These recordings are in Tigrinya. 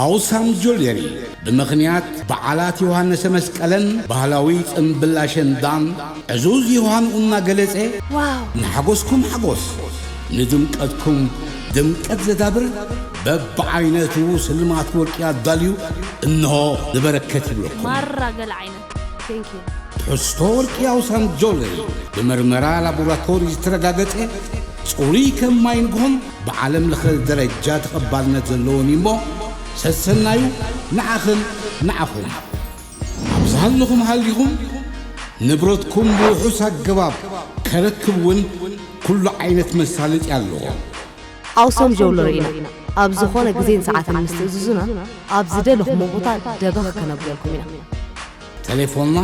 ኣውሳም ጆለሪ ብምኽንያት በዓላት ዮሃንሰ መስቀለን ባህላዊ ጽምብል ኣሸንዳን ዕዙዝ ዮሃንኡ እናገለጸ፣ ዋው! ንሓጎስኩም ሓጎስ፣ ንድምቀትኩም ድምቀት ዘዳብር በብዓይነቱ ስልማት ወርቂ ኣዳልዩ እንሆ ንበረከት ይብለኩም። ማራ ገለ ዓይነት። Thank you። ትሕዝቶ ወርቂ ኣውሳም ጆለሪ ብመርመራ ላቦራቶሪ ዝተረጋገጸ ጽሩይ ከም ማይ ንግሆን ብዓለም ለኸ ደረጃ ተቐባልነት ዘለዎን እዩ እሞ፣ ሰሰናዩ ንዓኽን ንዓኹም። ኣብ ዝሃለኹም ሃሊኹም ንብረትኩም ብውሑስ ኣገባብ ከረክብ እውን ኩሉ ዓይነት መሳለጢ ኣለዎ። ኣውሶም ጀውለሪ ኢና። ኣብ ዝኾነ ግዜን ሰዓትን ምስ ትእዝዙና፣ ኣብ ዝደለኹሞ ቦታ ደበኽ ከነብለልኩም ኢና። ተሌፎንና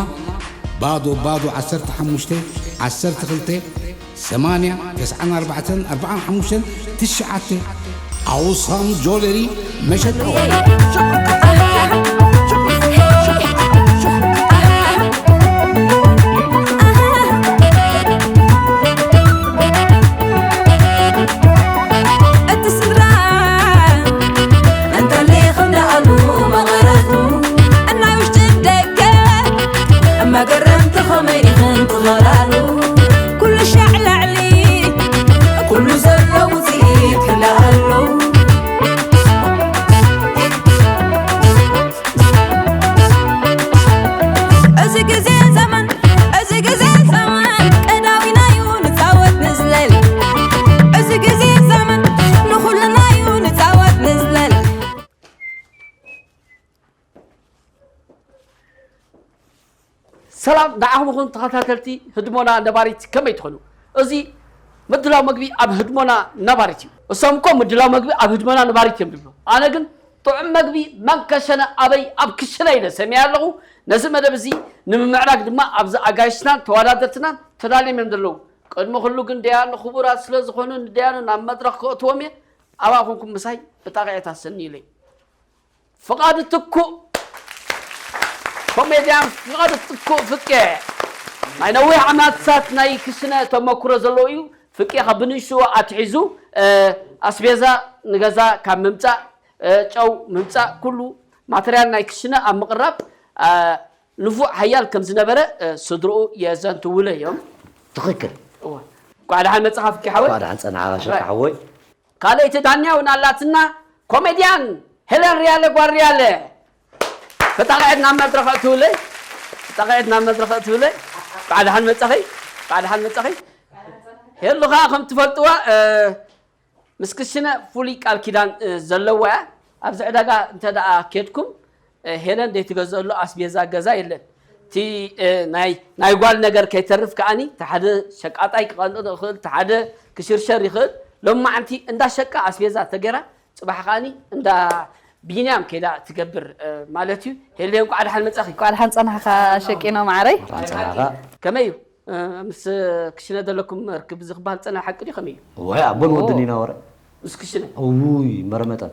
ባዶ ባዶ ዓሰርተ ሓሙሽተ ዓሰርተ ክልተ ሰማንያ ተስዓን ኣርባዕተን ኣርባዓን ሓሙሽተን ትሽዓተ። ኣውሳም ጆለሪ መሸጣ። እቲ ስድራ እንተሊኽ እንዳኣሉ መቐረቱ እናይ ውሽጢ ደገ መገረምቲ ኸመይ ኢኽን ትኸላሉ? ኩሉ ሻዕ ላዕሊ ኩሉ ዘሎ ውፅኢት ክልኣሉ። እዚ ግዜ ዘመን፣ እዚ ግዜ ዘመን ቀዳዊናዩ ንፃወት ንዝለል። እዚ ግዜ ዘመን ንኹልናዩ ንፃወት ንዝለል። ሰላም ንዓኹም ይኹን ተኸታተልቲ ህድሞና ነባሪት፣ ከመይ ትኾኑ? እዚ ምድላው መግቢ ኣብ ህድሞና ነባሪት እዩ። እሶም እኮ ምድላው መግቢ ኣብ ህድሞና ነባሪት እዮም ዝብሉ። ኣነ ግን ጥዑም መግቢ መን ከሸነ ኣበይ ኣብ ክሽነ ኢለ ሰሚዐ ኣለኹ። ነዚ መደብ እዚ ንምምዕራግ ድማ ኣብዚ ኣጋይሽናን ተወዳደርትናን ተዳልዮም እዮም ዘለዉ። ቅድሚ ኩሉ ግን ደያኑ ክቡራት ስለ ዝኾኑ ንደያኑ ናብ መድረኽ ከእትዎም እየ። ኣብኣ ኮንኩም ምሳይ ብጣቕዒት ኣሰንዩለይ። ፍቓድ ትኩእ፣ ኮሜድያን ፍቓድ ትኩእ ፍቄ ናይ ነዊሕ ዓመታት ናይ ክሽነ ተመኩሮ ዘለዎ እዩ። ፍቄ ካብ ብንእሽትኡ ኣትሒዙ፣ እ፣ ኣስቤዛ ንገዛ ካብ ምምጻእ፣ እ፣ ጨው ምምጻእ፣ ኩሉ ማተርያል ናይ ክሽነ ኣብ ምቕራብ፣ እ፣ ንፉዕ ሓያል ከም ዝነበረ፣ እ፣ ስድርኡ የዘንትውለ እዮም። ትኽክል። እወ። እንኳዕ ደሓን መጻኻ ፍቄ ሓወይ። እንኳዕ ደሓን ጸናሕካ ሸቃ ሓወይ። ካልኣይቲ ዳኛ እውን ኣላትና፣ ኮሜድያን ሄለን ሪያለ ጓል ሪያለ። ብጣቕዒት ናብ መድረኽ እትውለይ፣ ብጣቕዒት ናብ መድረኽ እትውለይ። እንኳዕ ደሓን መጻኺ፣ እንኳዕ ደሓን መጻኺ። ሄሉ ኸኣ ከም ትፈልጥዋ፣ እ፣ ምስ ክሽነ ፍሉይ ቃል ኪዳን፣ እ፣ ዘለዋ እያ። ኣብዚ ዕዳጋ እንተ ደኣ ኬድኩም፣ እ፣ ሄለን ዘይትገዝእሉ ኣስቤዛ ገዛ የለን። እቲ፣ እ፣ ናይ፣ ናይ ጓል ነገር ከይተርፍ ከኣኒ፣ እቲ ሓደ ሸቃጣይ ክቐንጥ ይኽእል፣ እቲ ሓደ ክሽርሸር ይኽእል። ሎማዓንቲ እንዳ ሸቃ ኣስቤዛ ተገይራ፣ ጽባሕ ከኣኒ እንዳ ቢንያም ከይዳ ትገብር፣ እ፣ ማለት እዩ። ሄለን እንኳዕ ደሓን መጻኺ። እንኳዕ ደሓን ጸናሕካ ሸቂኖ ማዕረይ። እንኳዕ ጸናሕካ። ከመይ እዩ? እ፣ ምስ ክሽነ ዘለኩም ርክብ እዚ ክበሃል ጸናሕ ሓቂ ድዩ? ከመይ እዩ? ወይ ኣቦን ወድን ኢና ወረ። ምስ ክሽነ? እውይ፣ መረመጠን።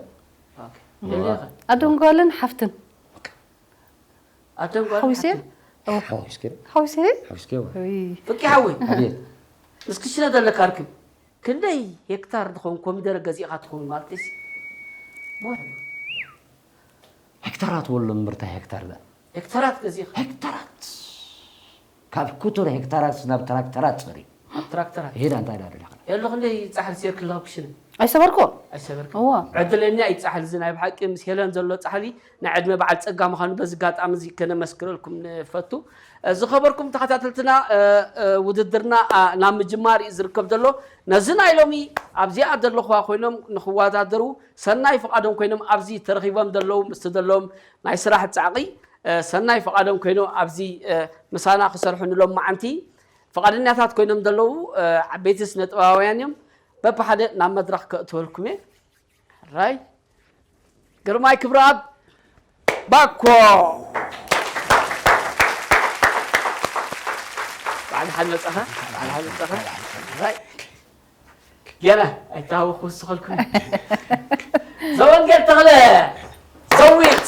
ኦኬ። ኣደን ጓልን ሓፍትን። ኣደን ጓልን ሓዊሰ? ሓፍትን። ሓዊስከ? ሓዊሰ? ሓዊስከ ወይ? ውይ። ፍቂ ሓወይ። ኣቤት። ምስ ክሽነ ዘለካ ርክብ ክንደይ ሄክታር ዝኸውን ኮሚደረ ገዚእኻ ትኸውን ማለት እዩ? ሄክታራት ወሎ ምርታ ሄክታር ዳ። ሄክታራት ገዚእኻ? ሄክታራት። ካብ ኩቱር ሄክታራት ናብ ትራክተራት ጸሪ። ኣብ ትራክተራት? ሄዳ እንታይ ዳ ደለኻ? የሎ ክንደይ ጻሕሊ ሴርክላ ኣብ ክሽነ? ኣይሰበርኩ። ኣይሰበርኩ። እዋ። ዕድለኛ እዩ ጻሕሊ እዚ ናይ ብሓቂ ምስ ሄለን ዘሎ ጻሕሊ ናይ ዕድመ በዓል ጸጋ ምዃኑ በዚ ኣጋጣሚ እዚ ከነመስክረልኩም ንፈቱ። እ፣ ዝኸበርኩም ተኸታተልትና፣ እ፣ እ፣ ውድድርና፣ እ፣ ናብ ምጅማር እዩ ዝርከብ ዘሎ። ነዚ ናይ ሎሚ ኣብዚኣ ዘለኹዋ ኮይኖም ንኽወዳደሩ ሰናይ ፍቓዶም ኮይኖም ኣብዚ ተረኺቦም ዘለዉ ምስቲ ዘለዎም ናይ ስራሕ ጻዕቒ፣ እ፣ ሰናይ ፍቓዶም ኮይኖም ኣብዚ፣ እ፣ ምሳና ክሰርሑ ንሎማዓንቲ ፍቓደኛታት ኮይኖም ዘለዉ፣ እ፣ ዓበይቲ ስነ ጥበባውያን እዮም። በብሓደ ናብ መድረኽ ከእትወልኩም እየ። ራይ ግርማይ ክብረኣብ ባኮ። በዓል ሓን መጻኻ፣ በዓል ሓን መጻኻ። ራይ ገና ኣይተሃወኹ ዝኸልኩ። ዘወንጌል ተኽለ፣ ዘዊት።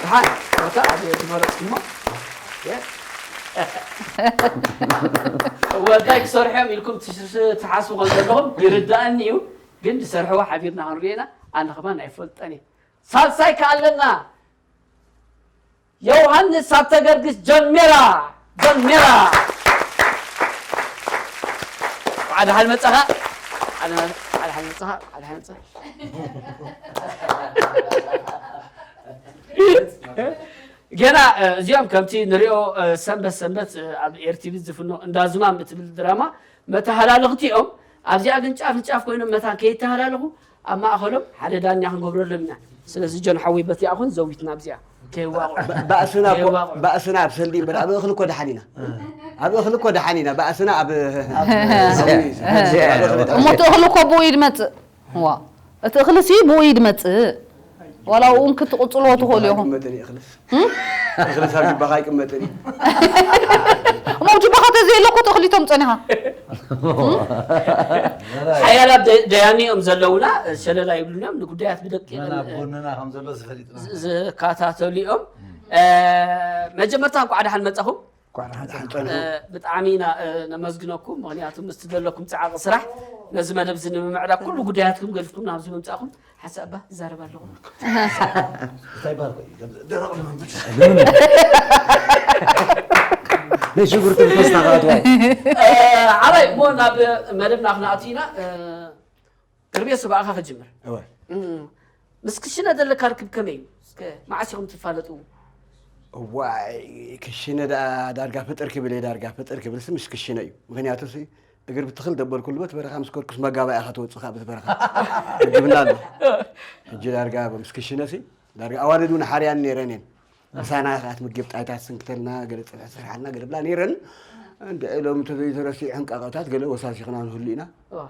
ደሓን፣ ቦታ ኣብ ዝመረጽኩሞ። ወዳይ ክሰርሑ እዮም ኢልኩም ትሽ-፣ ትሓስቡ ከም ዘለኹም ይርዳእኒ እዩ። ግን ዝሰርሕዎ ሓቢርና ክንሪኦ ኢና። ኣነ ከማን ኣይፈልጠን እየ። ሳልሳይ ከ ኣለና። ዮሃንስ ኣብ ተገርግስ ጀሚራ፣ ጀሚራ። ወዓል ደሓን መጻኻ። ወዓል ደሓን መጻኻ፣ ወዓል ደሓን መጻኻ። ገና፣ እ፣ እዚኦም ከምቲ ንሪኦ፣ እ፣ ሰንበት ሰንበት፣ እ፣ ኣብ ኤርቲቪ ዝፍኖ እንዳ ዝማም እትብል ድራማ መተሃላለኽቲ እዮም። ኣብዚኣ ግን ጫፍ ንጫፍ ኮይኖም መታን ከይተሃላለኹ ኣብ ማእኸሎም ሓደ ዳኛ ክንገብረሎም ኢና። ስለዚ ጆን ሓወይ በቲኣኹን ዘዊትና ኣብዚኣ ከይዋቕዑ። ባ-፣ ባእስና እኮ፣ ከይዋቕዑ። ባእስና ኣብ ሰልዲ እምበር ኣብ እኽሊ እኮ ደሓን ኢና። ኣብ እኽሊ እኮ ደሓን ኢና። ባእስና ኣብ፣ ኣብ እሞ እቲ እኽሊ እኮ ብኡ እዩ ዝመጽእ። ዋ፣ እቲ እኽልሲ ብኡ እዩ ዝመጽእ። ዋላ እውን ክትቕጽልዎ ትኽእሉ ኢኹም። ኣይቅመጥን እዩ እኽልስ። እኽልስ ኣብ ጅባኻ ኣይቅመጥን እዩ። እሞ ኣብ ጅባኻ ተዘየለ እኮ ተኽሊቶም ጸኒኻ። ሓያላት ደ-፣ ደያኒ እዮም ዘለውና፣ ሸለል ኣይብሉን እዮም። ንጉዳያት ብደቂቕ መን ኣብ ጎንና ከም ዘሎ ዝፈልጥ ዝ-፣ ዝከታተሉ እዮም። እ፣ መጀመርታ እንኳዕ ደሓን መጻኹም። እንኳዕ ደሓን ጸንሐ። እ፣ ብጣዕሚ ኢና፣ እ፣ ነመስግነኩም፣ ምኽንያቱ ምስቲ ዘለኩም ጻዕቂ ስራሕ ነዚ መደብ እዚ ንምምዕዳግ ኩሉ ጉዳያትኩም ገዲፍኩም ናብዚ ምምጻእኩም ሓሳብ እባ ይዛረብ ኣለኹ። እንታይ ባር ቆይ፣ ደረቕ ልምምድ። ናይ ሽጉርቲ ብተስታ ክኣትዋ። እ፣ ሓራይ እሞ ናብ መደብና ክንኣቱ ኢና። እ፣ ክርቤ፣ ስባእኻ ክጅምር። እወ። እም፣ ምስ ክሽነ ዘለካ ርክብ ከመይ እዩ? እስከ መዓስ ኢኹም ትፋለጡ? እዋይ፣ ክሽነ ደኣ ዳርጋ ፍጥር ክብል እየ፣ ዳርጋ ፍጥር ክብልሲ ምስ ክሽነ እዩ። ምኽንያቱሲ እግር ብትኽል ደበልኩሉ በት በረኻ ምስ ከድኩስ መጋባእያ ኢኻ ትወጽእ ከኣ በቲ በረኻ። ርግብና ኣሎ። ሕጂ ዳርጋ ምስ ክሽነሲ ዳርጋ ኣዋልድ እውን ሓርያን ነይረን እየን። ምሳና ከኣ ትምገብ ጣይታት ስንክተልና፣ ገለ ጽብሒ ትሰርሓልና፣ ገለ ብላ ነይረን። እንድዒ ሎሚ እንተዘይተረሲዑ ሕንቃቐታት ገለ ወሳሲኽና ንህሉ ኢና። እዋ።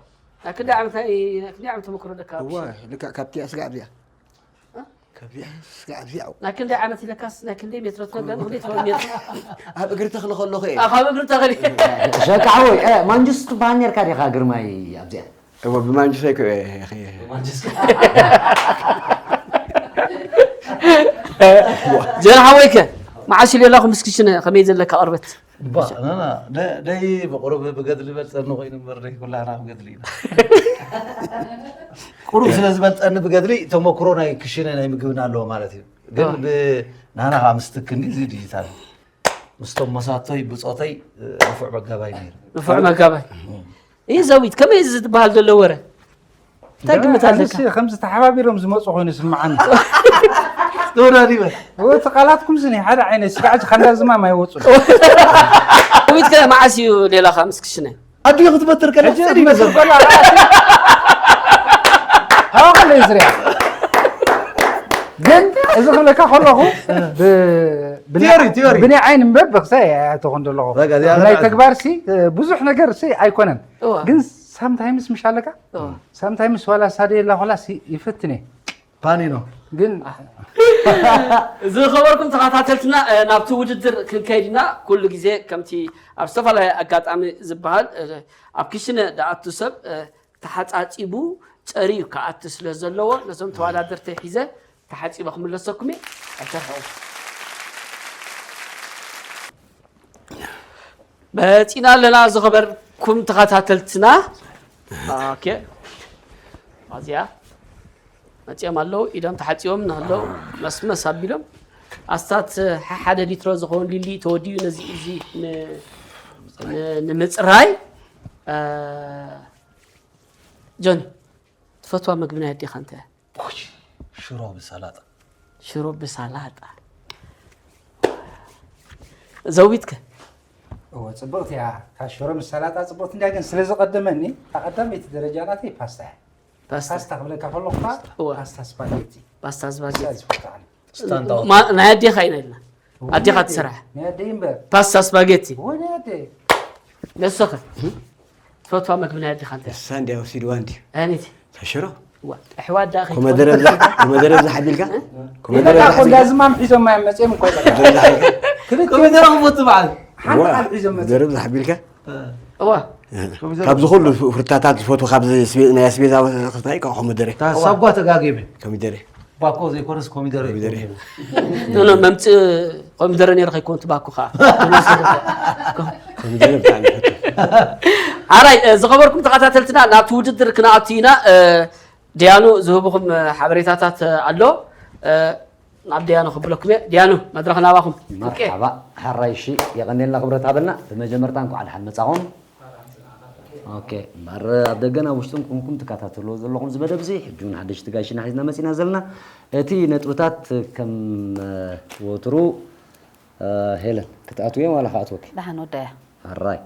ናይ ክንደይ ዓመት፣ ናይ ክንደይ ዓመት ተመክሮ ኣለካ ኣብ እዋ፣ ክሽነ? ልክዕ ካብቲ ስጋዕ ኣብዚኣ። እ? ካብዚኣ ስጋዕ ኣብዚኣ። ናይ ክንደይ ዓመት ኢለካስ፣ ናይ ክንደይ ሜትሮ ትነግረኒ? ክንደይ ትኸውን ሜትሮ? ኣብ እግሪ ተኽሊ ከለኹ እየ። ኣ፣ ካብ እግሪ ተኽሊ። ሸካዕወይ፣ እ፣ ማንጁስ ትበሃል ነርካ ዲኻ ግርማይ ኣብዚኣ? እወ፣ ብማንጁስ ኣይኮ-፣ እ፣ እ፣ እ። ጀን ሓወይከ፣ መዓስ ኢሉ የላኹ ምስ ክሽነ ከመይ ዘለካ ቅርበት? ባ፣ ና፣ ና፣ ደ-፣ ደይ ብቁሩብ ብገድሊ በልጸኒ ኮይኑ እምበር ደይ ኩላህና ብገድሊ ኢና። ቁሩብ ስለ ዝበልጸኒ ብገድሊ ተመክሮ ናይ ክሽነ ናይ ምግብና ኣለዎ ማለት እዩ። ግን ብ-፣ ናና ከዓ ምስ ትክኒ እዚ ዲጂታል ምስቶም መሳቶይ ብጾተይ ንፉዕ መጋባይ ነይሩ። ንፉዕ መጋባይ። እም። ይህ ዘዊት ከመይ እዚ ዝበሃል ዘሎ ወረ? እንታይ ግምት ኣለካ? ኣነስ ከምዚ ተሓባቢሮም ዝመጹ ኮይኑ ይስምዓኒ። ተወዳዲበ። እቲ ቃላትኩም እዚ ናይ ሓደ ዓይነት ስጋዕ እዚ ካንዳ ዝማም ኣይወጹን። ዘዊት ከ መዓስ እዩ ሌላኻ ምስ ክሽነ? ኣዲኡ ክትመትር ከላ ሕጂ ጽን ክትመትር ይመስል። ከላ ርኣሲ። ሃዋ ከለ ይዝርያ። ግን እዚ ክብለካ ከለኹ ብ-፣ ብናይ ቲዮሪ፣ ቲዮሪ። ብናይ ዓይኒ እምበር ብክሳይ ኣይኣተኹን ዘለኹ። በቃ፣ እዚኣ ናይ ርኣሲ። ተግባርሲ ብዙሕ ነገርሲ ኣይኮነን። እዋ። ግን ሳምታይምስ ምሽ ኣለካ? እዋ። ሳምታይምስ ዋላ ሳደ የላ ኮላስ ይፈትን እየ። ፓኒኖ። ግን ዝኸበርኩም ተኸታተልትና፣ እ፣ ናብቲ ውድድር ክንከይድ ኢና። ኩሉ ግዜ ከምቲ ኣብ ዝተፈላለየ ኣጋጣሚ ዝበሃል፣ እ፣ ኣብ ክሽነ ደኣቱ ሰብ፣ እ፣ ተሓጻጺቡ ጸርዩ ክኣቱ ስለ ዘለዎ፣ ነዞም ተወዳደርተይ ሒዘ ተሓጺበ ክምለሰኩም እየ። ኣይተርሕቑ። መጺና ኣለና ዝኸበርኩም ተኸታተልትና። ኦኬ። ኣዚኣ መጺኦም ኣለዉ፣ ኢዶም ተሓጺቦም ንህለው መስመስ ኣቢሎም። ኣስታት ሓደ ሊትሮ ዝኸውን ሊሊ ተወዲኡ ነዚ እዚ ን-፣ ን-፣ ንምጽራይ። እ፣ ጆኒ፣ ትፈትዋ መግቢ ናይ ኣዴኻ እንታይ እያ? ኦይ፣ ሽሮ ብሰላጣ። ሽሮ ብሰላጣ። ዘዊትከ? እወ፣ ጽብቕቲ እያ። እታ ሽሮ ምስ ሰላጣ ጽብቕቲ እንድያ፣ ግን ስለ ዝቐደመኒ፣ እታ ቀዳመይቲ ደረጃ ናተይ ፓስታ እያ። ፓስታ። ፓስታ ክብለካ ከለኹ ከኣ፣ እወ። ፓስታ ስፓጌቲ። ፓስታ ስፓጌቲ። ፓስታ ዝፈትዋ። ስታንዳርድ። ማ-፣ ናይ ኣዴኻ ኢና ኢልና። ኣዴኻ ትሰርሓ። ናይ ኣደይ እምበር። ፓስታ ስፓጌቲ። እወ፣ ናይ ኣደይ። ንስኸ? ትፈትዋ መግቢ ናይ ኣዴኻ እንታይ? ንሳ እንድያ ወሲድዋ እንድዩ። ኣየነይቲ? ሽሮ። እዋ፣ ኣሕዋት ደኣ ኮመደረ ከይኮኑ ብዛ-፣ ኮመደረ ብዛ ሓቢልካ? እ? ኮመደረ ይበቃ ብዛ እኮ፣ እንዳ ሓቢልካ? ዝማም ሒዞም እዮም መጺኦም እኮ። ኮመደረ ብዛ ሓቢልካ? ክልቲኦም። ኮመደረ ክፈቱ በዓል። ሓንቲ እዋ፣ ቃል ሒዞም መጺኦም። ኮመደረ ብዛ ሓቢልካ? እዋ። ካብዚ ኩሉ ፍርታታት ዝፈትዎ ካብዚ ስቤ-፣ ናይ ኣስቤዛ ክስታይ ካብ ኮመደረ። እታ ሳጓ ተጋጊመ። ኮሚደረ። ባኮ ዘይኮነስ ኮሚደረ እዩ ኮሚደረ። ኮሚደረ። ኖ፣ ኖ፣ መምጽእ ኮሚደረ ነይሩ ከይኮን ትባኮ ኸዓ። ኮሚደረ ብጣዕሚ ይፈቱ። ሓራይ፣ እ፣ ዝኸበርኩም ተኸታተልትና ናብቲ ውድድር ክንኣቱ ኢና። እ፣ ዲያኑ ዝህብኹም ሓበሬታታት ኣሎ። ናብ ዲያኑ ክብለኩም እየ። ዲያኑ፣ መድረኽ ናባኹም። መርሓባ። ሓራይ ሺ የቐንየልና ክብረት ሃበልና። ብመጀመርታ እንኳዕ ደሓን መጻኹም። ኦኬ፣ እምበር ኣብ ደገን ኣብ ውሽጥን ኮንኩም ትከታተልዎ ዘለኹም እዚ መደብ እዚ፣ ሕጂ እውን ሓደሽቲ ጋይሽና ሒዝና መጺና ዘለና። እቲ ነጥብታት ከም ወትሩ ሄለን ክትኣትውዮ ዋላ ክኣትወኪ? ደሓን ወዳያ። ሕራይ።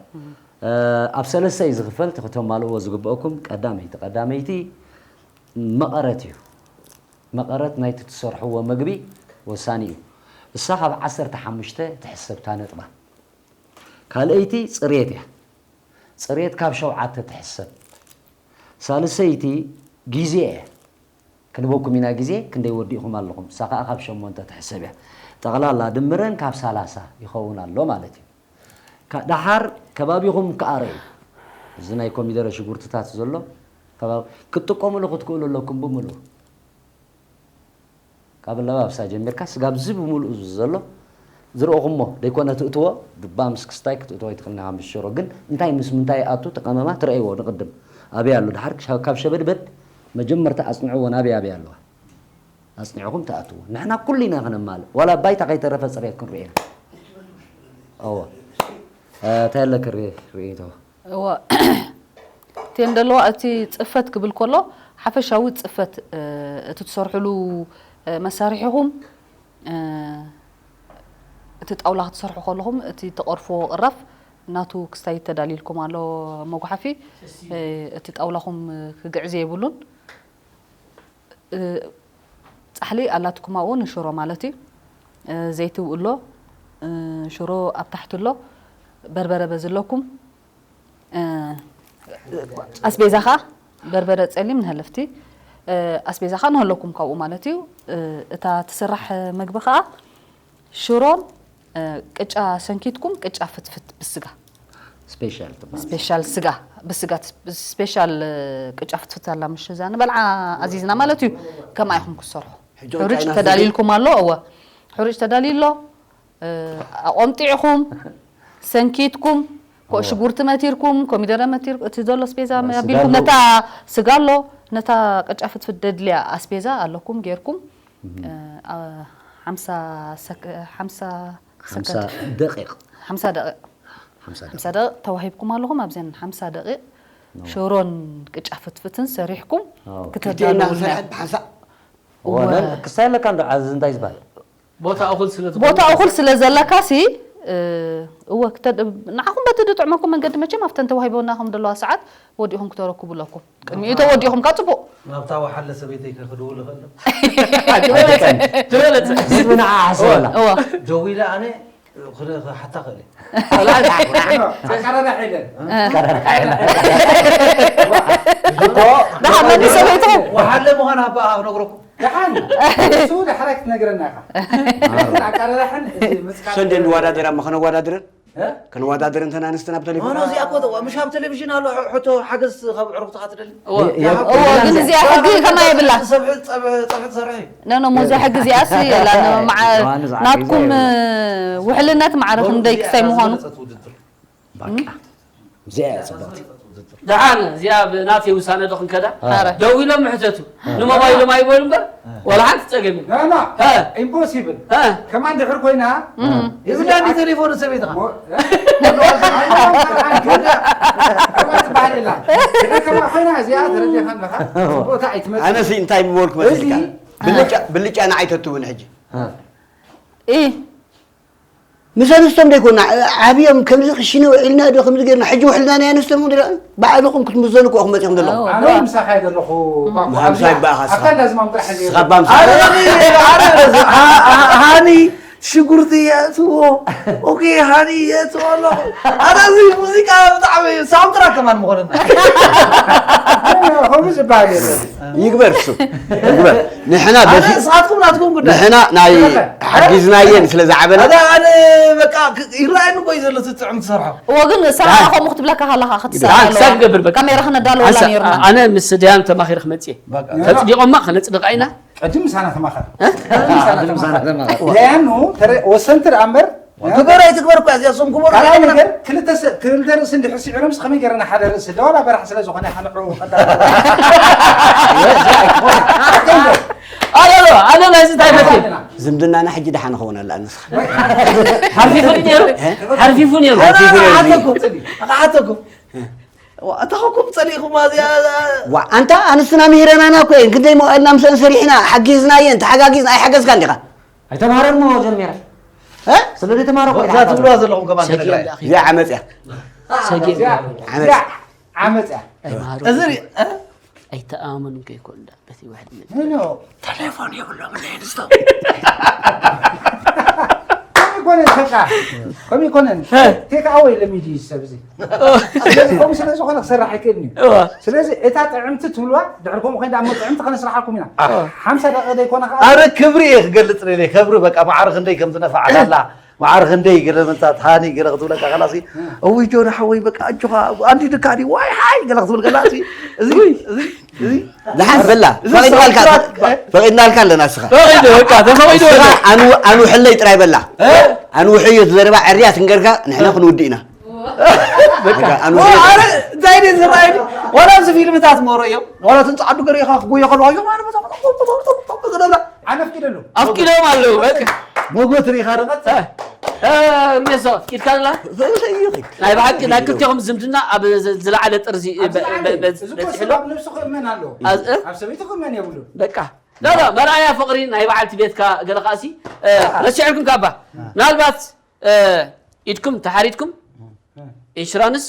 ኣብ ሰለስተ እዩ ዝኽፈል። እቲ ክተማልእዎ ዝግበአኩም ቀዳመይቲ ቀዳመይቲ መቐረት እዩ። መቐረት ናይቲ ትሰርሕዎ መግቢ ወሳኒ እዩ። እሳ ካብ ዓሰርተ ሓሙሽተ ትሕሰብ እታ ነጥባ። ካልኣይቲ ፅሬት እያ። ፅሬት ካብ ሸውዓተ ትሕሰብ። ሳልሰይቲ ግዜ እያ። ክንበኩም ኢና ግዜ ክንደይ ወዲእኹም ኣለኹም። እሳ ከዓ ካብ ሸሞንተ ትሕሰብ እያ። ጠቕላላ ድምረን ካብ ሰላሳ ይኸውን ኣሎ ማለት እዩ። ደሓር ከባቢኹም ከዓ ርኣዩ። እዚ ናይ ኮሚደረ ሽጉርትታት ዘሎ ክትጥቀሙሉ ክትክእሉ ኣለኩም ብምሉኡ። ካብ ኣለባብሳ ጀሚርካ ስጋብ እዚ ብምሉኡ ዘሎ ዝረእኹሞ ደይኮነ ትእትዎ፣ ዱባ ምስ ክስታይ ክትእትዎ ኣይትኽእልን ኢኻ ምስ ሽሮ። ግን እንታይ ምስ ምንታይ ይኣቱ እቲ ቀመማ ትረእይዎ ንቕድም። ኣበይ ኣሎ ድሓር ካብ ሸበድበድ መጀመርታ ኣጽንዕዎ ናበይ ኣበይ ኣለዋ። ኣጽኒዕኹም ትኣትዎ። ንሕና ኩሉ ኢና ክነማልእ። ዋላ ባይታ ከይተረፈ ጽሬት ክንርኢ ኢና። እወ። እንታይ ኣለክ ርእይቶ? እወ እቲ እንደለዋ እቲ ፅፈት ክብል ከሎ ሓፈሻዊ ፅፈት እቲ ትሰርሕሉ መሳርሒኹም እቲ ጣውላ ክትሰርሑ ከለኹም እቲ ተቐርፍዎ ቅራፍ ናቱ ክስታይ ተዳልይልኩም ኣሎ መጉሓፊ እቲ ጣውላኹም ክግዕዝ የብሉን ፃሕሊ ኣላትኩም ኣብኡ ንሽሮ ማለት እዩ ዘይቲ ውእሎ ሽሮ ኣብ ታሕቲ ኣሎ በርበረ በዚ ኣለኩም ኣስቤዛ ኸዓ በርበረ ፀሊም ንህልፍቲ ኣስቤዛ ኸዓ ንህለኩም ካብኡ ማለት እዩ እታ ትስራሕ መግቢ ኸዓ ሽሮን ቅጫ ሰንኪትኩም ቅጫ ፍትፍት ብስጋ ስፔሻል ትበሃል። ስፔሻል ስጋ ብስጋ ስፔሻል ቅጫ ፍትፍት ኣላ ምሽ እዛ ንበልዓ ኣዚዝና ማለት እዩ ከምኣ ኢኹም ክትሰርሑ ሕሩጭ ተዳሊልኩም ኣሎ እወ ሕሩጭ ተዳልዩ ኣሎ ኣቆምጢዕኹም ሰንኪትኩም ኮ ሽጉርቲ መቲርኩም ኮሚደረ መቲርኩም እቲ ዘሎ ስፔዛ ኣቢልኩም ነታ ስጋ ኣሎ ነታ ቅጫ ፍትፍት ደድልያ ኣስቤዛ ኣለኩም ጌርኩም ሓምሳ ሰከ- ሓምሳ ሓምሳ ሰከንድ ደቂቕ ሓምሳ ደቂቕ ሓምሳ ደቂቕ ሓምሳ ደቂቕ ተዋሂብኩም ኣለኹም ኣብዘን ሓምሳ ደቂቕ ሽሮን ቅጫ ፍትፍትን ሰሪሕኩም ኣዎ። ክልቲኤና ክትዳለውልና ክንሰርሐን ብሓንሳእ እወ። ክሳይ ኣለካ እንዶ ዓዚ እንታይ ዝበሃል ቦታ እኹል ስለ ዝኾነ ቦታ እኹል ስለ ዘለካ ሲ እወ ክተ- ንዓኹም በቲ ዝጥዕመኩም መንገዲ መቸም ኣብተን ተዋሂበናኹም ዘለዋ ሰዓት ወዲኹም ክተረክቡ ኣለኩም ቅድሚኡ ተወዲኹም ካ ፅቡቕ ናብታ ወሓለ ሰበይተይ ከ ክድውል እኽእል ዶ? ዝበለፀ ዝበለፀ ህዝቢ ንዓ ሓስበላ እወ ደዊለ ኣነ ክሓታ ክእል ደሓን መዲ ሰበይትኹም ወሓለ ምዃን ኣባኣ ክነግረኩም ደሓን እሱ ዳሕራይ ክትነግረና ኢኻ ኣቃራርሐን እዚ ምፅቃጥ ሰንደ ንወዳደር እሞ ከነወዳድረን ከነወዳድር እንተና ኣንስትና ብቴሌፎን ኖ እዚኣ እኮ ተዋ ምሽ ኣብ ቴሌቪዥን ኣሎ ሕቶ ሓገዝ ካብ ዕሩኽትኻ ትደሊ እዎ ግን እዚኣ ሕጊ ከማ የብላ ጸብሒ ትሰርሕ እዩ ኖ ኖ ሞዛ ሕጊ እዚኣ ሲ የላ ናትኩም ውሕልነት ማዕረ ክንደይ ክሳይ ምዃኑ እዚኣ እያ ፅብቕቲ ደሓን እዚኣ ብናተይ ውሳነ ዶ ክንከዳ ደው ኢሎም ሕተቱ ንሞባይሎም ኣይበሉ እምበር ዋላ ሓንቲ ፀገም ኢምፖሲብል ከማን ድሕር ኮይና የብላኒ ቴሌፎን ሰበይትኻ ኣነሲ እንታይ ምበልኩ መስልካ ብልጫ ንዓይ ተትውን ሕጂ ምሰ ኣንስቶም ደይኮና ዓብዮም ከምዚ ክሽነ ውዒልና ዶ ከምዚ ጌርና ሕጂ ውሕልና ናይ ኣንስቶም ዶ ባዕልኹም ክትምዘኑ እኮ ኢኹም መፂኹም ዘለኹም ኣነ እውን ምሳኻ እየ ዘለኹ ኳ- ኳ- ምሳይ በኣኻ ኣብታ እንዳዝማም ጥራሕ እንደ ስኻባ ምሳኻ ሃኒ ሽጉርቲ የእትዎ ኦኬ ሃኒ የእትዎ ኣለኹ ኣረ እዚ ሙዚቃ ብጣዕሚ ሳውንድትራክ ከማን ምኾነና ከምኡ ዝበሃል የለን ይግበር እሱ ይግበር ንሕና በዚ ንስኻትኩም ናትኩም ጉዳይ ንሕና ናይ ሓጊዝናየን ስለ ዝዓበና ኣነ ኣነ በቃ ይረኣየኒ እኮ እዩ ዘሎ እቲ ጥዑም ትሰርሖ እዎ ግን ሰብዓ ከምኡ ክትብለካ ከለኻ ክትሰራ ኣለዋ ክሳብ ክገብር በቃ ካሜራ ክነዳለወላ ሓንሳብ ነይርና ኣነ ምስ ደያን ተማኺረ ክመፅእ ከፅዲቖማ ከነፅድቓ ኢና ቅድም ምሳና ተማኸር ቅድም ምሳና ተማኸር ደያኑ ወሰንቲ ደኣ እምበር ግበር ኣይትግበር እኳ እዚኣ እሶም ግበሩ ካልኣይ ኣይኮነን። ነገር ክልተ ስ- ክልተ ርእሲ እንድሕር ስዒሮምስ ከመይ ገይረና ሓደ ርእሲ ደዋላ በራሕ ስለ ዝኾነ ሓንዑ ኣለሎ ኣለሎ እዚ እንታይ ፈትየ ዝምድናና ሕጂ ደሓ ንኸውን ኣላ ንስኻ ሓርፊፉ ነይሩ ሓርፊፉ ነይሩ ሓተኩም ሓተኩም ኣታኹኩም ፀሊእኹም ኣዚኣ ዋ ኣንታ ኣንስትና ምሂረናና እኮ እየን ክንደይ መዋእልና ምስአን ሰሪሕና ሓጊዝና እየን ተሓጋጊዝና ኣይሓገዝካ እንዲኻ ኣይተምሃረን ሞ ጀሚራ ስለ ዘይተማረ እኮ እዛ ትብልዋ ዘለኹም ከማን ትግራይ እዚኣ ዓመፅ እያ ሰጊእ ዓመፅ እያ ዓመፅ እያ ኣይመሃሩ እዚ ሪ- እ? ኣይተኣማመኑን ከይኮኑ ዳ በቲ ዋሕድ መ- ኖ ኖ ቴሌፎን የብሎም ነንስቶ ከምኡ ይኮነን በቃ ከምኡ ይኮነን ቴክ ኣወይ ለሚድ እዩ ሰብ እዚ ስለዚ ከምኡ ስለ ዝኾነ ክሰርሕ ኣይክእልን እዩ እዋ ስለዚ እታ ጥዕምቲ ትብልዋ ድሕር ከምኡ ኮይን ዳሞ ጥዕምቲ ከነስርሓልኩም ኢና ሓምሳ ደቂቀ ዘይኮነ ከዓ ኣረ ክብሪ እየ ክገልፅ ለ ክብሪ በቃ ማዕረ ክንደይ ከም ዝነፋዓት ኣላ ማዕረ ክንደይ ገለ ምንታት ሃኒ ገለ ክትብለካ ከላሲ እውይ ጆን ሓወይ በቃ ኣጆኻ ኣንዲ ድካ ዲ ዋይ ሓይ ገለ ክትብል ከላሲ እዚ እዚ እዚ ዝሓዝ በላ ፈቒድናልካ ፈቒድናልካ ኣለና እስኻ ፈቒዱ በቃ ተፈቒዱ እስኻ ኣንው- ኣንውሕለይ ጥራይ በላ ኣንውሕዮ ዝዘረባ ዕርያ ትንገርካ ንሕና ክንውድእ ኢና በቃ ኣንውሕለይ ኣረ እንታይ ድዩ ዝረኣየኒ ዋላ ኣብዚ ፊልምታት መሮ እዮም ዋላ ትንፅዓዱ ገሪእኻ ክጎዮ ከለዋ እዮም ኣነ በዛ ኣነ ኣፍቂደሉ ኣፍቂዶም ኣለዉ በቃ ሞጎት ሪኻ ደቐ ሜሶ ኢድካ ኣላ ናይ ብሓቂ ናይ ክልቲኹም ዝምድና ኣብ ዝለዓለ ጥርዚ በፂሕሎ ነብሱ ክእመን ኣለዎ ኣብ ሰበይቲ ክእመን የብሉ በቃ ላላ መርኣያ ፍቕሪ ናይ በዓልቲ ቤትካ ገለ ከኣሲ ረሲዕልኩም ካባ ምናልባት ኢድኩም ተሓሪድኩም ኢንሹራንስ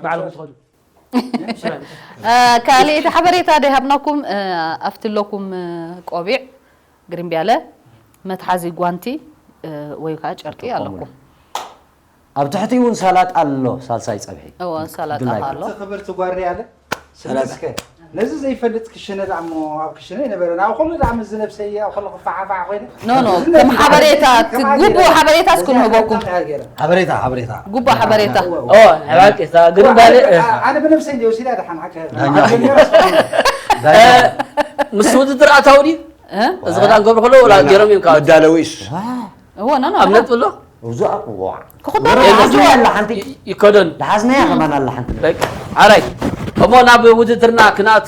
ባዕልኩም ትኸዱ ካልእ እቲ ሓበሬታ ደይሃብናኩም ኣብቲ ኣለኩም ቆቢዕ ግሪምብያለ መትሓዚ ጓንቲ ወይ ከዓ ጨርቂ ኣለኩም ኣብ ትሕቲ እውን ሳላጣ ኣሎ ሳልሳይ ፀብሒ እወ ሳላጣ ኣሎ ክብርቲ ጓሪ ኣለ ስምስከ ነዚ ዘይፈልጥ ክሽነ ደኣ እሞ ኣብ ክሽነ ይነበረ ናብ ኩሉ ደኣ ምስ ዝነብሰይ ኣብ ከሎ ክፋሓፋሕ ኮይነ ኖ ኖ ከም ሓበሬታ ግቡእ ሓበሬታ እስክንህበኩም ሓበሬታ ሓበሬታ ግቡእ ሓበሬታ ኦ ሓበሬታ ግርባለ ኣነ ብነብሰይ እንደ ወሲዳ ደሓን ሓቀ ምስ ውድድር ኣታው ድዩ እዚ ክዳን ገብሩ ከሎ ወላ ገይሮም እዮም ካብ መዳለዊ እሱ እወ ና ኣብ ነጥቢ ኣሎ እዛ እዋ ክኹተር ሓዝዋ ኣላ ሓንቲ ይከደን ዝሓዝናያ ከማን ኣላ ሓንቲ በቃ ሓራይ እሞ ናብ ውድድርና ክነኣቱ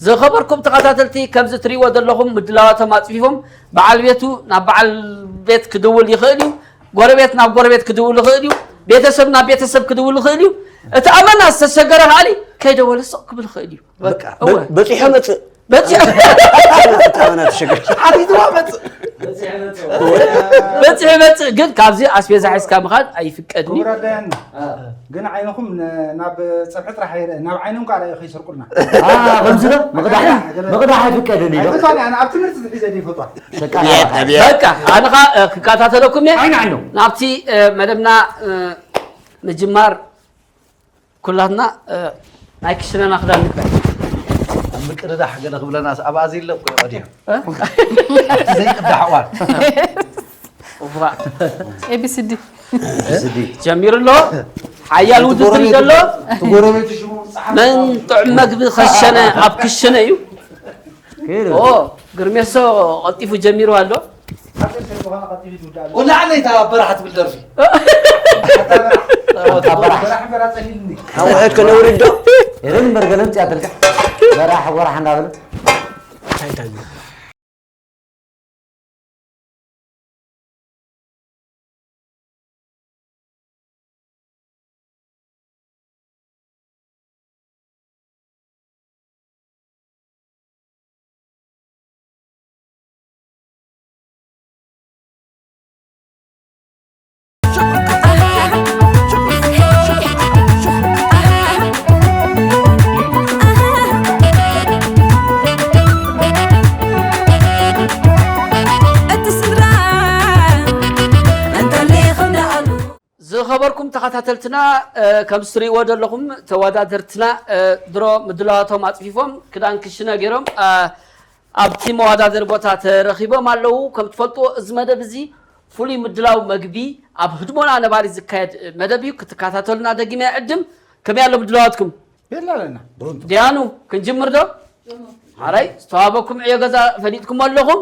ዝኸበርኩም ተኸታተልቲ ከምዚ ትሪእዎ ዘለኹም ምድላዋቶም ኣፅፊፎም በዓል ቤቱ ናብ በዓል ቤት ክድውል ይኽእል እዩ ጎረቤት ናብ ጎረቤት ክድውል ይኽእል እዩ ቤተሰብ ናብ ቤተሰብ ክድውል ይኽእል እዩ እቲ ኣመና ዝተሰገረ ከኣሊ ከይደወለ ስቕ ክብል ይኽእል እዩ በቃ በፂሖ መፅእ በፂሑ በፂሑ መፅእ ግን ካብዚ ኣስቤዛ ሒዝካ ምኻድ ኣይፍቀድን እዩ ግን ዓይንኹም ናብ ፀብሒ ጥራሕ ኣይርአ ናብ ዓይኖም ከዓ ርኣዩ ከይሰርቁልና ከምዚ ዶ ምቕዳሕ ኣይፍቀድን እዩ ኣብ ትምህርቲ ዝሒዘ ይፈቷ በቃ ኣነ ከዓ ክከታተለኩም እየ ናብቲ መደብና ምጅማር ኩላትና ናይ ክሽነና ክዳን ንክዳን ኣብ ምቅድዳሕ ገለ ክብለና ኣብ ኣዚለ እኮ ይቐድዮ ኣብቲ ዘይቅዳሕ እዋን ኤቢሲዲ ጀሚሩ ኣሎ ሓያል ውድድር እዩ ዘሎ ጎረቤቱ ሽሙ መን ጥዑም መግቢ ከሸነ ኣብ ክሽነ እዩ ግርሜሶ ቀልጢፉ ጀሚሩ ኣሎ ወላዕለይ እታ በራሕ ትብል ደርፊ ኣውዕድ ከነውርድ ዶ ርን በርገለም ፅያትልካ በራሕ ወራሕ እንዳበለ ዝኸበርኩም ተኸታተልትና ከም ዝትሪእዎ ዘለኹም ተወዳደርትና ድሮ ምድላዋቶም ኣፅፊፎም ክዳን ክሽነ ገይሮም ኣብቲ መወዳደሪ ቦታ ተረኺቦም ኣለዉ ከም ትፈልጥዎ እዚ መደብ እዚ ፍሉይ ምድላው መግቢ ኣብ ህድሞና ነባሪ ዝካየድ መደብ እዩ ክትከታተሉና ደጊመ ይዕድም ከመይ ኣሎ ምድላዋትኩም የላለና ዲያኑ ክንጅምር ዶ ሓራይ ዝተዋበኩም ዕዮ ገዛ ፈሊጥኩም ኣለኹም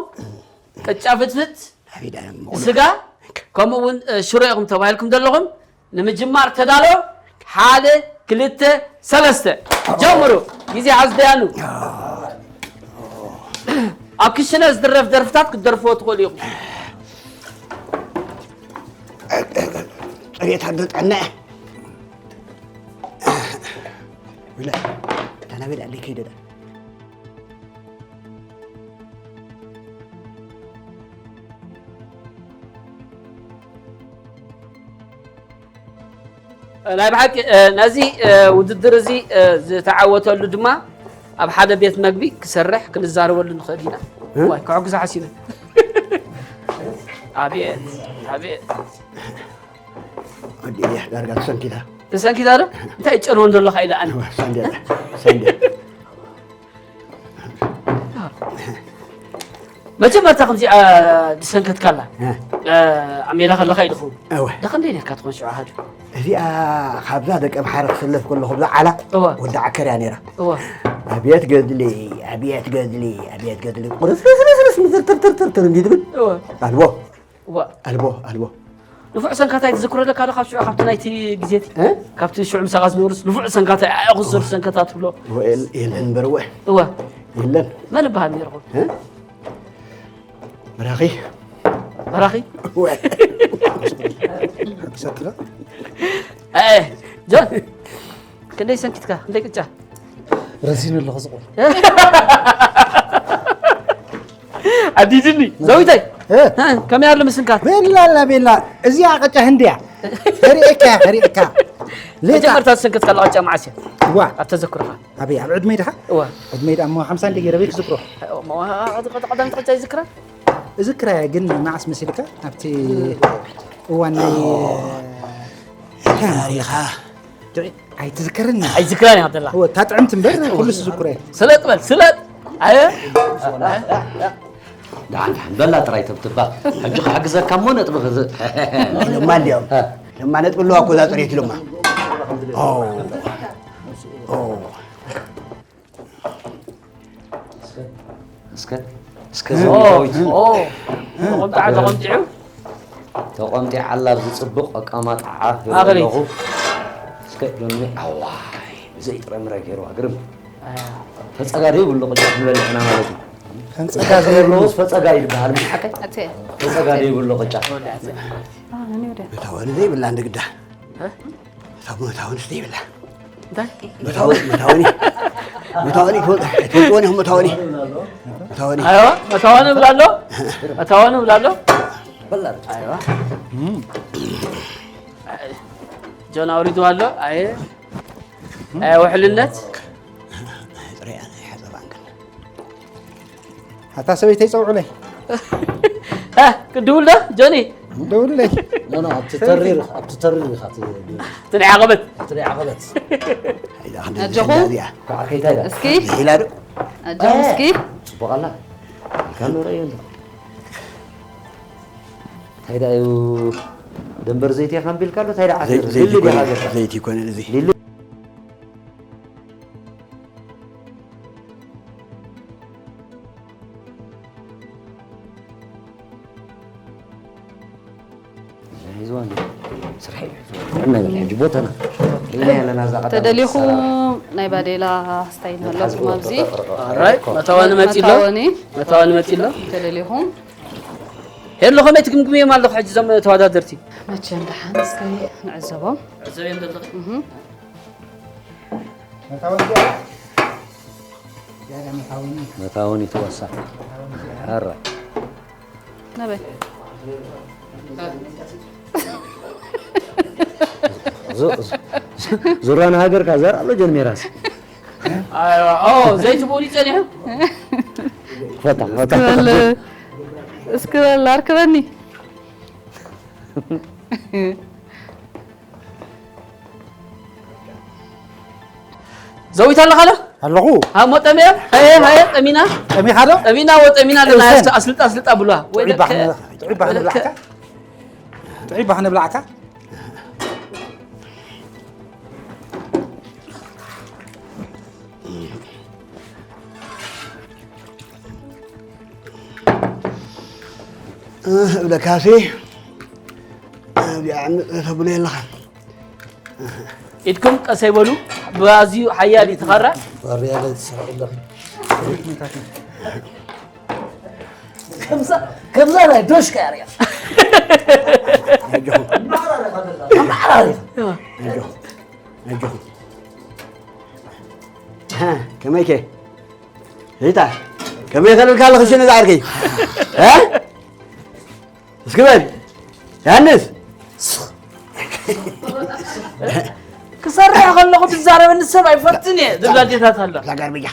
ቅጫ ፍትፍት ሓቢዳ እሞ ስጋ ከምኡ እውን ሽሮ ኢኹም ተባሂልኩም ዘለኹም። ንምጅማር ተዳሎ። ሓደ፣ ክልተ፣ ሰለስተ። ጀምሩ። ግዜ ሓዝደያኑ። ኣብ ክሽነ ዝድረፍ ደርፍታት ክትደርፍዎ ትኽእሉ ኢኹም። ጥሬት ኣዶ ጥዕና እያ። ብለ እታ ናበይ ደኣ ከይደ ደኣ ናይ ብሓቂ ነዚ ውድድር እዚ ዝተዓወተሉ ድማ ኣብ ሓደ ቤት መግቢ ክሰርሕ ክንዛረበሉ ንኽእል ኢና። ዋይ ክዕግዛ ሓሲበ። ኣቤት ኣቤት ኣዲያ ዳርጋ ተሰንኪታ። ተሰንኪታ ዶ? እንታይ ጨንወን ዘለኻ ኢለ ኣነ። ሳንዲያ ሳንዲያ መጀመርታ ከምዚኣ ዝሰንከትካላ ኣብ ሜዳ ከለኻ ኢልኹም እወ ደኸንደይ ነርካ ትኾን ሽዑ ሃዱ እዚኣ ካብዛ ደቂ ኣምሓረ ክስለፍ ከለኹ ብዛ ዓላ እወ ወዲ ዓከር እያ ነይራ እወ ኣብየት ገድሊ ኣብየት ገድሊ ኣብየት ገድሊ ቁርስርስርስርስ ምዝርትርትርትር እንዲ ትብል እወ ኣልቦ እወ ኣልቦ ኣልቦ ንፉዕ ሰንካታይ ትዝክሮ ኣለካ ዶ ካብ ሽዑ ካብቲ ናይቲ ግዜ እቲ እ? ካብቲ ሽዑ ምሳኻ ዝነበሩስ ንፉዕ ሰንካታይ ኣያኹ ዝዘሩ ሰንካታ ትብሎ እወ የል- የለን እምበር እወ እወ የለን መን ይበሃል ነርኹም እ? መራኺ መራኺ እወ ሓቂሰትካ እ፣ ጆን ክንደይ ሰንኪትካ ክንደይ ቅጫ ረሲኑ ኣለኹ ዝቑር ኣዲድኒ ዘዊተይ ከመይ ኣሎ ምስንካት ቤላ ኣላ ቤላ እዚኣ ቅጫ ህንድያ ሪእካ ሪእካ ሌጣ መጀመርታ ዝሰንከት ከላ ቅጫ መዓስ እያ ዋ ኣብ ተዘክርኻ ኣበይ ኣብ ዕድመይ ድኻ እዋ ዕድመይ ደኣ እሞ ሓምሳ እንደ ገይረ በይ ክዝክሮ እሞ ቀዳም ቅጫ ይዝክራ እዝክራ ግን መዓስ መሲልካ ኣብቲ እዋን ናይ ታሪኻ ኣይትዝከረኒ ኣይዝክራን እያ ደላ እወ እታ ጥዕምቲ እምበር ኩሉስ ዝኩረ ስለጥ በል ስለጥ ኣየ ደሓን ደሓን በላ ጥራይ ተብትባ ሕጂ ክሕግዘካ እሞ ነጥቢ ክዝ ኢሎማ እንዲኦም ለማ ነጥቢ ኣለዋ እኮ እዛ ጥሬት ኢሎማ እስከ እስከ ዘመናዊት ተቖምጣዕ ተቖምጢዑ ተቖምጢዓ ኣላ ኣብዚ ፅቡቕ ኣቀማጥዓ ኣለኹ እስከ ሎሚ ኣዋይ ብዘይ ጥረ ምረ ገይርዋ ግርም ፈፀጋ ደይብሉ ቅጫ ክንበልዕና ማለት እዩ ፈፀጋ ዘይብለዎስ ፈፀጋ ይድበሃል ምስ ሓቀ ፈፀጋ ደይብሉ ቅጫ እታ ወዲ ዘይብላ እንድግዳ እታ መታወንስ ዘይብላ እንታይ? መታወኒ መታወኒ መታወኒ ትፈልጥዎን ኢኹም መታወኒ መታወኒ ኣይዋ መታወኒ እብላ ኣሎ መታወኒ እብላ ኣሎ በላል ኣይዋ ጆን ኣውሪዱ ኣሎ ኣየ ኣየ ውሕልነት ጥሪያ ናይ ሓፀባን ግን ኣታ ሰበይተይ ጸውዑለይ። ክድውል ዶ ጆኒ? ደውልለይ። ኖ ኖ ኣብቲ ተሪር ኣብቲ ተሪር ኢኻ እቲ ናይ ዓቐበት እቲ ናይ ዓቐበት ኣጆኹ ከዓ ከይታ ኢላ እስኪ ኢላ ዶ ኣጆኹ እስኪ ጽቡቕ ኣላ ካሜራ እየ እንዶ እንታይ ደኣ እዩ ደንበር ዘይቲ ኢኻ ኣንቢልካ ኣሎ እንታይ ደኣ ዓተር ዘይኮነ እዚ ተደሊኹም ናይ ባዴላ ስታይ ንሃለኩም ኣብዚ መታወኒ መፂሎ መታወኒ መፂሎ ተደሊኹም ሄሎ ከመይ ትግምግምዮም ኣለኹ ሕጂ ዞም ተወዳደርቲ መቸም ደሓን እስከ ንዕዘቦም ዕዘብዮም ዘለኹ መታወኒ ትወሳ ሓራ ነበይ ዙራና ሃገርካ ዘር ኣሎ ጀንሜራስ ዘይትብኡኒ ጸኒሑ ፈታ ፈታ እስክበል ኣርክበኒ ዘዊት ኣለኻ ዶ? ኣለኹ። ሃሞ ጠምየ? ሃየ ሃየ ጠሚና። ጠሚኻ ዶ? ጠሚና ወ ጠሚና ኣለና። ጥብሰን። ኣስልጣ ኣስልጣ ብሏ። ወይ ጥዑይ ባህ ደከ- ንብላዕካ። ጥዑይ ባህ ወይ ደከ- ንብላዕካ። ጥዑይ ባህ ንብላዕካ። እብለካሲ ተብሎ የለኻ። ኢድኩም ቀስ ኣይበሉ፣ ብኣዝዩ ሓያል እዩ እቲ ኻራ። ወርያለ ትስሕቕ ኣለኺ። ከምዛ፣ ከምዛ ናይ ዶሽካ እያ ሪኣ። ኣጆኹም። ኣመዓራሪ። ኣጆኹም። ኣጆኹም። ሃ፣ ከመይ ከ? ሪታ፣ ከመይ ከለልካ ኣለኺ ሽነ ዝዓርከይ? ሃ? እስኪ በል፣ ዮሃንስ። ክሰርሕ ከለኹ ትዛረበኒ ሰብ ኣይፈትን እየ ዝብላ ኣዴታት ኣላ። ዛጋር ብያ።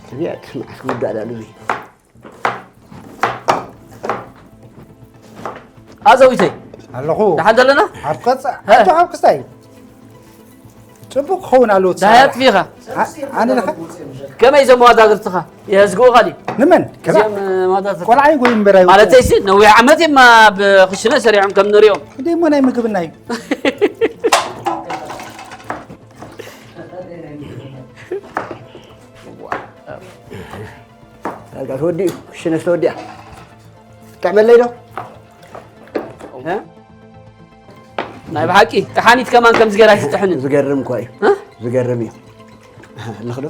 ክብያት፣ መዓስ ክውዳእ ዳሉ እዙይ። ኣዘዊተይ። ኣለኹ። ደሓን ዘለና? ኣብ ቀጻ-፣ እ። ኣቶ ሓብክስታይ። ጽቡቕ ክኸውን ኣለዎ እቲ ደሃይ ስራሕ። ኣጥፊኻ። ኣ-፣ ኣነ ለኸ? ከመይ እዞም መዋዳግርትኻ? የህዝግኡኻ ድዩ? ንመን? ከላ-፣ እዚኦም፣ እ፣ መዋዳግርትኻ? ቆልዓ ይጎይ እምበር ኣይውጥን። ማለተይሲ፣ ነዊሕ ዓመት እዮም ኣብ ክሽነ ሰሪሖም ከም ንሪኦም። እንደ እሞ ናይ ምግብና እዩ። ዳርጋ ተወዲኡ፣ ክሽነስ ተወዲኣ። ትጥዕመለይ ዶ? እ? ናይ ብሓቂ፣ ጠሓኒት ከማን ከምዚ ገይራ ኣይትጥሕንን። ዝገርም እኮ እዩ። እ? ዝገርም እዩ። ኣለኽ ዶ?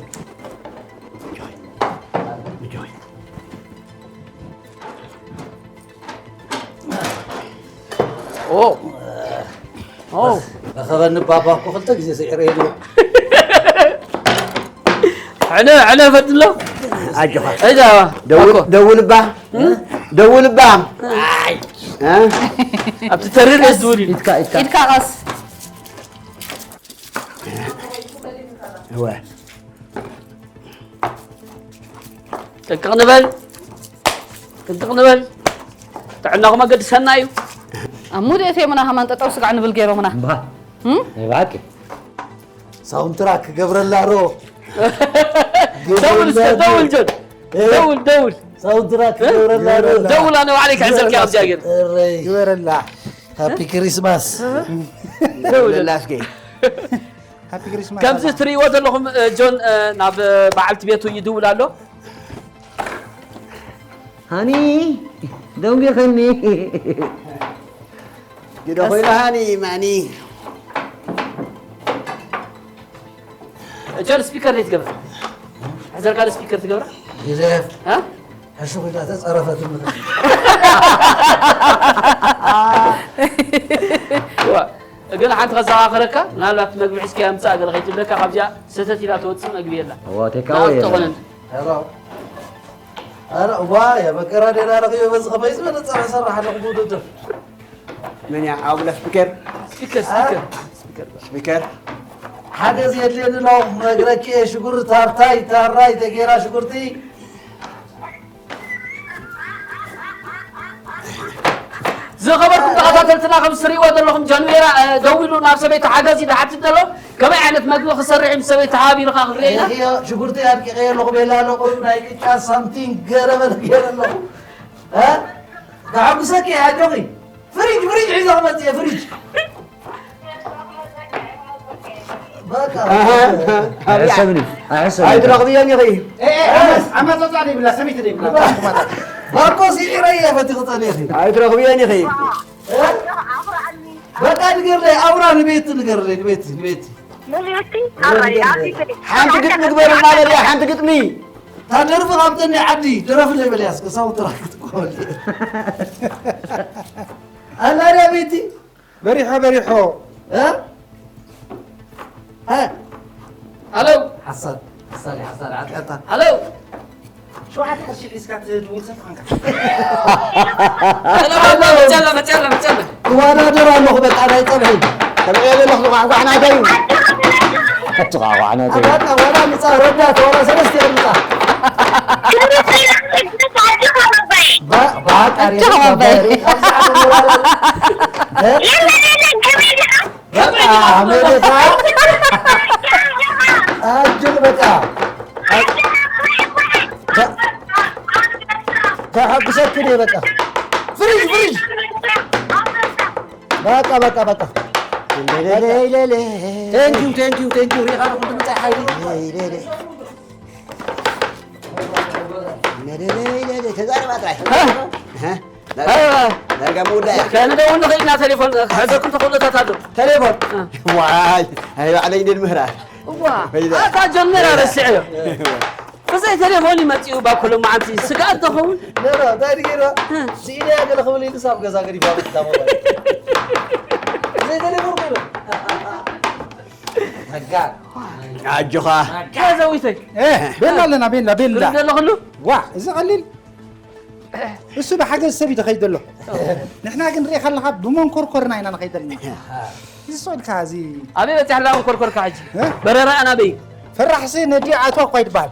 ኦ። ኦ። ረኸበኒ ባባ እኮ ክልተ ግዜ ስዒረ ኢሉ። ዕነ፣ ዕነ ፈትሎ። ኣጆኻ። እዛ፣ ደውል፣ ኣኮ። ደውል እባ። እ? ደውል እባ። ኣይ። እ? ኣብቲ ተሪር እየ ዝውል ኢሉ። ኢድካ፣ ኢድካ። ኢድካ ቀስ። እወ። ጥንቅቕ ንበል፣ ጥንቅቕ ንበል። ጥዕናኹም ኣገድሰና እዩ። ኣብ ሙሉእ እቴሙና ከማን ጠጠው ስጋዕ ንብል ገይሮምና። እምባ። እም? ናይ ብሓቂ። ሳውንትራክ ክገብረላ ዶ? ደውል እስከ፣ ደውል ጆን። እ? ደውል፣ ደውል። ሳውንትራክ እ? ክገብረላ ዶ? ደውል፣ ኣነ ባዕለይ ክሕዘልካ እየ፣ ኣብዚኣ ገይረ። እረይ። ግበረላ። ሃፒ ክሪስማስ። ደውል። ደውለላ እስኪ። ሃፒ ክሪስማስ ከምዚ ኣላ። ትርእይዎ ዘለኹም፣ እ፣ ጆን፣ እ፣ ናብ፣ እ፣ በዓልቲ ቤቱ ይድውል ኣሎ። ሃኒ፣ ደንጒኽኒ። ግደ ኮይና ሃኒ፣ ማኒ። ጆን፣ ስፒከር ደይ ትገብራ? ሕዘርካ ዶ ስፒከር ትገብራ? ግደፍ። እ? ሕሹኽ ኢላ ተጸረፈት ምኽሪ። ዋ፣ ግን ሓንቲ ከዘኻኽረካ፣ ምናልባት መግቢ ሒዝካያ ምጻእ ገለ ከይትብለካ፣ ካብዚኣ ሰተት ኢላ ትወጽእ መግቢ የላ። እዋ፣ ቴካወ ናብቲ የለን። ተኾነን። ኧረ፣ ኧረ፣ ዋ፣ ያ መከራ ደህና ረኺበ፣ በዚ ከመይ ዝበለ ጸብሒ ሰራሕ ኣለኹ፣ ብውድድር። መን እያ? ኣቡላ ስፒከር? ስፒከር፣ አ? ስፒከር፣ ስፒከር። ስፒከር። ሓገዝ የድልየኒ ኣለኹ፣ ክነግረኪ እየ፣ ሽጉር ታርታይ፣ ታራይ፣ ተጌራ ሽጉርቲ። ዝኸበርኩም ተኸታተልትና፣ ከም እትርእይዎ ዘለኹም ጀንቤራ፣ እ፣ ደዊሉ ናብ ሰበይቲ ሓገዝ እዩ ዝሓትት ዘሎ። ከመይ ዓይነት መግቢ ክሰርሕ እዩ ምስ ሰበይቲ ተሓባቢርካ ክንርኢ ኢና። እየ፣ ሽጉርቲ ኣድቂቐ ኣለኹ፣ ቤላ ኣሎ፣ ቁሩብ ናይ ቅጫ ሳምቲንግ ገረበል ገይረ ኣለኹ። እ? ከሐጉሰኪ እየ፣ ኣጆኺ። ፍሪጅ፣ ፍሪጅ ሒዘ ክመጽእ እየ፣ ፍሪጅ። በቃ። ኣሃ፣ ኣሃ። ኣይሕሰብን እዩ፣ ኣይሕሰብን እዩ። ኣይትረኽብዮን ኢኺ። ኤ፣ ኤ፣ ዓመት፣ ዓመት ወጻእ ዘይብላ፣ ሰበይቲ ዘይብላ። ባኮ ስዒረ እየ፣ ፈቲኺ ጸኒኺ። ኣይትረኽብዮን ኢኺ። እ? በቃ ንገርለይ፣ ኣውራ ንቤት ንገርለይ፣ ንቤት፣ ንቤት። ሓንቲ ግጥሚ ግበርልና በልያ፣ ሓንቲ ግጥሚ። እታ ደርፊ ካብተን ናይ ዓዲ፣ ድረፍለይ በልያ፣ እስከ ሳውንድ ትራክ ክትኮል። ኣላ ድያ ቤቲ? በሪሖ፣ በሪሖ። እ? እ? ሃሎ። ሓሳድ፣ ሓሳድ፣ ሓሳድ፣ ዓጥዕታ። ሃሎ። ሸውዓተ ቅርሺ ሒዝካ ትድውል ሰብ ኳንካ። ሃሎ፣ ሃሎ፣ መፅኣላ፣ መፅኣላ፣ መፅኣላ። እወዳደር ኣለኹ፣ በቃ፣ ናይ ፀብሒ። ተብዔ ዘለኹ፣ ጓሕጓሕ ናተይ እዩ። እቲ ጓሕጓሕ ናተይ እዩ። በቃ፣ ዋላ ምፃ፣ ረዳት፣ ዋላ ሰለስተ ምፃ። ባ-፣ ባቃ፣ እጅ ሬሳ፣ ከመበይ። ባሪ፣ ኣብዚ ዓለም ወራላ። እ? በቃ፣ ኣሜሪካ። ኣጅል በቃ። ተ-፣ ተሐጉሰክን እየ በቃ። ፍሪጅ፣ ፍሪጅ። በቃ፣ በቃ፣ በቃ። ቴንኪው፣ ቴንኪው፣ ቴንኪው። ሪኢኻ ዶ ክንዲ ምንታይ ሓይሊ? ተዛረባ ጥራይ። ዳርጋ ምውዳእ እያ። ከንደውል ንኽእል ኢና። ቴሌፎን ክሕዘኩም ተኽእሎታት ኣሎ። ቴሌፎን? እ። ዋይ፣ ኣይ ባዕለይ እንደ ምህራ። እዋ፣ ወይዳ። ኣታ ጀመራ ረስዐዮ። ብዘይ ቴሌፎን ይመጽኡ ባኮሎም መዓልቲ ስግኣት ተኸውን? ኖ፣ ኖ፣ እንታይ ድጌራ? እ። ስኢነ እያ ገለ ክብል ኢሉ ሳብ ገዛ ገዲፋ መጣ ሞባይል። ብዘይ ቴሌፎን ኮይኑ። መጋር። ኣጆኻ። መጋር ዘዊተይ። እ፣ ቤላ ኣለና፣ ቤላ፣ ቤላ። ክሪእ ዘለኹሉ? ዋ፣ እዚ ቀሊል። እሱ ብሓገዝ ሰብ እዩ ዝኸይድ ዘሎ። ንሕና ግን ርኢኻ ኣለኻ፣ ብመንኮርኮርና ኢና ንኸይድ ዘለና። እዚ ሰው ኢልካ፣ እዚ ኣበይ በፂሕላ መንኮርኮርካ ሕጂ? እ? በረራ ኣናበይ? ፈራሕሲ ነዲኣ ኣትዋ እኳ ይትበሃል።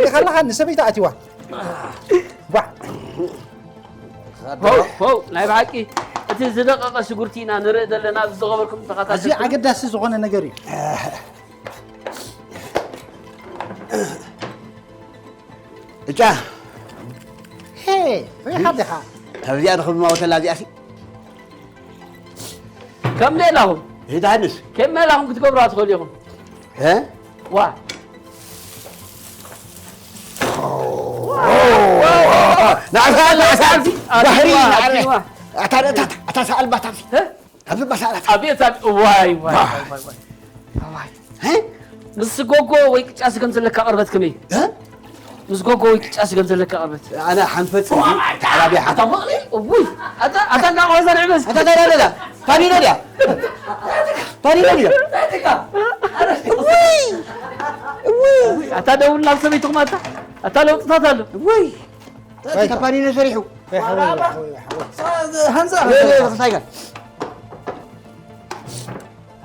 ርኢኻ ኣለኻ፣ ንሰበይታ ኣትዋ። ዋ። ሆው፣ ሆው፣ ናይ ብሓቂ እቲ ዝደቐቐ ሽጉርቲ ኢና ንርኢ ዘለና፣ ኣብዚ ዝገበርኩም ተኸታተልቲ። ኣዝዩ ኣገዳሲ ዝኾነ ነገር እዩ። እጫ። ሄ፣ ርኢኻ ዲኻ? ኣብዚኣ ንኽብ ማወተላ እዚኣ ሲ። ከም ሜላኹም። ይትሃንስ። ከም ሜላኹም ክትገብሩዋ ትኽእሉ ኢኹም። እ? ዋ። ንዓኻ፣ ንዓኻ። ኣትዋ፣ ባህሪ፣ ኣትዋ፣ ኣትዋ። ኣታ፣ ኣታ፣ ኣታ ሰኣል ባታ ሲ። እ? ኣብዚ ባሳላት። ኣቤት፣ ኣቤት፣ ዋይ፣ ዋይ፣ ዋይ፣ ዋይ፣ ዋይ። ዋይ። እ? ምስ ጎጎ ወይ ቅጫ ስገም ዘለካ ቅርበት ከመይ? እ? ምስ ጎጎ ወይ ቅጫ ስገም ዘለካ ቅርበት? ኣነ ሓንፈጽ እንጂ ተዓራቢ ሓንፈጽ። እውይ፣ ኣታ፣ ኣታ እንዳቆዘ ንዕበስ። ኣታ፣ ኣታ፣ ኣታ፣ ኣታ፣ ፓኒኖ ድያ? ፓኒኖ ድያ? እውይ! እውይ! ኣታ ደውል ናብ ሰበይትኹም ኣታ። ኣታ ለውጥታት ኣሎ። እውይ! ኣታ ፓኒኖ ሰሪሑ። ወይ ሓወይ፣ ወይ ሓወይ፣ ወይ ሓወይ። ሃንዛ፣ ለ-፣ ለ-፣ ሃንዛ። እንታይ ጋር?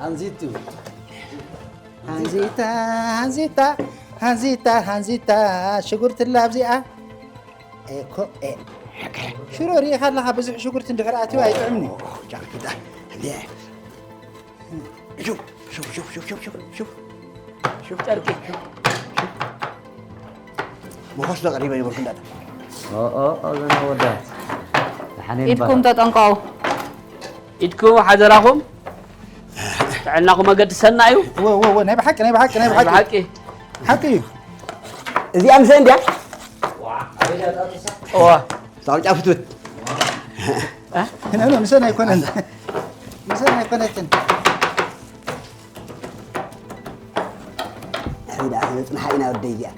ሃንዚቱ። ሃንዚታ፣ ሃንዚታ፣ ሃንዚታ፣ ሃንዚታ፣ ሽጉርቲ ኣላ ኣብዚኣ። ኤኮ፣ ኤ። ሽሮ ርኢኻ ኣለኻ፣ ብዙሕ ሽጉርቲ እንድሕር ኣትዩ ኣይጥዕምኒ። ኦ፣ ጃኪታ፣ እንዴ። ሹፍ፣ ሹፍ፣ ሹፍ። ሹፍ። ጨርቂ። መኾስ ዶ ቀሪበ ይበልኩ እንዳታ። ኦ፣ ኦ፣ ኦ፣ ዘና ወዳት። ደሓን እየ ኢድኩም እምበኣር። ተጠንቀቑ። ኢድኩም ሓደራኹም። ጥዕናኹም ኣገድሰና እዩ። ወ፣ ወ፣ ወ፣ ናይ ብሓቂ፣ ናይ ብሓቂ፣ ናይ ናይ ብሓቂ። ብሓቂ። ሓቂ እዩ። እዚኣ ምሰ እንድያ? እዋ። ሳብ ጫፍ ትብት። እ? ኖ፣ ኖ፣ ምሰን ኣይኮነን። ምሰን ኣይኮነትን። ሕሪዳ፣ ሕሪ ጽንሓ ኢና ወደይ እዚኣ።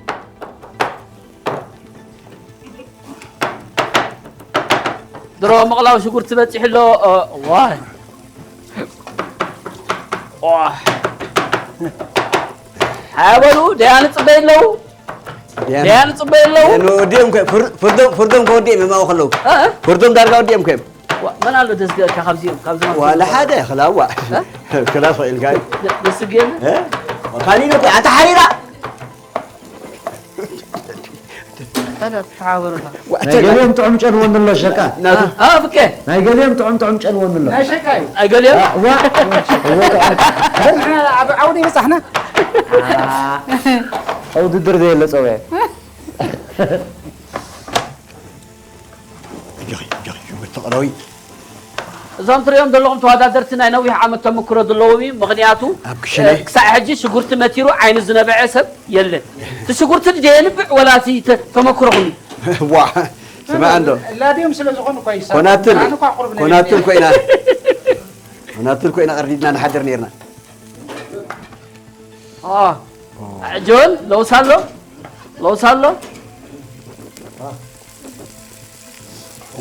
ድሮ ምቕላው ሽጉርቲ በጺሑ ኣሎ። ኦ፣ ዋይ። ኦ። ሃያ በሉ፣ ደያኑ ጽበዩ ኣለዉ። ደያኑ። ደያኑ ጽበዩ ኣለዉ። ደያኑ ወዲኦም ከ-፣ ፍር-፣ ፍርዶም፣ ፍርዶም ከወዲኦም እዮም ኣብኡ ከለዉ። እ? ፍርዶም ዳርጋ ወዲኦም ከ እዮም። ዋ፣ መን ኣሎ ደስገእካ ካብዚኦም፣ ካብዞም ዋላ ሓደ ክላዋ። እ? ክላ ኽኢልካ እዩ። ደ-፣ ደስገ የለ? እ? ፓኒኖ እኮ ኣታ ሓሪራ። ኣታ ተሓባበሩና። ዋ፣ ናይ ገሊኦም ጥዑም ጨንወኒ ኣሎ ሸቃ። ናቱ። ኣ፣ ብከ? ናይ ገሊኦም ጥዑም ጥዑም ጨንወኒ ኣሎ። ናይ ሸቃ እዩ። ናይ ገሊኦም? ዋ፣ ዋ፣ ዋ፣ ጥዑም። ንሕና ኣብ ዓውዲ ይበጻሕና። ኣ፣ ውድድር ዘየለ ጸውየ። እጆኺ፣ እጆኺ፣ ሽጉርቲ ቅረዊ። እዞም ትሪኦም ዘለኹም ተወዳደርቲ ናይ ነዊሕ ዓመት ተመክሮ ዘለዎም እዩ። ምኽንያቱ፣ ኣብ ክሽነ። እ፣ ክሳዕ ሕጂ ሽጉርቲ መቲሩ ዓይኑ ዝነበዐ ሰብ የለን። እቲ ሽጉርቲ ድየ የንብዕ ወላ እቲ ተ-፣ ተመክሮኹም እዩ? ዋ፣ ስማዕ እንዶ። ላድዮም ስለ ዝኾኑ እኮ ይሳብ። ኮናትል፣ ኣነ እኳ ቁሩብ ነይረ። ኮናትል ኮይና። ኮናትል ኮይና ቀርዲድና ንሓድር ነይርና። ኦ። ጆን፣ ለውስ ኣሎ? ለውስ ኣሎ?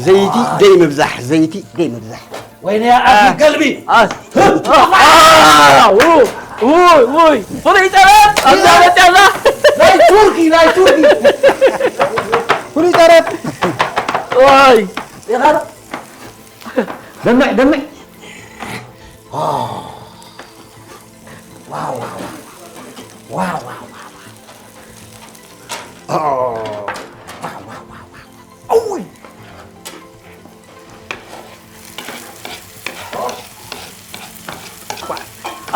ዘይቲ ደይ ምብዛሕ፣ ዘይቲ ደይ ምብዛሕ። ወይኔ ኣቢ ገልቢ። ኣ-፣ ኣ-፣ ው-፣ ውይ፣ ውይ፣ ፍሉይ ጠረን፣ ኣብዛ መፅያላ። ናይ ቱርኪ፣ ናይ ቱርኪ። ፍሉይ ጠረን። ዋይ። ኢኻ ዶ? ደምዕ፣ ደምዕ። ዋው፣ ዋው፣ ዋው። ዋው፣ ዋው፣ ዋው፣ ዋው። ኦ። ዋው፣ ዋው፣ ዋው፣ ዋው። እውይ።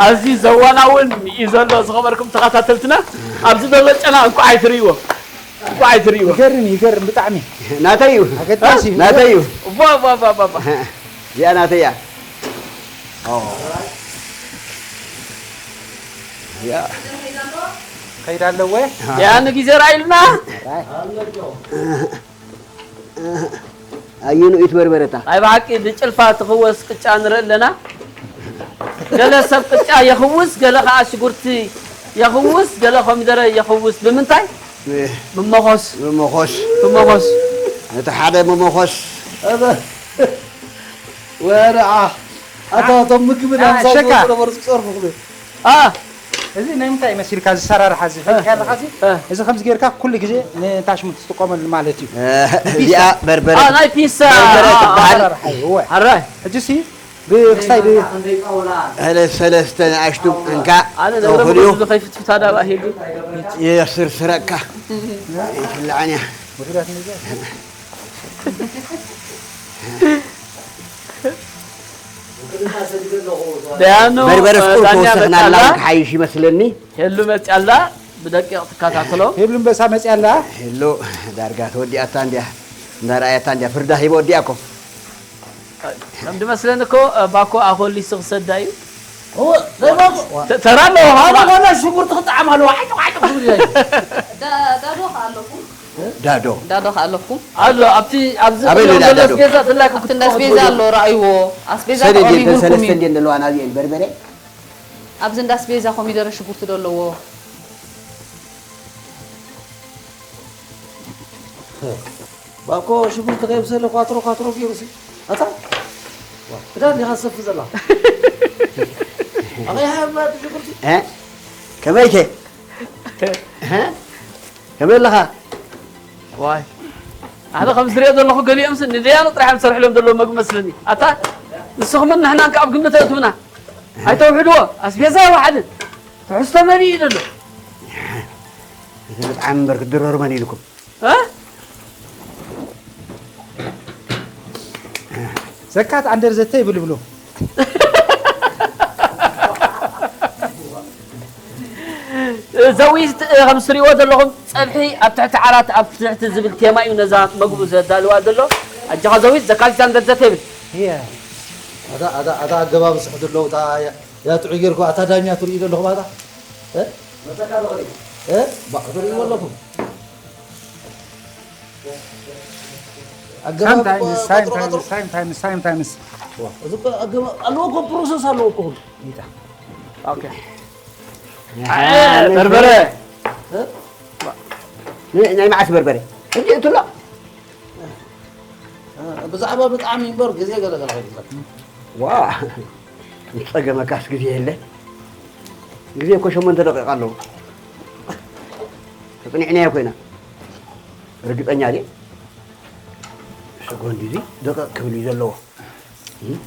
ኣዝዩ ዘዋናውን እዩ ዘሎ። ዝኸበርኩም ተኸታተልትና፣ ኣብዚ ዘሎ ጨና እንኳዕ ኣይትርእይዎ፣ እንኳዕ ኣይትርእይዎ። ይገርም፣ ይገርም ብጣዕሚ። ናተይ እዩ። ኣገዳሲ እዩ። ናተይ እዩ። ባ፣ ባ፣ ባ፣ ባ፣ ባ። እዚኣ ናተይ እያ። ኦ። እዚኣ። ከይዳ ኣለወ? ያ ንግዜ ራእይልና። ራይ። እ፣ እ፣ ኣየንኡት በርበረታ? ኣይ ብሓቂ ብጭልፋ ትኽወስ ቅጫ ንርኢ ኣለና። ገለ ሰብ ቅጫ የኽውስ፣ ገለ ኸዓ ሽጉርቲ የኽውስ፣ ገለ ኮሚደረ የኽውስ። ብምንታይ? እ። ብመኾስ። ብመኾስ። ብመኾስ። እቲ ሓደ ብመኾስ። ኣበ-፣ ወርዓ። ኣታ፣ እቶም ምግቢ ኣ፣ ናምሳ ሸካ። ዝወስዱ ነበሩ ዝጸርፉ ክብል። ኣ። እዚ ናይ ምንታይ መሲልካ ዝሰራርሓ እዚ እ። ፈልካ ኣለኻ እዚ? እ። እዚ ከምዚ ጌርካ ኩሉ ግዜ ንታሽሙ ትጥቀመሉ ማለት እዩ። እ፣ እዚኣ በርበረ። ኣ፣ ናይ ፒሳ። በርበረ ኣ፣ ትበሃል። ኣሰራርሓ እዩ፣ እወ። ኣራይ። ሕጂ ሲ ብ-፣ ክሳይ ብ-፣ ሰለስተ፣ ሰለስተ ንኣሽቱ እንካ ኣነ ነግረ ተውኽልዩ። ብዙ ከይፍትፍታ ዳባ ሄዱ። የስርስረካ። ይፍልዓን እያ። ውሑዳት ነገር። ደያኑ፣ በርበረ ፍቁር ዳኛ ከወሰኽናላ መጣላ። ክሓይሽ ይመስለኒ። ሄሉ መጽኣላ፣ ብደቂቕ ትከታተሎ። ሄሉ እምበሳ መጽኣላ። ሄሉ ዳርጋ ተወዲኣታ እንድያ፣ እንዳረኣያታ እንድያ፣ ፍርዳ ሂቦ ወዲኣ እኮ። ከም ድመስለኒ እኮ፣ ባኮ ኣኾሊሱ ክሰዳ እዩ። እወ፣ ናይ ባኮ። ተ-፣ ተራ ኣለዎ፣ ኣነ ባኮ። ኮነ ሽጉርቲ ክጠዓም ኣለዎ፣ ዓይጭ፣ ዓይጭ ክብል እዩ። ዳ-፣ ዳዶ ከ ኣለኩም? ዳዶ። ዳዶ ከ ኣለኩም? ኣሎ፣ ኣብቲ፣ ኣብዚ ኣበይ ቅድም ኣሎ ዘሎ ዳዶ? ኣስቤዛ ትላክ ኣብቲ እንዳ ኣስቤዛ ኣሎ፣ ረኣይዎ። ኣስቤዛ ሰለስተ ተቐሪቡልኩም እንድየን፣ እዩ። ሰለስተ እንድየን ዘለዋ፣ ናብየን በርበረ? ኣብዚ እንዳ ኣስቤዛ ኮሚደረ ሽጉርቲ ዶ ኣለዎ? ባኮ ሽጉርቲ ከየብሰለ ኳትሮ ኳትሮ ገይሩ ሲ። ኣታ? ዋ፣ ክዳን ዲኻ ትሰፊ ዘላ? ኣቐይሓ እማ እቲ ሽጉርቲ። እ? ከመይከ? እ? ከመይ ኣለኻ? ዋይ። ኣነ ከም ዝሪኦ ዘለኹ ገሊኦምስ ንደያኑ ጥራሕ እዮም ዝሰርሕሎም ዘለዉ መግቢ መስለኒ። ኣታ ንስኹምን ንሕናን ከ ኣብ ግምት ኣእትውና። ኣይተውሕድዎ። ኣስቤዛ ይወሓድን። ትሕዝቶ መሊኡ እዩ ዘሎ። እቲ ብጣዕሚ እምበር ክትድረሩ መን ኢልኩም? እ? ዘካት ኣንደር ዘተ ይብል ብሉ። ዘዊት፣ እ፣ ከም ትሪእዎ ዘለኹም ጸብሒ ኣብ ትሕቲ ዓራት ኣብ ትሕቲ ዝብል ቴማ እዩ ነዛ መግቡ ዘዳልዋ ዘሎ። ኣጆኻ ዘዊት፣ ዘካቲት ኣንደር ዘተ ይብል። እየ። ኣታ፣ ኣታ፣ ኣታ ኣገባብ ስሕት ኣለዉ፣ እታ ያ፣ ያ ጥዑይ ጌርኩ፣ ኣታ ዳኛ ትርእዩ ዘለኹም ኣታ? እ? እ? ባ-፣ ትርእይዎ ኣለኹም? ኣገባብ እኮ sometimes፣ ቆጽሮ ቆጽሮ። Sometimes፣ sometimes፣ sometimes። ዋ፣ እዚ እኮ ኣገባብ ኣለዎ እኮ፣ ፕሮሰስ ኣለዎ እኮ ሁሉ። ይታ። ኦኬ። ኣይ፣ በርበረ። እ? ን-፣ ናይ መዓስ በርበረ? እንዴ፣ እትሎ? እ፣ ብዛዕባ ብጣዕሚ እምበር ግዜ ገለ ገለ ከይብለካ። ዋ፣ ዝጸገመካስ ግዜ የለ። ግዜ እኮ ሸሞንተ ደቂቃ ኣለዎ። ተጽኒዕናዮ ኮይና። ርግጸኛ ድየ? ሰጎንዲ እዚ ደቀቕ ክብል እዩ ዘለዎ። እም?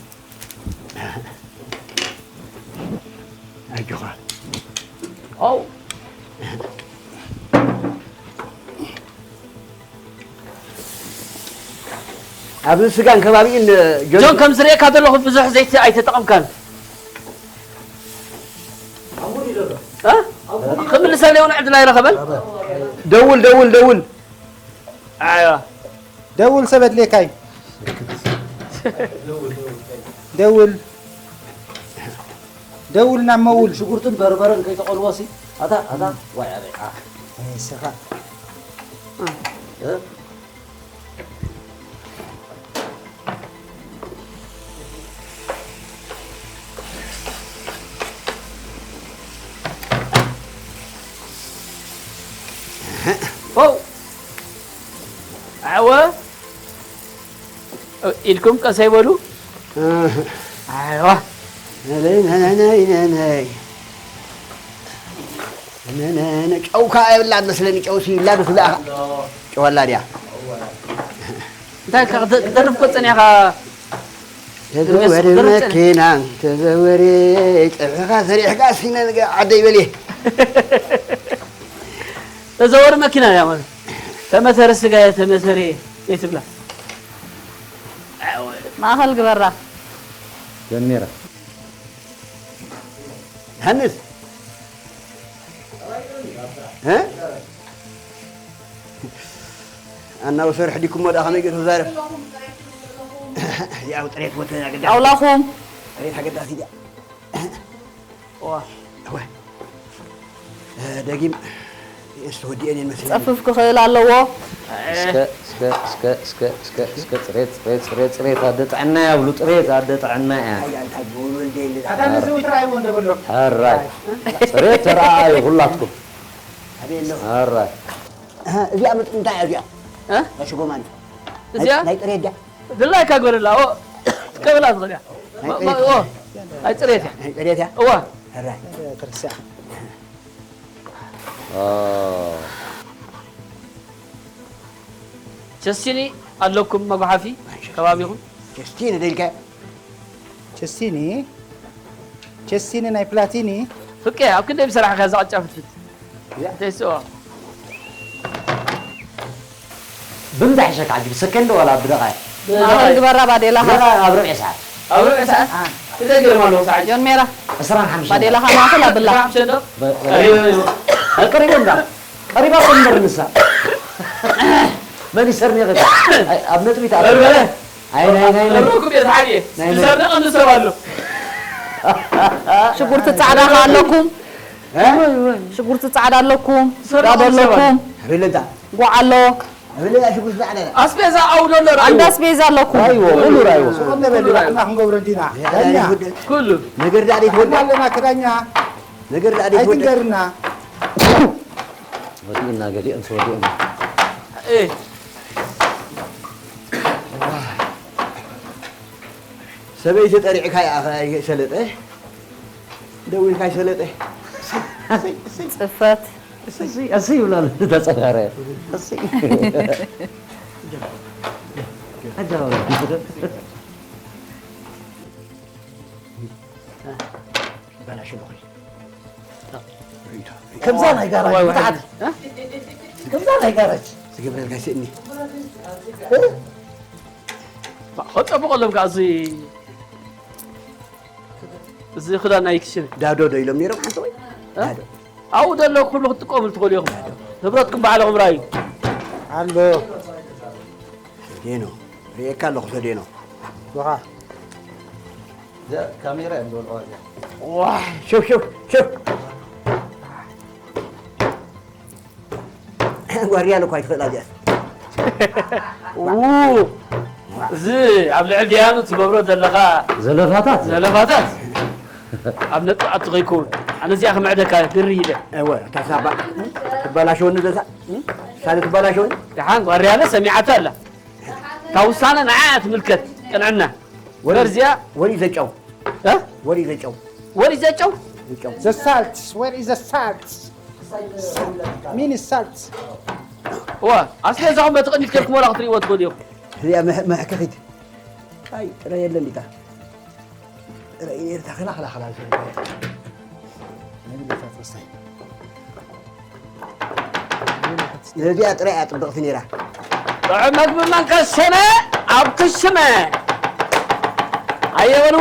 ኣጆኻ። ኣው። ኣብዚ ስጋን ከባቢኡን ጆን ጆን፣ ከም ዝርእየካ ዘለኹ ብዙሕ ዘይቲ ኣይተጠቐምካን። እ? ክምልሰለይ እውን ዕድል ኣይረኸበን። ደውል፣ ደውል፣ ደውል። ኣይዋ። ደውል ሰብ ኣድልየካ እዩ። ደውል። ደውል ናብ መውል። ሽጉርትን በርበረን ከይተቐልዎ ሲ። ኣታ፣ ኣታ፣ ዋይ፣ ኣታ፣ ኣ። ኣይ፣ ስኻ። እ? ኦ! ኣወ! ኢድኩም ቀስ ኣይበሉ። ኣሃ። ኣይዋ። ነነይ፣ ነነይ፣ ነነይ። ነነነ፣ ጨው ከኣ የብላን መስለኒ፣ ጨው ሲላ ዶ ክልኣኻ? ጨው ኣላ ድያ? እንታይ ኢልካ ክተ-፣ ክትደርፍ እኮ ጸኒሕካ? ተዘወሪ መኪና፣ ተዘወሪ፣ ጸብሕኻ ሰሪሕካ ሲነ ንገ-፣ ዓደይ በልየ። ተዘወሪ መኪና እያ ማለት። ተመሰሪ ስጋየ፣ ተመሰሪ፣ እየ ትብላ። ማእኸል ግበራ። ጀሚራ። ሃንስ። እ? ኣናው ሰርሕ ዲኩም ወዳ ከመይ ገይሩ ዛረብ? ያው ጥሬት ወተ ያገዳ። ኣውላኹም። ጥሬት ኣገዳሲ ድያ። ዋ። ወ-፣ እ፣ ደጊም። እሱ ወዲኤን ይመስለኒ። ጸፍፍ ክኽእል ኣለዎ። እስከ እስከ እስከ እስከ እስከ እስከ ጽሬት ጽሬት ጽሬት ጽሬት ኣደ ጥዕና እያ ብሉ። ጽሬት ኣደ ጥዕና እያ። ኣይ፣ ኣንታ ብወልወል ደይል። ኣታ ንዚ ውትራ ኣይዎ እንደበሎ። ሕራይ። ጽሬት ተረኣዩ ኩላትኩም። ኣበይ ኣሎ? ሕራይ። እህ፣ እዚኣ ምጥ-፣ እንታይ እያ እዚኣ? እ? ናይ ሽጎማኒ። እዚኣ? ናይ ጥሬት ድያ? ድላይካ ግበረላ። ኦ፣ ትቀበላ ትኽእል እያ። ናይ ማ-፣ ማ-፣ ጽሬት። ኦ፣ ናይ ጽሬት እያ። ናይ ጽሬት እያ? እዋ። ሕራይ። ትርስዕ። ኦ። ቸስቲኒ ኣለኩም መጉሓፊ ከባቢኹም? ቸስቲኒ ደልካ? ቸስቲኒ? ቸስቲኒ ናይ ፕላቲኒ? ፍቄ፣ ኣብ ክንደይ ብሰራሕካ እዛ ቅጫ ፍትፍት? ያ። ተይስኦ። ብምንታይ ሕሸካ ዓጅብ? ሰከንድ ዋላ ብደቓ? ማእኸል ግበራ ባዴላኻ። ደቓ ኣብ ርብዒ ሰዓት። ኣብ ርብዒ ሰዓት? አ። እንታይ ገርማ ኣለዎ ሰዓት? ጆን ሜራ። ዕስራን ሓሙሽተን። ባዴላኻ ማእኸል ኣብላ። ዕስራን ሓሙሽተን ዶ? በ-፣ በ-፣ ኣይዮ፣ ኣይዮ። ኣይቀሪበን ዳ? ቀሪባ እኮ እምበር ንሳ። መን ይሰርኒ ይኽእል? ኣይ፣ ኣብ ነጥቢ ተኣትዩ። በርበረ። ኣይ፣ ናይ፣ ናይ፣ ናይ። ቀርበኩም እየ፣ ተሓግየ። ናይ፣ ናይ። ዝሰርኒ ቀንዲ ሰብ ኣሎ። ሽጉርቲ ጻዕዳ ከ ኣለኩም? እ? ሽጉርቲ ጻዕዳ ኣለኩም? ዝሰርኒ ዳዶ ቀንዲ ሰብ ኣሎ። ኣለኩም? ኣበይ ኣለታ? ጉዕ ኣሎ። ኣበይ ኣለታ ሽጉርቲ ጻዕዳ? ኣስቤዛ ኣውዶ ኣሎ፣ ራእይዎ። ኣንዳ ኣስቤዛ ኣለኩም? ራእይዎ፣ ኩሉ ራእይዎ። ሱቕ እንበል፣ ኩሉ ራእይዎ። ንሕና ክንገብሮ እንዲና። ያ፣ ዳኛ። ዳኛ ይወደድ። ኩሉ። ነገር ዳኣ ዘይትወደድ። ኣለና ክዳኛ። ነገር ዳኣ ዘይትወደድ። ኣይትንገርና። ወዲእና ገሊኦም ተወዲኦም። እ። ሰበይቲ ጠሪዕካ ይኣ ሰለጠ፣ ደዊልካ ይሰለጠ። እሰይ፣ እሰይ፣ እሰይ። ጽፈት። እሰይ፣ እሰይ፣ እሰይ ይብላሉ ተጸጋረ። እሰይ። ኣጃ በላ። በላሽ ኣለኹ። ከምዛ ናይ ጋራጅ ዋይ፣ ዋይ። ብትሓት። እ? ከምዛ ናይ ጋራጅ። ዝገብረልካ ስእኒ። እ? ባ-፣ ከጸብቐሎም ከኣ እዚ፣ እዚ ክዳን ኣይክሽን። ዳዶ ዶ ኢሎም ነይሮም ሓንቲ ወይ? እ? ዳዶ። ኣብኡ ዘሎ ኩሉ ክትጥቀሙሉ ትኽእሉ ኢኹም። ንብረትኩም ባዕልኹም ራእዩ። ኣሎ። ሰዴኖ። ርእየካ ኣለኹ ሰዴኖ። ወኻ። እዚኣ ካሜራ እዮም ዝበልዑዋ እዚኣ። ዋይ፣ ሹፍ፣ ሹፍ፣ ሹፍ። ጓርያ እኮ ኣይትኽእላ እዚኣስ። ው፣ እዚ ኣብ ልዕሊ ዲያኑ ትገብሮ ዘለኻ ዘለፋታት? ዘለፋታት ኣብ ነጥቢ ኣቲ ከይከውን። ኣነ እዚኣ ክምዕደካ ግሪ ኢለ። እወ፣ እታ ሳባ ትበላሸወኒ ዘሳ፣ ሳለ ትበላሸወኒ። ደሓን ጓርያለ ሰሚዓታ ኣላ። እታ ውሳነ ንዓኣ ትምልከት፣ ቅንዕና። ወዲ-፣ በርዚያ። ወዲ ዘጨው። እ? ወዲ ዘጨው። ወዲ ዘጨው? ዘጨው። The salt, where is the salt? ሚኒ ሳልት። እዋ፣ ኣስቤዛኹም በቲ ቅድሚት ጌርኩም ዋላ ክትርእይዎ ትኽእሉ ኢኹም። እዚኣ መሕ-፣ መሕከኺት። ኣይ፣ ጥረ የለን ኢታ። ጥረ እየ ነርታ ኸላ፣ ኸላ፣ ኸላ፣ ኸላ። ነዚኣ ጥረ እያ ጽብቕቲ ነይራ። ጥዑም መግቢ መን ከሸመ ኣብ ክሽመ። ኣየበሉ?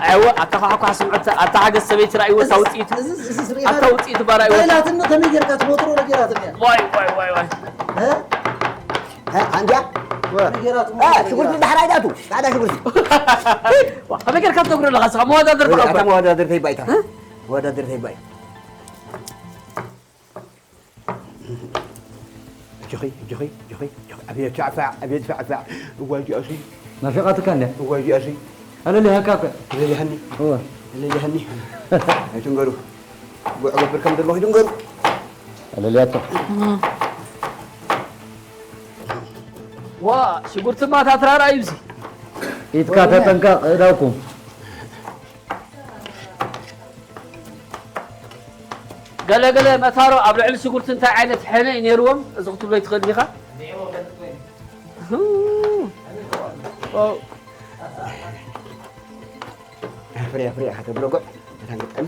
ኣይወ፣ ኣታ ኳሕኳሕ ስምዑ፣ ኣታ ሓገዝ ሰበይቲ ራእይዎ፣ ኣታ ውጽኢቱ። እዚ፣ እዚ፣ እዚ ርኢኻ ኣታ ውጽኢቱ ባራይ እንታይ ወ- ኢላትኒ፣ ከመይ ጌርካ ትወጥሮ ነገር ኣትሪያ? ዋይ፣ ዋይ፣ ዋይ፣ ዋይ። እ? እ፣ ኣንድያ? ወ- ከመይ ጌራ እ፣ ትወጥሮ ሽጉርቲ ነገር? ዳሕራይ ዳቱ፣ ጻዕዳ ሽጉርቲ። ዋ፣ ከመይ ጌርካ ትነግሮ ኣለኻ? እስኻ መወዳደርቲ ወይ፣ ኢኻ ኣታ እኮ። መወዳደርቲ ይባይታ። እ? መወዳደርቲ ይባይ። እጆኺ፣ እጆኺ፣ እጆኺ፣ እጆኺ። ኣቤት ፋዕፋዕ፣ ኣቤት ፋዕፋዕ። እዋይ እዚኣሲ። ናፊቓትካ እንድያ? እዋይ እዚኣሲ። ኣለሊሃካ እኮ። ኣለሊሃኒ። እወ። ኣለሊሃኒ። ኣይትንገሩ። ጉዕ ገብር ከም ዘለኹ ይትንገሩ። ኣለሊያቶ። ዋ፣ ሽጉርትማ ታትራራ እዩ እዚ። ኢድካ ተጠንቀቕ እዳውኩም። ገለ ገለ መታሮ ኣብ ልዕሊ ሽጉርቲ እንታይ ዓይነት ሕነ እዩ ነይርዎም? እዚ ክትብሎ ይትኽእል ዲኻ? ዋው። ፍርያ፣ ፍርያ፣ ከተብሎ ጉዕ፣ መታን ገጠም።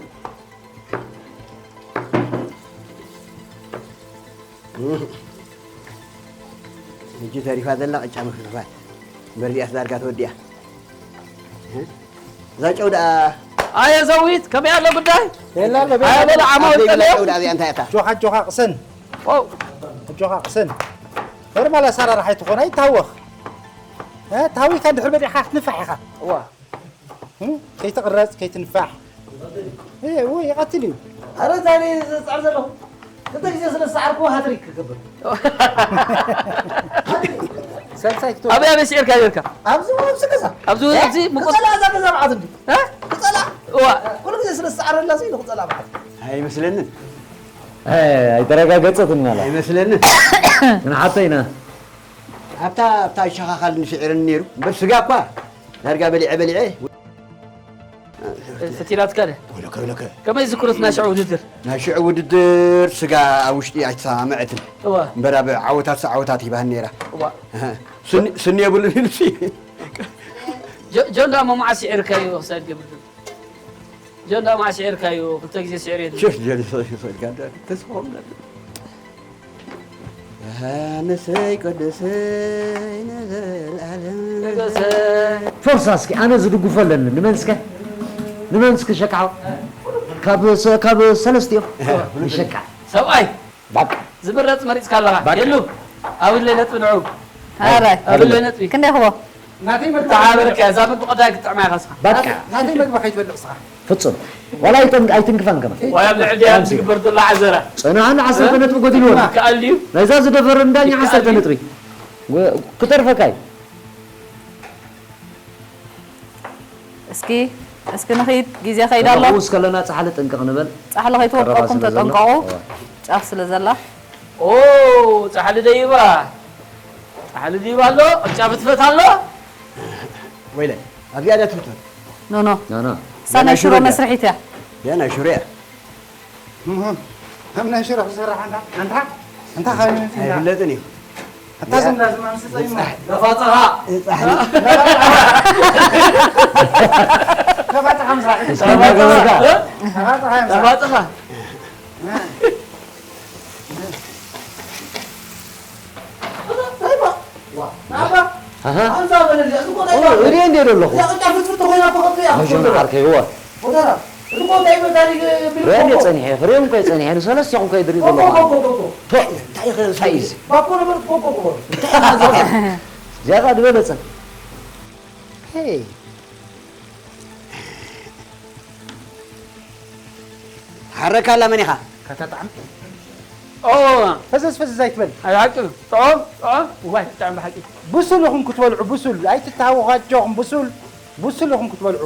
ሕጂ ተሪፋ ዘላ ቅጫ ምፍልፋል። እምበር እዚኣስ ዳርጋ ተወዲኣ። እዛ ጨው ደኣ ኣየ ዘዊት፣ ከመይ ኣሎ ጉዳይ? የላ ኣሎ፣ ኣየ በላ ዓማ ኣብ ዘይብላ ወልቀልዮ? ጨው ደኣ እዚኣ እንታይ እታ? ጆኻ፣ ጆኻ ቅሰን። ዋው። ጆኻ ቅሰን። ኖርማል ኣሰራርሓ ኣይትኾን፣ ኣይታወኽ። እ፣ ታዊካ እንድሕር በሊዕኻ ክትንፋሕ ኢኻ። እዋ። እ፣ ከይትቕረጽ፣ ከይትንፋሕ። እ፣ እዎ፣ ይቐትል እዩ። ኣረ፣ እንታይ እየ ዝጻዕር ዘለኹ? ክልተ ግዜ ስለ ዝሰዓርኩዎ ሃትሪክ ክገብር። ሳልሳይ ክቶ ኣበይ ኣበይ ስዒርካ ነርካ? ኣብዚ ኣብዚ ገዛ። ኣብዚ እ? ኣብዚ ምቁር- ክጸላ እዛ ገዛ መዓት እንዲ። እ? ክጸላ። እዋ። ኩሉ ግዜ ስለ ዝሰዓረላ ሲ ንክጸላ መዓት። ኣይመስለንን። ኣይተረጋገጸትን ማለት ኣይመስለንን። ንሓቶ ኢና። ኣብታ ኣብታ ሸኻኻል ንስዒረኒ ነይሩ እምበር ስጋ እኳ ዳርጋ በሊዐ በሊዐ። ፈቲላትካ ደ ወለከ ወለከ ከመይ ዝክሩት ናይ ሽዑ ውድድር? ናይ ሽዑ ውድድር ስጋ ኣብ ውሽጢ ኣይተሰማምዐትን። እዋ እምበር ኣብ ዓወታት ዓወታት ሂባህኒ ነይራ። እዋ ስኒ የብሉን ኢሉሲ። ጆ- ጆን ደኣ መማዓ ስዒርካዮ ክሳድ ገብር ጆን ደኣ መዓ ስዒርካዮ ክልተ ግዜ ስዒር የለ ሽፍ ጀሊሶ ይፈልጋ ተስፎም ነብ ንሰይ ቅዱሰይ ንዘለዓለም ነገሰ ፎርሳ እስኪ ኣነ ዝድግፎ ኣለኒ ንመን እስከ ንመን እስኪ ሸቃዖ ካብ ሰ- ካብ ሰለስቲኦም ንሸቃ ሰብኣይ ባቃ ዝምረፅ መሪፅካ ኣለኻ ባቃ። የሉ ኣብለይ ነጥቢ ንዑ ኣራይ ኣብለይ ነጥቢ ክንደይ ክቦ ተሓበርካ እዛ መግቢ ቀዳይ ክትጥዕማ ኢኻ ስኻ ባቃ ናተይ መግቢ ከይትበልዕ ስኻ ፍጹም ዋላ ኣይተን ኣይትንክፋን ከማን ዋይ ኣብ ልዕል ድያ ትግበር ዘሎ ዓዘራ ጽንዓን ዓሰርተ ነጥቢ ጎዲልዎ ከኣል ድዩ ናይዛ ዝደፈረ እንዳኛ ዓሰርተ ነጥቢ ክተርፈካ እዩ እስኪ እስኪ ንኺድ ግዜ ከይድ ኣሎ። ንዕኡ እስከለና ጻሕሊ ጥንቅቕ ንበል። ጻሕሊ ከይትወድቀኩም ተጠንቀቑ። ጫፍ ስለ ዘላ። ኦ ጻሕሊ ደይባ ጻሕሊ ደይባ ኣሎ ቅጫ ፍትፈት ኣሎ። ወይለ ኣብዚኣ ዳ ትፍትፈት። ኖ ኖ። ኖ ኖ። እሳ ናይ ሽሮ መስርሒት እያ። ያ ናይ ሽሮ እያ። እሞ ከም ናይ ሽሮ ክሰርሕ ኣንታ ኣንታ ኣንታ ካበይ መፂእካ? ኣይፍለጥን እዩ። ኣታ ዝም ዳ ዝም ኣምስፀ እዩ። ገፋፅኻ። ገፋፅኻ ምስራሕ እዩ። ገፋፅኻ ምስራሕ እዩ። ገፋፅኻ። እሪኦ እንደ ዘለኹ ኣጆና ዓርከይ እወ ሪኦ እንደ ፀኒሐ ክሪኦም እኮ ፀኒሐ ንሰለስቲኹም ከይድሪ ዘለኹ እንታይ እዩ እዚ እዚኣ ከዓ ዝበለፀ ሓረካ ኣላ መን ኢኻ? ከተጣዕም ኦ ፈዘዝ ፈዘዝ ኣይትበል። ኣይ ሓቂ ጥዑም ጥዑም እዋይ ጥዑም ብሓቂ። ብሱል ኢኹም ክትበልዑ ብሱል ኣይትተሃወኹ ኣጆኹም ብሱል ብሱል ኢኹም ክትበልዑ።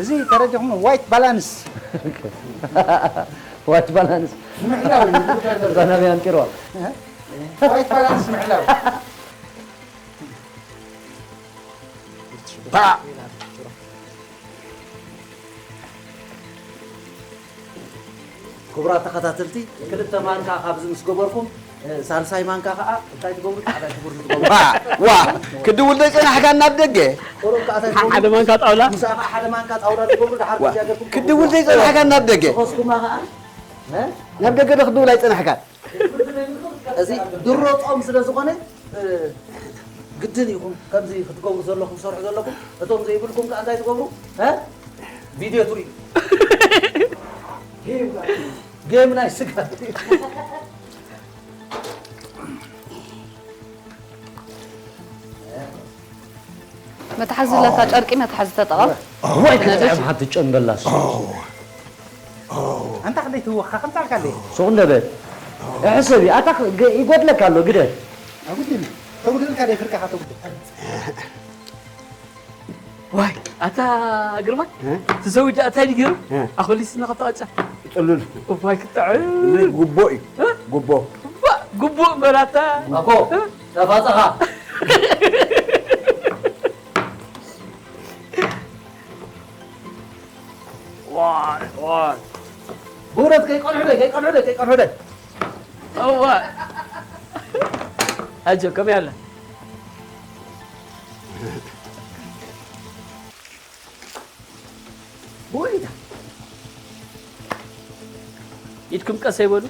እዚ ተረዲኹም ዋይት ባላንስ። ዋይት ባላንስ ምሕላው እዩ። እዛ ናበይ ኣንጢርዋ? ዋይት ባላንስ ምሕላው። ባዕ ክቡራት ተኸታተልቲ ክልተ ማንካ ካብዚ ምስ ገበርኩም ሳልሳይ ማንካ ከዓ እንታይ ትገብሩ ጣዕዳ ሽጉርቲ ትገብሩ ዋ ክድውል ዘይፀናሕካ ናብ ደገ ቁሩብ ከዓ እንታይ ትገብሩ ሓደ ማንካ ጣውላ ምሳኻ ሓደ ማንካ ጣውላ ትገብሩ ድሓር ዋ፣ ከዚያ ገርኩም ክድውል ዘይፀናሕካ ናብ ደገ ተኸስኩማ ከዓ ናብ ደገ ዶ ክድውል ኣይፀናሕካን እዚ ድሮ ጾም ስለ ዝኾነ ግድን ኢኹም ከምዚ ክትገብሩ ዘለኹም ትሰርሑ ዘለኹም እቶም ዘይብልኩም ከኣ እንታይ ትገብሩ እ ቪድዮ ትርእዩ ጌም ናይ ስጋ መትሓዚ ለካ ጨርቂ መትሓዚ ተጠቐም። እዋይ ክትጥዕም ሓንቲ ጨንበላስ። ኣንታ ክንደይ ትህወኻ ከምታ ኣልካ ኣለይ። ሱቕ እንደ በል። እሕሰቢ ኣታ ይጎድለካ ኣሎ ግደል። ኣጉድል ተጉድልካ ደይ ፍርቃኻ ተጉድል። ዋይ ኣታ ግርማይ ትዘውጅ ኣታይ ድገሩ ኣኾሊስና ከተቐጫ ጥሉል እዋይ ክጥዕም ጉቦ እዩ ጉቦ ጉቡእ እምበር ኣታ ኣኮ ተፋፀኻ ዋይ ዋይ ብእውነት ከይቀንሑለይ ከይቀንሑለይ ከይቀንሑለይ እዋ ኣጆ ከመይ ኣለ ብወይታ ኢድኩም ቀስ ኣይበሉ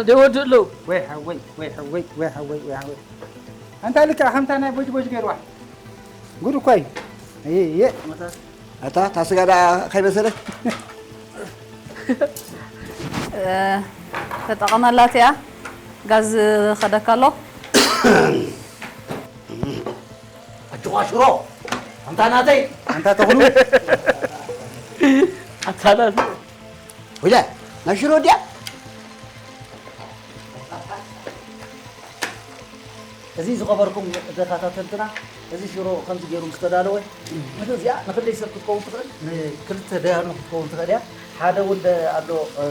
ደይወዱ ኣለዉ ወይ ሓወይ ወይ ሓወይ ወይ ሓወይ ወይ ሓወይ ኣንታ ልክዕ ከምታ ናይ ቦጅቦጅ ገይርዋ ጉድ እኮ እዩ እየ ኣታ ታስጋ ዳ ከይበሰለት ተጠቐመላ እቲኣ ጋዝ ከደካ ኣሎ ኣጆኻ ሽሮ ኣንታ ናተይ ኣንታ ተኽሉ ኣታ ናተይ ወይለ ናይ ሽሮ ድያ እዚ ዝኸበርኩም ተኸታተልትና፣ እዚ ሽሮ ከምዚ ገይሩ ምስ ተዳለወ፣ እዚ እዚኣ ንኽንደይ ሰብ ክትከውን ትኽእል? ንክልተ ደያኑ ክትከውን ትኽእል እያ። ሓደ እውን ደ-፣ ኣሎ፣ እ፣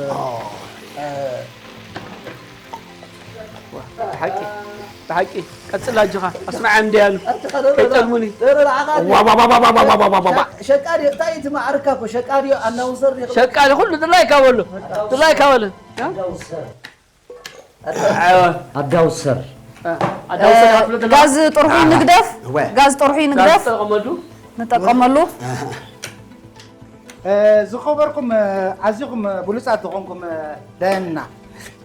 እ፣ ብሓቂ፣ ብሓቂ። ቀጽል ኣጆኻ። ኣስምዓኒ ደያኑ። ኣቲ ኸደሎ፣ ከይጠልሙኒ። ደሎ ንዓኻ ኣቲ ዋባባባባባባባባ። ሸቃ ድዮ? እንታይ እቲ ማዕርካ እኮ ሸቃ ድዮ? ኣናውንሰር ድዮ? ሸቃሊ ኩሉ ድላይካ በሎ። ድላይካ በሎ። ያ? ኣናውንሰር። ኣዎ። ኣዳውሰር። ኣዳውሰር ኣፍልጥ። ጋዝ ጥርሑ ንግደፍ። እወ። ጋዝ ጥርሑ ንግደፍ። ተጠቐመሉ። ንጠቀመሉ። እ፣ ዝኸበርኩም፣ እ፣ ኣዚኹም ብሉጻት ዝኾንኩም፣ እ፣ ዳያንና፣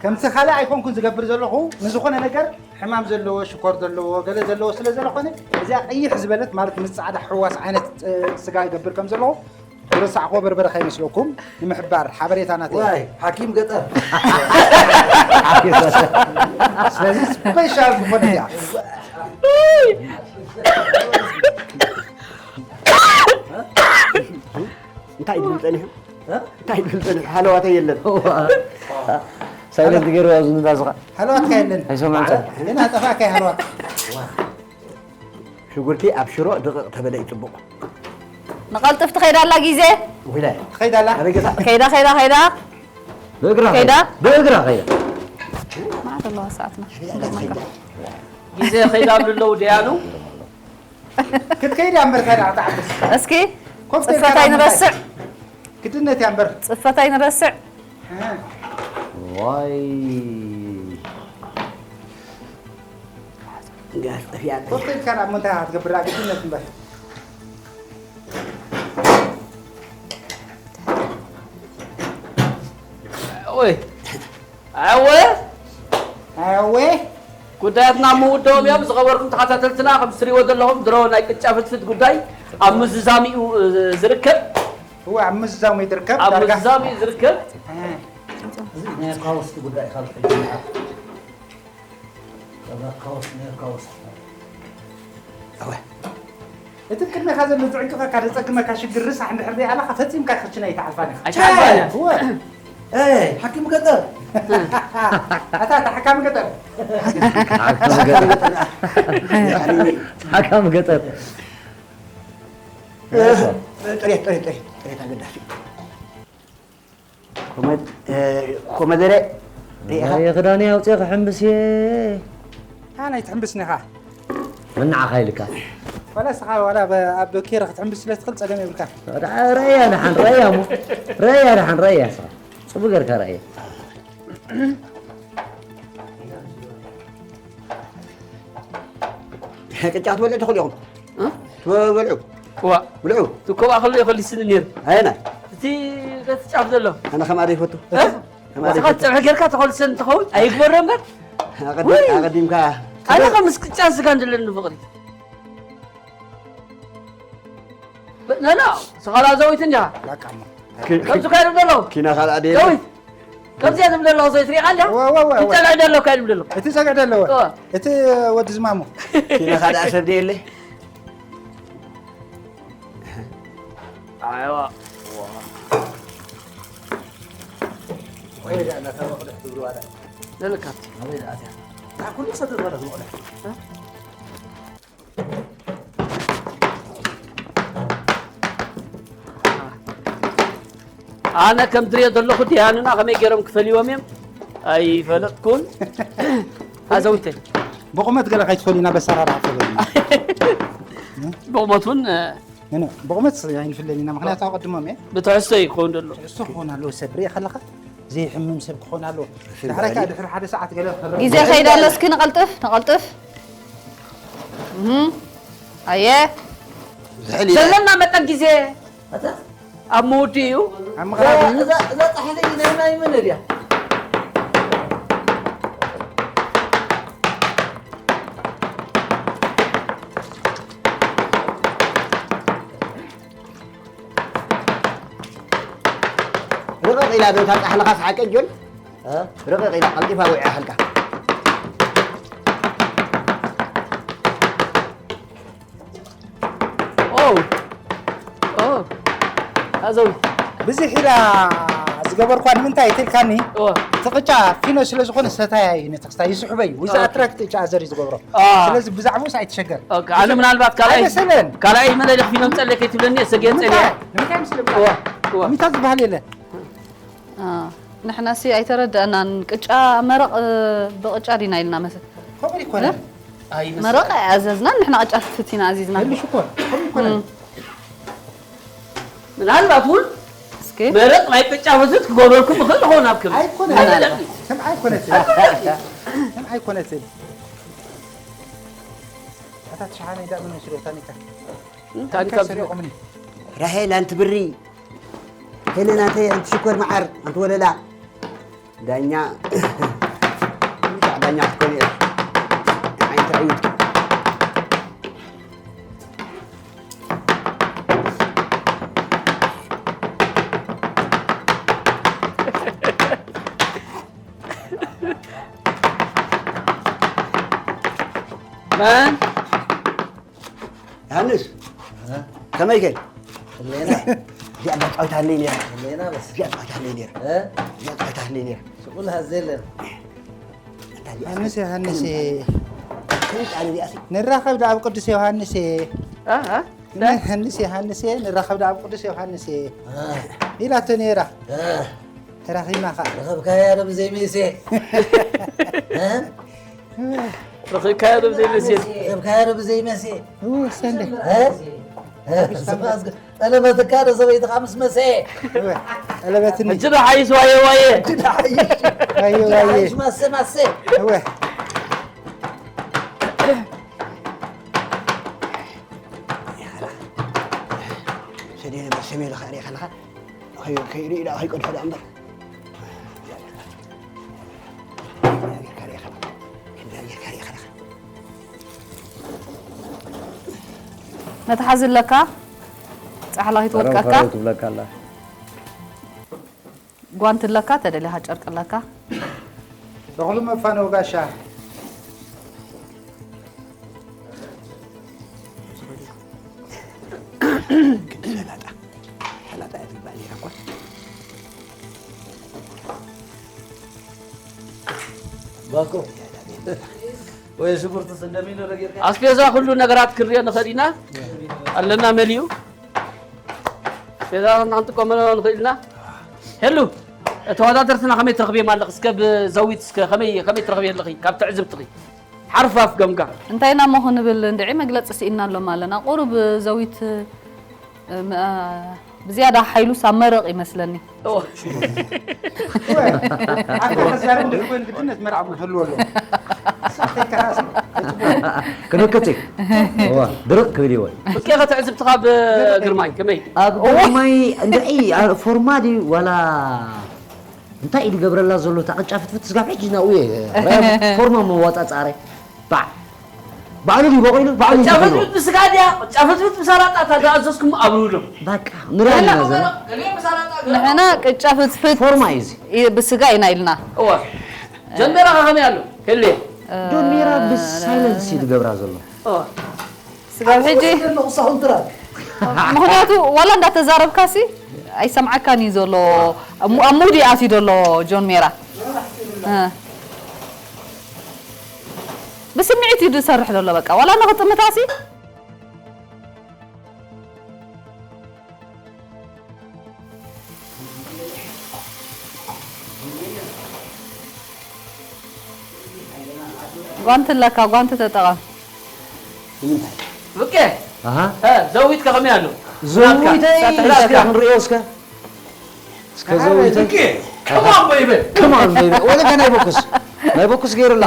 ከምቲ ካልእ ኣይኮንኩን ዝገብር ዘለኹ፣ ንዝኾነ ነገር ሕማም ዘለዎ፣ ሽኮር ዘለዎ፣ ገለ ዘለዎ ስለ ዘለኾነ፣ እዚኣ ቀይሕ ዝበለት ማለት ምስ ጻዕዳ ሕዋስ ዓይነት፣ እ፣ ስጋ ይገብር ከም ዘለኹ፣ ዝረሳዕክዎ በርበረ ከይመስለኩም ንምሕባር ሓበሬታ ናተይ። ዋይ፣ ሓኪም ገጠር። ስለዚ ስፔሻል ዝኾነ እያ። እንታይ ድብል ጸኒሑ እንታይ ድብል ጸኒሑ ሃለዋተይ የለን። ሳይለንት ገይሩ ኣብዚ ንዳዝኻ ሃለዋትካ የለን። ኣይሰማዕን። ግን ኣጠፋእካ ሃለዋት። ሽጉርቲ ኣብ ሽሮ ድቕቕ ተበለ እዩ ጽቡቕ። ንቐልጥፍ ትኸይዳ ኣላ ግዜ። ውሂዳ ትኸይዳ ኣላ። ኣበይ ገዛ? ከይዳ ከይዳ ከይዳ። ብእግራ ከይዳ? ብእግራ ከይዳ። ማዕድ ኣለዋ ሰዓትና። ግዜ ከይዳ ኣብሉ ኣለዉ ደያኑ። ክትከይድ እያ እምበር ታዲያ ክትዓብስ። እስኪ ኮፍ ጽፈት ኣይንረስዕ። ግድነት እያ እምበር። ጽፈት ኣይንረስዕ። ዋይ ጋዝ ጠፊኣ። ኮፍ ኢልካ ናብ ምንታይ ክትገብር ግድነት እምበር። ወይ ኣወ ኣወ ጉዳያትና ምውደኦም እዮም። ዝኸበርኩም ተኸታተልትና፣ ከም ትሪእዎ ዘለኹም ድሮ ናይ ቅጫ ፍትፍት ጉዳይ ኣብ ምዝዛም እዩ፣ እ፣ ዝርከብ። እወ ኣብ ምዝዛም እዩ ዝርከብ። ኣብ ዳርጋ ምዝዛም እዩ ዝርከብ። እ፣ እዚ ናይ ካውስቲ ጉዳይ ካልእ ሕጂ ይመሓር። እዛ ካውስ፣ ናይ ካውስ። እወ እቲ ቅድሜኻ ዘሎ ዝዕንቅፈካ ዘጸግመካ ሽግር ርሳሕ እንድሕር ዘይኣላኻ ፈጺምካ ክትሽና ኣይትሓልፋን ኢኻ። ኣይትሓልፋን እያ። እወ ኤይ፣ ሓኪም ገጠር። ኣታ ኣታ ሓካሚ ገጠር። ሓካም ገጠር። ጥሬት ጥሬት ጥሬት ጥሬት ኣገዳሲ። ኮመድ-፣ እ፣ ኮመደረ ሪኢኻ? ናይ ክዳነይ ኣውፅኤ ክሕምብስ እየ። ኣነ ኣይትሕምብስኒ ኢኻ። ምን ንዓኻ ኢልካ። ዋላ እስኻ ዋላ በ-፣ ኣብ ዶኬር ክትሕምብስ ስለ ትኽእል ጸገም የብልካ። ረእያ ደሓን ረእያ እሞ። ረእያ ደሓን ረእያ እስኻ። ፅቡቅ ጌርካ ረእያ። ቅጫ ክትበልዑ ትኽእሉ ኢኹም። እ? ትበልዑ። ዋ ብልዑ። እቲ ኮብኣ ከሎ ይኸሊስኒ ነይሩ። ኣየናይ? እቲ በቲ ጫፍ ዘሎ። ኣነ ከምኣ ዘይፈቱ። እ? ከምኣ ንስኻ ዘይፈቱ። ፀብሒ ጌርካ ተኸልሰን ትኸውን ኣይግበረን እምበር። ኣቐዲ-፣ ውይ። ኣቐዲምካ ኣነ ከም ምስ ቅጫን ስጋን ዘለኒ ፍቕሪ። ብ-፣ ኖ፣ ኖ፣ ስኻ ላዛዊት እንዲኻ። በቃ እሞ። ከምዚ ካይድም ዘሎ። ኪና ካልኣ ደየ። ዳዊት፣ ከምዚ እያ ትብል ዘለኹ ዘይትሪኢኻ እንዲኻ? ወ-፣ ወ-፣ ወ-፣ ወ-፣ ይጸግዕ ደሎ ካይድም ዘሎ። እቲ ጸግዕ ደለወ። እወ። እቲ ወዲ ዝማሙ። ኪና ካልኣ ሰብ ደየለ። ኣይዋ። ወይ ዳ፣ እናተመቕልሕ ትብሉ ዋላ። ዘለካ። ኣበይ ደኣ እቲያ? እታ ኩሉ ሰብ ትበለ ትመቕልሕ። ኣነ ከም ትሪኦ ዘለኹ ዲያኑና ከመይ ገይሮም ክፈልይዎም እዮም ኣይፈለጥኩን። ኣዘውተይ ብቑመት ገለ ከይትፈልዩና በሰራርዓ ፈለዩና። ብቑመት እውን ኖ፣ ኖ፣ ብቑመት ኣይንፍለን ኢና፣ ምኽንያቱ ኣቐድሞም እየ። ብትሕዝቶ እዩ ክኸውን ዘሎ። ትሕዝቶ ክኸውን ኣለዎ፣ ሰብ ርእ ከለኻ ዘይሕምም ሰብ ክኸውን ኣለዎ። ዳሕራይ ከዓ ድሕሪ ሓደ ሰዓት ገለ ክረአ ግዜ ከይዳ ኣሎ። እስኪ ንቐልጥፍ ንቐልጥፍ። እህ፣ ኣየ ዝሕል እዩ። ዘለና መጠን ግዜ ኣብ ምውዲ እዩ። ኣብ ምቕራብ እዩ። እዛ፣ እዛ ጻሕሊ ናይ፣ ናይ መን ድያ? ርቕቕ ኢላ ዶ እታ ጻሕልኻስ ሓቂ ጆን? እ? ርቕቕ ኢላ ቀልጢፋ ውዒያ ሃልካ። ኦ፣ ኦ፣ ኣዘው። ብዝሕ ኢላ ዝገበርኳ ንምንታይ ትልካኒ? ኦ፣ እቲ ቅጫ ፊኖ ስለ ዝኾነ ሰታያ እዩ፣ ነቲ ክስታይ ይስሕቦ እዩ። እዚ ኣትራክት እቻ ኣዘር እዩ ዝገብሮ። ስለዚ ብዛዕባኡስ ኣይትሸገር። ኣነ ምናልባት ካልኣይ ኣይመሰለን። ካልኣይ መለሊ ፊኖ ምጸለ ከይትብለኒ እየ ሰጊኤ ጸሊአ። ንምንታይ? ንምንታይ ምስለ እዋ፣ እዋ። ምንታይ ዝበሃል የለ። ንሕናሲ ኣይተረደእናን። ቅጫ መረቕ ብቕጫ ዲና ኢልና መሰ ከምኡ ይኮነ። መረቕ ኣዘዝናን ንሕና ቅጫ ፍትፍት ኢና ኣዚዝና። ልሽ እኮ ከምኡ ይኮነ። ምናልባት እውን እስኪ መረቕ ናይ ቅጫ ፍትፍት ክገብረልኩም ይኽእል ይኸውን ኣብ ክብል ኣይኮነ። ኣይደለም። ከም ኣይኮነትን። ከም ኣይኮነትን። ኣታ ትሽሓነ ይዳ ምን መስሎ ታኒካ። ታኒካ ሰሪቑምኒ። ራሄል ኣንቲ ብሪ፣ ሄለን ኣንቲ ኣንቲ ሽኮር መዓር ኣንቲ ወለላ። ዳኛ ዳኛ ክትኮኒ እያ። ዓይንቲ ዕውት። መን ዮሃንስ ከመይ ከ? ሌና እዚኣ ዳጫዊት ሃለይ ነይራ። ሌና በስ እዚኣ ዳጫዊት ሃለይ ነይራ። እ እዚኣ ዳጫዊት ሃለይ ነይራ። ሽቁል ሃዘለን ዮሃንስ ዮሃንስ ከመይ ቃል እዚኣ ሲ ንራኸብ ዳኣብ ቅዱስ ዮሃንስ እ? እ? ዮሃንስ ዮሃንስ ንራኸብ ዳኣብ ቅዱስ ዮሃንስ ኢላቶ ነይራ። ተራኺብና ኸዓ ረኸብካያ ዶ ብዘይ መሴ ረኺብካዮ ዶ ብዘይ መሴ ረኸብካያ ዶ ብዘይ መሴ ሰንደ ጠለበትካ ዶ ሰበይትኻ ምስ መሰ ቀለበትኒ ሕጂ ዶ ሓይስ ዋየ ዋየ ዋየ ዋየ ማሰ ማሰ እወ ሰደነ በሰሜ ለኻ ሪኻ ለኻ ከይርኢ ዳ ከይቀድሖ ዳ እምበር መትሓዚ ኣለካ? ጻሕላኺት ወድቀካ? ፈረው ትብለካ ኣላ። ጓንቲ ኣለካ? ተደሊኻ ጨርቂ ኣለካ? ተኽሉ መፋነው ጋሻ ክንዲ ሰላጣ ሰላጣ እያ ትግባእ ነይራ እኳ ባኮ ወይ ሽጉርትስ እንደሚኖረ ጌርካ ኣስቤዛ ኩሉ ነገራት ክንሪኦ ንኽእል ኢና ኣለና መሊኡ ኣስቤዛ ክንጥቀመሉ ንኽእል ኢና ሄሉ ተወዳደርትና ከመይ ትረኽብዮም ኣለኺ እስከ ብዘዊት እስከ ከመይ ከመይ ትረኽብዮ ኣለኺ ካብ ትዕዝብትኺ ሓርፋፍ ገምጋም እንታይ ኢና እሞ ክንብል እንድዒ መግለፂ ስኢንናሎም ኣለና ቁሩብ ዘዊት እ፣ ም- እ፣ ብዝያዳ ሓይሉስ ኣብ መረቕ ይመስለኒ ኦ፣ ዓዲ ክዛረብ እንድሕኮይኑ ግድነት መርዓ ክህልዎ ኣለዎ ክንክቲ እዋ ድርቕ ክብል ይወል ብቄ ከተዕዝብትኻ ብግርማይ ከመይ ኣብ ግርማይ እንድዒ ፎርማ ድዩ ዋላ እንታይ እዩ ዝገብረላ ዘሎ እታ ቅጫ ፍትፍት ስጋብ ሕጂ ናብኡ እየ ፎርማ መዋፃፃረ ባዕ ባዕሉ ድዩ በቂሉ ባዕሉ እዩ ተፈልዎ ጫፍትፍት ብስጋ ድያ ጫፍትፍት ብሰላጣ እታ ዝኣዘዝኩም ኣብርሁሎም በቃ ንሪኣ ኣለና ዘለና ንሕና ቅጫ ፍትፍት ፎርማ እዩ እዚ ይ- ብስጋ ኢና ኢልና እዋ ጀንበራ ከ ከመይ ኣሎ ከልየ ዶሚራ ብሳይለንስ እዩ ዝገብራ ዘሎ እዋ ስጋብ ሕጂ ኣለኹ ሳውንትራክ ምክንያቱ ዋላ እንዳተዛረብካሲ ኣይሰምዓካን እዩ ዘሎ ኣብ ሙ- ኣብ ሙድ ይኣትዩ ዘሎ ጆን ሜራ እ። ብስምዒት እዩ ዝሰርሕ ዘሎ በቃ ዋላ ንክጥምታሲ ጓንቲ ኣለካ ጓንቲ ተጠቐም ብቄ ኣሃ እ፣ ዘዊት ከ ከመይ ኣሎ ዘዊተይ እስከ ክንሪኦ እስከ እስከ ዘዊተይ ብቄ ከማን በይበ ከማን በይበ ወለካ ናይ ቦክስ ናይ ቦክስ ገይሩላ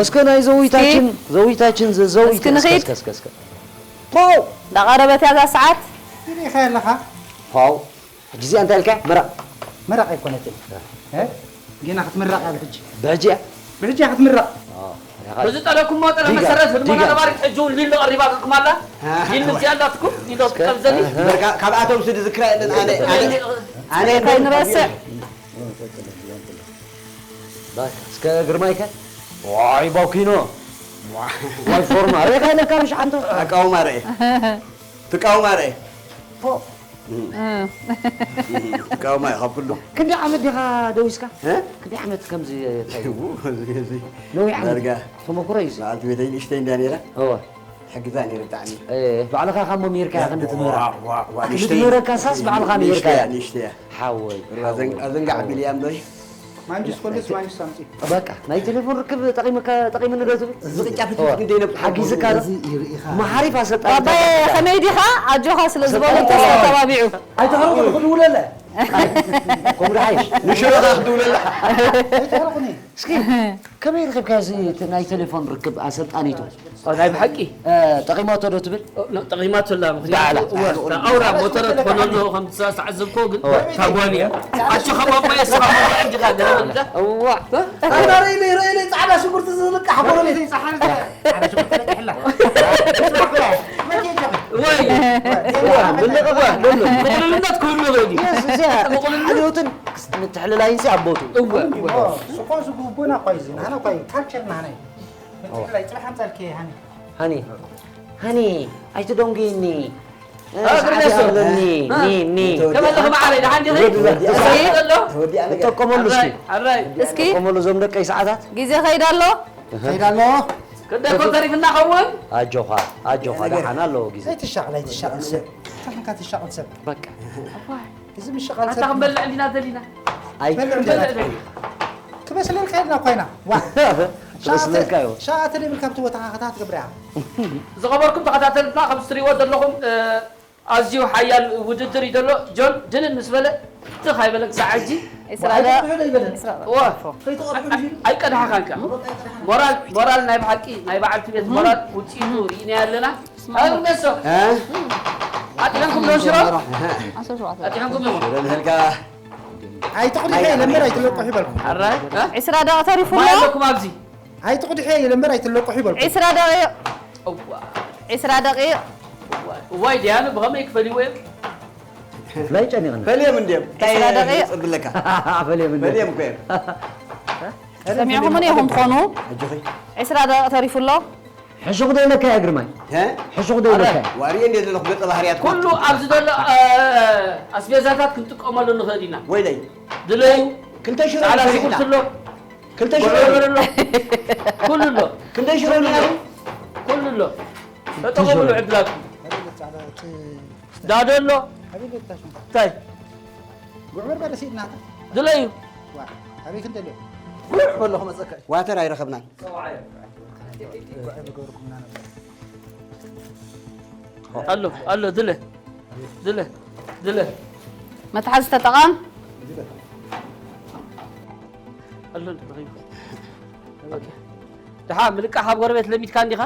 እስከ ናይ ዘዊታችን ዘዊታችን ዘዊት እስኪ ንኺድ። እስከ እስከ ፖው እንዳቐረበት እያ እዛ ሰዓት ሪኢኻ ኣለኻ ፖው ሕጂ እዚኣ እንታይ ኢልካ መረቕ መረቕ ኣይኮነትን እ? ጌና ክትምረቕ እያ ብሕጂ ብሕጂ እያ ብሕጂ እያ ክትምረቕ በዚ ጠለኩሞ ጠለ ዲጋ፣ መሰረት ህድሞና ዲጋ። ነባሪት ሕጂ እውን ሊሎ ቀሪባትኩም ኣላ ሊሎ እዚኣ ኣላትኩም ሊሎ ትቀብዘኒ እምበርካ ካብኣቶም ስዲ ዝክራ የለን ኣነ ኣነ ኣነ ከይንረስዕ እስከ ግርማይከ ዋይ ባኪኖ ዋይ ፎርማ ሬኻ ኢለካ ምሽ ሓንቶ ኣቃውማ ርአ ትቃውማ ርአ እ። ካውማ ይኸፍሉ። ክንደይ ዓመት ዲኻ ደዊስካ? እ? ክንደይ ዓመት ከምዚ እንታይ እዩ? እው፣ እዚ፣ እዚ። ነዊሕ ዓመት። ዳርጋ ተመኩሮ እዩ እዚ። በዓልቲ ቤተይ ንእሽተይ እንዳ ነይራ። እወ። ሕግዛ ነይረ ብጣዕሚ። እ፣ ባዕልኻ ካብ መምህርካ ያ፣ ክንዲ ትምህራ። ዋ፣ ዋ፣ ዋ፣ ክንዲ ንእሽተይ። ትምህረካሳስ ባዕልኻ ንእሽተይ ነይርካ። እያ፣ ንእሽተይ እያ። ሓወይ። ሩባ ዘን-፣ ሓወይ። ኣዘንጋዕ ሓወይ። ቢልያ እምበይ። ማንጁስ ኮልስ ማንጁስ ኣምጺ። በቃ፣ ናይ ቴሌፎን ርክብ ጠቒምካ-፣ ጠቒምኒ ዶ ትብል? እዚ ቅጫ ፍትፍት እወ። ግደይ ነብጽሖ ሓጊዝካ ዶ? እዚ ይርኢኻ። መሓሪፍ ኣሰልጣኒ ባባየ፣ ተባሂልካ። ከመይ ዲኻ? ኣጆኻ ስለ ዝበሉ ሰላም። ተስተባቢዑ። ኣይተሃረኹ፣ ክድውለለ። ከምኡ ደሓይሽ። ንሽረኻ ክድውለላ። ኣይተሃረኹኒ። እስኪ፣ ከመይ ረኺብካ እዚ እቲ ናይ ቴሌፎን ርክብ ኣሰልጣኒቱ? ኦ፣ ናይ ብሓቂ? እ፣ ጠቒማቶ ዶ ትብል? ኦ፣ ኖ፣ ጠቒማቶ ኣላ፣ ምኽንያቱ፣ ባዕላ። እወ፣ እታ ኣውራ ሞተረ ትኾነሉ ከም ዝተዓዘብክዎ ግን፣ እወ። እታ ጓል እያ። ኣጆኻ ባባየ፣ እስኻ ሞተረ እንዲኻ ገለ በልካ። እዋ። ኣታ ርእይለይ፣ ርእይለይ፣ ጻዕዳ ሽጉርቲ ዝልቃሕ ጎረቤተይ ጻሓሪ። ጻዕዳ ሽጉርቲ ለቂሕላ። ወይ። እዋ፣ እዋ፣ ምቕሉልነት ክህሉ ይኽእል እዩ። የስ፣ እዚኣ ምቕሉልነት። ሓልዮትን ምትሕልላይን ሲ ኣብ ቦትኡ። እወ፣ እወ። ኦ፣ ስኳ ዝግቡና እኳ እዩ፣ ናህና እኳ እዩ፣ ካልቸር ናህና እዩ። ምትሕልላይ፣ ጽባሕ ኣምጻልኪ፣ ሃኒ። ሃኒ፣ ሃኒ፣ ኣይትደንጉይኒ። እ፣ እ፣ ሰዓት ግርሜሶ። ይኣኽለኒ። እ፣ ኒ፣ ኒ። ከመይ ኣለኺ መዓረይ፣ ደሓን ዲኺ? ወዲ፣ ወዲ፣ እስኪ ዘሎ? ተወዲኣ ነገር። ንጠቀመሉ እስኪ። ኣራይ፣ ኣራይ። እስኪ። ንጠቀመሉ እዞም ደቀይ ሰዓታት። ግዜ ኸይዳ ኣሎ። ከይዳ ኣሎ። ክንደይ ኮን ተሪፍና ኸውን? ኣጆኻ፣ ኣጆኻ፣ ነገር። ደሓን ኣለዎ ግዜ። ኣይትሻቕል፣ ኣይትሻቕል ሰብ። እንታይ ኾንካ ትሻቕል ሰብ? በቃ። እዋይ። እዚ ምሽቓል ኣታ ሰብ ክንበልዕ እንዲና ደሊና። ኣይ። በልዕ እንጀራ። ክንበልዕ ደሊና። ክበስለልካ ኢልና እኮ ኢና። ዋ። ክበስለልካ እዩ። ሻ-፣ ሻ ተደይብልካ ኣብቲ ቦታኻ ከታ ትገብር ኢኻ። ዝኸበርኩም ተኸታተልትና፣ ከም እትሪእዎ ዘለኹም፣ እ፣ ኣዝዩ ሓያል ውድድር እዩ ዘሎ። ጆን ድንን ምስ በለ ትኽ ኣይበለን ክሳዕ ሕጂ። እስራ ዶ? ኣይትጥሕሎ ይበለን። እስራ ዶ? ዋ። ከይትቐድሑ ኢሉ። ኣይቀድሓኻን ከ። ሞራል፣ ሞራል ናይ ብሓቂ ናይ በዓልቲ ቤት ሞራል ውፅኢቱ ርኢናዮ ኣለና። ኣብ መሶ። እ? ኣጥሒንኩም ዶ ሽሮ? ኣጥሒንኩም ዶ? ሽሮ ንህልካ። ኣይትቕድሑ ኢለ እምበር ኣይትለቅሑ ይበልኩም። ኣራይ? እ? ዕስራ ደቂቕ ተሪፉ ማይ ኣሎ። ኣለኩም ኣብዚ? ኣይትቕድሑ ኢለ እምበር ኣይትለቅሑ ይበልኩም። ዕስራ ደቂቕ። እዋ። ዕስራ ደቂቕ። እዋ፣ እዋይ ደያኑ ብኸመይ ክፈልይዎ እዮም? ብፍላይ ጨኒቕና። ፈልዮም እንድዮም። እንታይ ዕስራ ደቂቕ። ጽብለካ? ፈልዮም እንድዮም። ፈልዮም እኮ እዮም። ሰሚዕኹምኒ ኢኹም ትኾኑ። ኣጆኺ። ዕስራ ደቂቕ ተሪፉ ኣሎ። ሕሹኽ ዶ ኢለካ እያ ግርማይ? እ? ሕሹኽ ዶ ኢለካ እያ? ዋሪ እንደ ዘለኹ ገጸ ባህርያት ኩሉ ኣብዚ ዘሎ፣ እ፣ ኣስቤዛታት ክንጥቀመሉ ንኽእል ኢና። ወይለይ። ድለዩ። ክልተ ሽሮ ጻዕዳ ንኽእል ኢና። ሽጉርቲ ኣሎ። ክልተ ሽሮ ጉዕሮ ኣሎ። ኩሉ ኣሎ። ክልተ ሽሮ ንኽእል። ኩሉ ኣሎ። ተጠቐምሉ ሽሮ። ዕድላትኩም። ዳዶ ኣሎ። እንታይ? ጉዕ በርበረ ሲእናታ። ድለዩ። ዋ፣ ኣበይ ክንደልዮ? ጉዕ በሎ ክመጸካ እዩ። ዋተር ኣይረኸብናን። ጉዕ ምገበርኩምና ነበር። ኣሎ፣ ኣሎ፣ ድለ። ድለ፣ ድለ። መትሓዚ ተጠቐም። ኣሎ፣ ድለ። ኦኬ። ደሓ ምልቃሕ ኣብ ጎረቤት ለሚድካ እንዲኻ?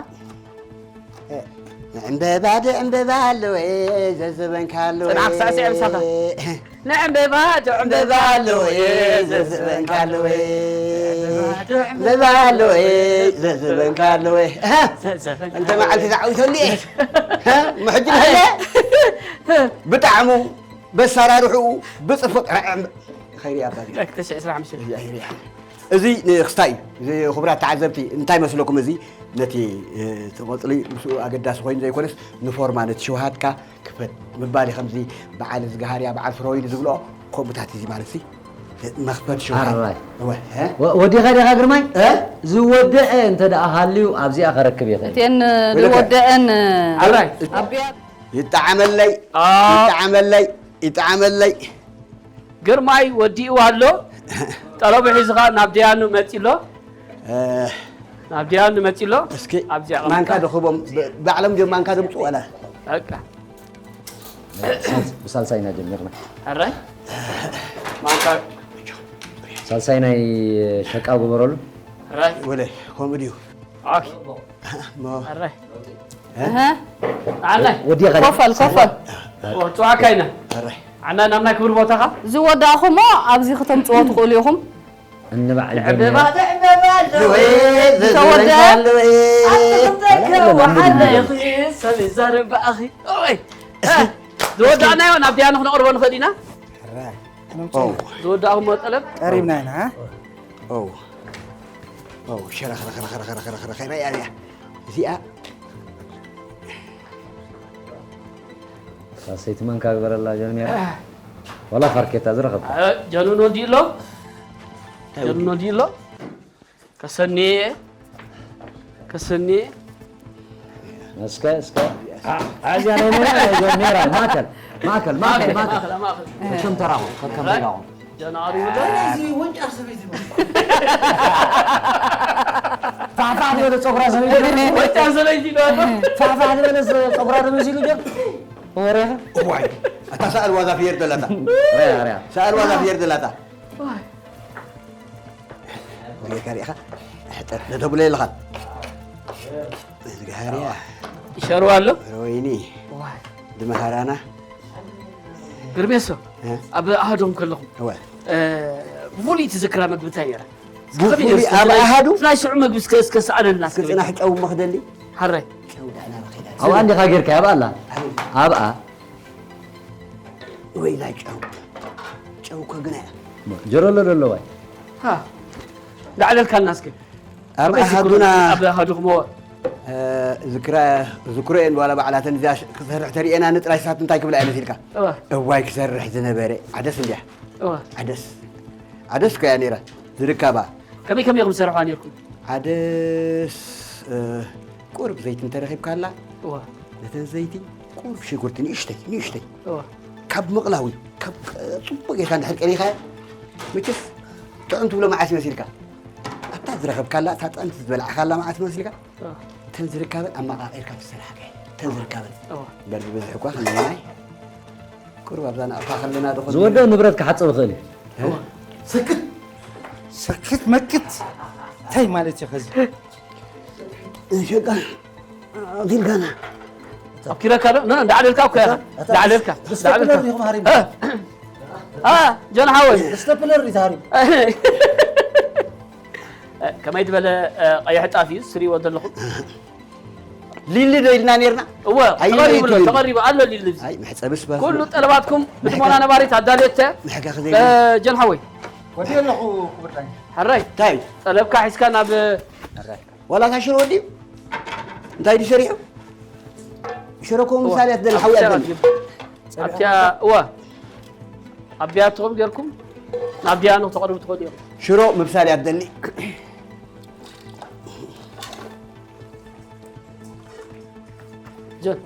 ዕምበባ ዶ ዕምበባ ኣለወ ዘዘበንካ ኣለወ። ጽንዓት ሳዕስዕ ምሳኻ። ንዕምበባ ዶ ዕምበባ ኣለወ ዘዘበንካ ኣለወ። ዕምበባ ኣለወ ዘዘበንካ ኣለወ። እህ፣ ዘዘበንካ እንተ መዓልቲ ተዓዊተሉ እየ። እህ፣ ምሕጂ ንኸለ ብጣዕሙ በሰራርሕኡ ብጽፉቕ ኸይሪ ኣባዲ። ክልተ ሽሕ ዕስራን ሓሙሽተን። እዚ ንክስታይ እዩ። እዚ ክቡራት ተዓዘብቲ፣ እንታይ መስለኩም? እዚ ነቲ፣ እ፣ እቲ ቆጽሊ ምስኡ ኣገዳሲ ኮይኑ ዘይኮነስ፣ ንፎርማ ነቲ ሽውሃትካ ክፈት ምባል እዩ። ከምዚ በዓል ዝገሃርያ፣ በዓል ፍረወይኒ ዝብልኦ፣ ከምኡታት እዚ ማለት ሲ፣ መኽፈት ሽውሃት። ኣራይ። እወ፣ እ? ወ-፣ ወዲኻ ዲኻ ግርማይ? እ? ዝወደአ እንተ ደኣ ሃልዩ ኣብዚኣ ከረክብ ይኽእል። እተን ወይለከ? ዝወደአን ኣራይ። ኣብያ ይጠዓመለይ፣ ኣ። ይጠዓመለይ፣ ይጠዓመለይ። ግርማይ ወዲእዋ ኣሎ። ጠለቡ ሒዝኻ ናብ ደያኑ መጺ ኣሎ። እ። ናብ ደያኑ መጺ ኣሎ። እስኪ ኣብዚኣ ማንካ ቀምጣ። ደኽቦም፣ ብ-፣ ባዕሎም ድዮም ማንካ ደምጹ ዋላ? በቃ። ሳልስ-፣ ብሳልሳይና ጀሚርና። ኣራይ? ማንካ። ሳልሳይ ናይ ሸቃ ግበረሉ። ኣራይ? ወለ፣ ከምኡ ድዩ? ኦኬ። ሞ። ኣራይ? እ? ኣሃ። ኣራይ? ወዲኻ ኮፈል፣ ኮፈል። ኦ፣ ጽዋዕካ ኢና። ኣራይ? ኣና ናብ ናይ ክብሪ ቦታኻ? ዝወዳእኹሞ ኣብዚ ክተምጽዎ ትኽእሉ ኢኹም። እንባዕ ዕምበባ፣ ዕምበባ ኣለወ፣ ተወደ? ዘዘበንካ ኣለወ። ኣቲ ክተከ ወሓለ ኢኺ፣ ሰብ ይዛረብ ብኣኺ። ኦይ። እ፣ ዝወዳእናዮ ናብ ደያኑ ክነቕርቦ ንኽእል ኢና? ሕራይ። ኦ። ዝወዳእኹሞ ጠለብ? ቀሪብና ኢና፣ እ? ኦ። ኦ፣ ሸረኽ፣ ረኽ፣ ረኽ፣ ረኽ፣ ረኽ፣ ረኽ፣ ረኽ፣ ረኽ፣ እዚኣ። ሰይቲ መንካ ግበረላ ጀርሜራ። ዋላ ፋርኬታ ዝረኸብካ። ጀኑን ወዲ ኣሎ። ጀኑን ወዲ ኣሎ። ከሰኒ፣ ከሰኒ። እስከ፣ እስከ። አ-፣ ኣዚያ ናይ መን? ናይ ሜራ፣ ማእከል፣ ማእከል፣ ማእከል፣ ማእከል። ማእከል፣ ማእከል። ከከም ተራኹም፣ ከከም ራይ። ተራኹም። ጀናሪ ወደ። እዚ ወንጫ ሰበይቲ ነው። ፋሕፋሕ ዝበለ ጸጉራ ሰበይቲ ነው። ወንጫ ሰበይቲ ነው። ፋሕፋሕ ዝበለ ጸጉራ ተመሲሉ ጀር። ወሬኻ? ዋይ፣ ኣታ ሰኣል ዋዛ ፍየር ደላታ። ሪያ፣ ሪያ። ሰኣል ዋዛ ፍየር ደላታ። ዋይ። ሪኻ፣ ሪኻ። ሕጠር፣ ነተብሎ የለኻን። እዝግሃርያ። ይሸርዋ ኣሎ? ወይኒ። ዋይ። ድመሃራና። ግርሜሶ፣ እ? ኣብ ኣሃዶም ከለኹም፣ እወ። እ፣ ብፍሉይ ትዝክራ መግቢ እንታይ ነይራ? እስከ ብፍሉይ ከመይ ነይሩ? ኣብ ኣሃዱ? ናይ ሽዑ መግቢ እስከ፣ እስከ ሰኣለልና እስከ እስከ። ጽናሕ ጨው መኽደሊ? ሓራይ። ጨው ዳና ረኺዳ። ኣብኣ እንዲኻ ጌርካ፣ ኣብኣ ኣላ። ኣበይ? ኣብኣ። ወይ ናይ ጨው። ጨው እኮ ግና እያ። ጀረሎ ደሎ ዋይ። ሃ። ዳዕለልካልና እስከ። ኣብ ከመይ ኣሃዱና ትዝክሩ? ኣብ ኣሃዱኹም፣ እወ። እ፣ ዝክራ-፣ ዝክሮ እየን ዋላ ባዕላተን እዚኣ ሽ-፣ ክሰርሕ ተርእየና ንጥራይ ሳት እንታይ ክብላ እየ መሲልካ? እወ። እዋይ ክሰርሕ ዝነበረ። ዓደስ እንዲያ። እወ። ዓደስ። ዓደስ እኮ እያ ነይራ ዝርካባ። ከመይ ከመይ ኢኹም ትሰርሕዋ ነይርኩም? ዓደስ፣ እ፣ ቁሩብ ዘይቲ እንተረኺብካላ፣ እወ። ነተን ዘይቲ ቁሩብ ሽጉርቲ ንእሽተይ፣ ንእሽተይ። እወ። ካብ ምቕላው እዩ። ካብ፣ እ፣ ጽቡቕ ጌርካ እንድሕር ቀሊኻዮ፣ መቸስ ጥዑም ትብሎ መዓስ ይመስልካ? ኣብታ ዝረኸብካላ፣ እታ ጥዕምቲ ዝበላዕካላ መዓስ ይመስልካ? እወ። እተን ዝርካበን ኣመቓቒርካ ትሰርሓ ከ፣ እተን ዝርካበን። እወ። በርዲ በዝሒ እኳ ክንደየናይ? ቁሩብ ኣብዛ ንኣኻ ከለና ዶ ዝወደኦ ንብረት ክሓጽብ ይኽእል እዩ። ሰክት፣ ሰክት መክት። እንታይ ማለት እዩ ኸዚ? እንሸቃ፣ ኣቲልካና። ኣብ ኪረካ ዶ? ና፣ እንዳዕደልካ እኮ ኢኻ። እታ እንዳዕደልካ፣ ብስተፕለር እንዳዕደልካ። ዲኹም ሃሪም? እ? እ፣ ጆን ሓወይ። ብስተፕለር ዲታ ሃሪም? እ፣ ከመይ ዝበለ፣ እ፣ ቀይሕ ጣፍ እዩ፣ ስሪዎ ዘለኹም። ሊሊ ዶ ኢልና ኔርና? እወ፣ ኣይ፣ ተቐሪቡ ኣሎ፣ ሊሊ። ተቐሪቡ ኣሎ ሊሊ። ኣይ፣ መሕጸብስ ባስ ኩሉ ጠለባትኩም ብጥሞና ነባሪት ኣዳልየት። ምሕጋኽ እ፣ ዘይብሉ። ጀን ሓወይ። ወዲ ኣለኹ ክቡር ዳኛ። ሕራይ። እንታይ? ጠለብካ ሒዝካ ናብ ሕራይ። ዋላ እታ ሽሮ ወዲኡ? እንታይ ድዩ ሰሪሑ? ሽሮ እኮ እወ። ምሳሌ ኣትደሊ፣ ሓዊ ኣትደሊ። ኣብቲያ፣ እወ። ኣብ ቢያትኹም ጌርኩም ናብ ዲያኑ ተቐርቡ ትኽእሉ ኢኹም። ሽሮ ምብሳል እያ ትደሊ። ጀን፣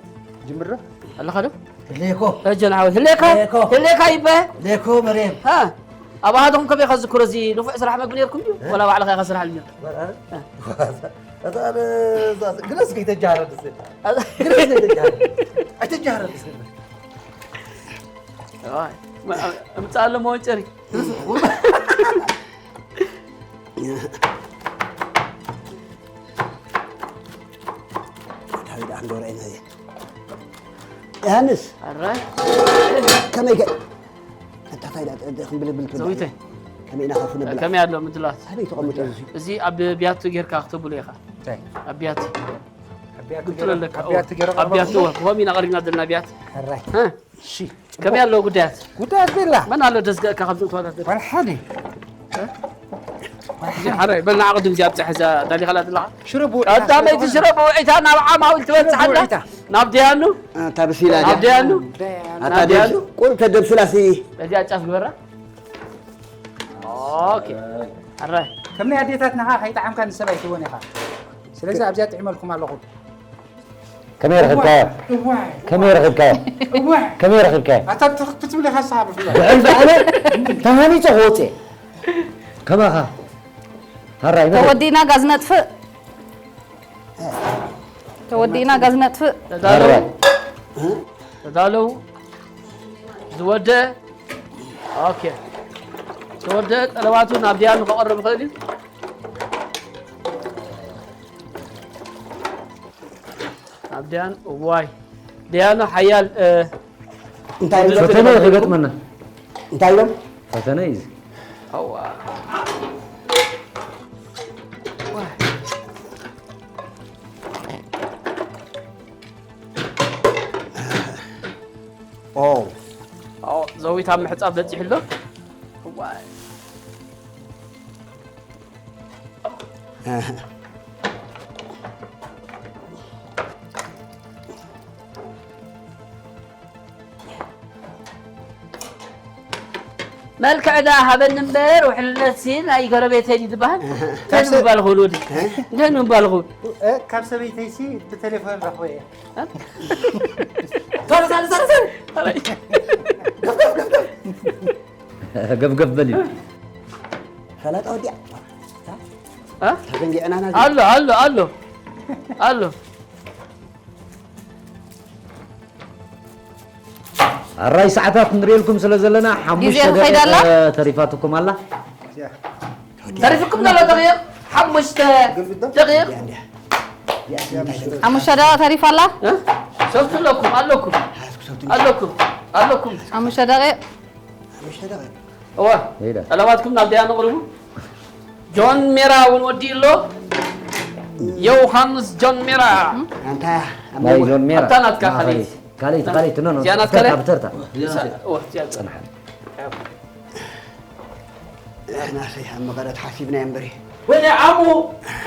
ጅምር ዶ? ኣለኻ ዶ? ህሌኮ። እ፣ ጀን ሓወይ፣ ህሌካ? ህሌኮ። ህሌካ ይበ? ህሌኮ መሬም። ሃ፣ ኣብ ኣሃድኹም ከመይ ኢኻ ዝዝክሮ እዚ ንፉዕ ስራሕ መግቢ ነይርኩም ድዩ? እ? ወላ ባዕልኻ ኢኻ ስራሕ ነይርካ? እ? እታ፣ እታ፣ ግለስ ከይተጃሃረ ድስ። ግለስ ከይተጃሃረ። ኣይተጃሃረ ድስ። ኣይ፣ ማ-፣ እምጻእ ኣሎ መወንጨሪ። እንታይ ደኣ እንደወረ ኢና እየ። ዮሃንስ። ኣራይ። ከመይ ከ-፣ እንታይ ፋይዳ፣ ደ-፣ ደ-፣ ክንብል ብል ትብል ዘዊተ። ከመይ ኢና ካፉ ነብል? ከመይ ኣሎ ምድላት? ኣበይ ተቐምጦ እዚ? እዚ ኣብ ቢያቱ ጌርካ ክትብሎ ኢኻ። እንታይ? ኣብ ቢያቱ። ኣብ ቢያቱ ግልጽ ገይረ-፣ ኣለካ። ኣብ ቢያቱ ገይረ ኣብ ቢያቱ ቀረብኩ። ወ-፣ ኮም ኢና ቀሪብና ዘለና ቢያቱ። ኣራይ። እ? እሺ። ከመይ ኣለዉ ጉዳያት? ጉዳያት ቤላ። መን ኣሎ ደስገእካ ካብዚ እትዋታት? ዋላ ሓደ። እ? ዋላ እዚ ሓደ። ሓራይ፣ በል ንዓ ቅድም እዚኣ ኣብፅሕ እዛ ዳሊኻላ ዘለኻ። ሽሮ ብውዒ ቀዳመይቲ ሽሮ ብውዒታ ናብ ዓማዊል ሽሮ ትበፅሓላ። ብውዒታ። ናብ ደያኑ? ኣታ ብሲላ ናብ ድያ? ደያኑ? ኣታ ናብ ደያኑ? ደብስ-፣ ቁሩብ ተደብስላ ሲ። እዚኣ ጫፍ ግበራ። ኦኬ። ኣራይ። ከም ናይ ኣዴታትና ኸዓ ከይጠዓምካ ንሰብ ኣይትህቦን ኢኻ። ስለዚ ኣብዚኣ ጥዒመልኩም ኣለኹ። ከመይ ረኺብካዮ? እዋይ። ከመይ ረኺብካዮ? እዋይ። ከመይ ረኺብካዮ? ኣታ ትኽ-፣ ክትብል ኢኻ ንስኻ ብፍላይ። ብዕል በዓለ ተሃኒፀ ክወፅእ። ከማኻ። ሃራይ፣ መደብ። ተወዲእና ጋዝ ነጥፍእ። ተወዲእና ጋዝ ነጥፍእ። ተዳለዉ። ሃራይ። ተዳለዉ። ዝወደ። ኦኬ። ዝወደ ጠለባቱ ናብ ዲያኑ ከቕርብ ይኽእል እዩ። ኣብ ደያን፣ እዋይ። ደያኑ ሓያል፣ እ፣ እንታይ ኢሎም? ፈተነ እዩ ክገጥመና። እንታይ ኢሎም? ፈተነ እዩ። ኣዋ። ኦ። ኦ፣ ዘዊት ኣብ ምሕጻብ በጺሑ ኣሎ። እዋይ። መልክዕ ደኣ ሃበኒ እምበር፣ ውሕልነትሲ ናይ ጎረቤተይ ድዩ ዝበሃል? እንታይ ንምባል ክብል ወዲ? እንታይ ንምባል ክብል? እ፣ ካብ ሰበይተይሲ ብቴሌፎን ረኽቦ እየ። ቶሎ፣ ቶሎ፣ ቶሎ፣ ቶሎ። ገፍገፍ በል እዩ። ፈላጣ ወዲያ። እ? ተዘንጊዕና ናዚ። ኣሎ፣ ኣሎ፣ ኣሎ። ኣሎ። ኣራይ ሰዓታት ንሪኤልኩም ስለ ዘለና፣ ግዜ ሓሙሽተ ትኸይድ ኣላ? ደቂቕ ተሪፋትኩም ኣላ። ተሪፍኩም ዘሎ ደቂቕ ሓሙሽተ ደቂቕ። ሓሙሽተ ደቂቕ ተሪፋ ኣላ? እ? ሰብቱ ኣለኩም፣ ኣለኩም። ኣለኩም፣ ኣለኩም። ሓሙሽተ ደቂቕ። እዋ፣ ሄዳ። ጠለባትኩም ናብ ደያኑ ኣቕርቡ። ጆን ሜራ እውን ወዲኡ ኣሎ። ዮሃንስ ጆን ሜራ። ኣንታ ናይ ጆን ሜራ። ኣታ ናትካ ማኸሊ። ካልኣይቲ። ካልኣይቲ፣ ካልኣይቲ፣ ኖ፣ ኖ፣ እዚኣ ናትካ ተርታ፣ ለ? ብተርታ። እዋ፣ እዚኣ ጽንሓ። ናሰይ ኣብ መቐረት ሓሲብና እምበሪ። ወይኔ ዓሙ፣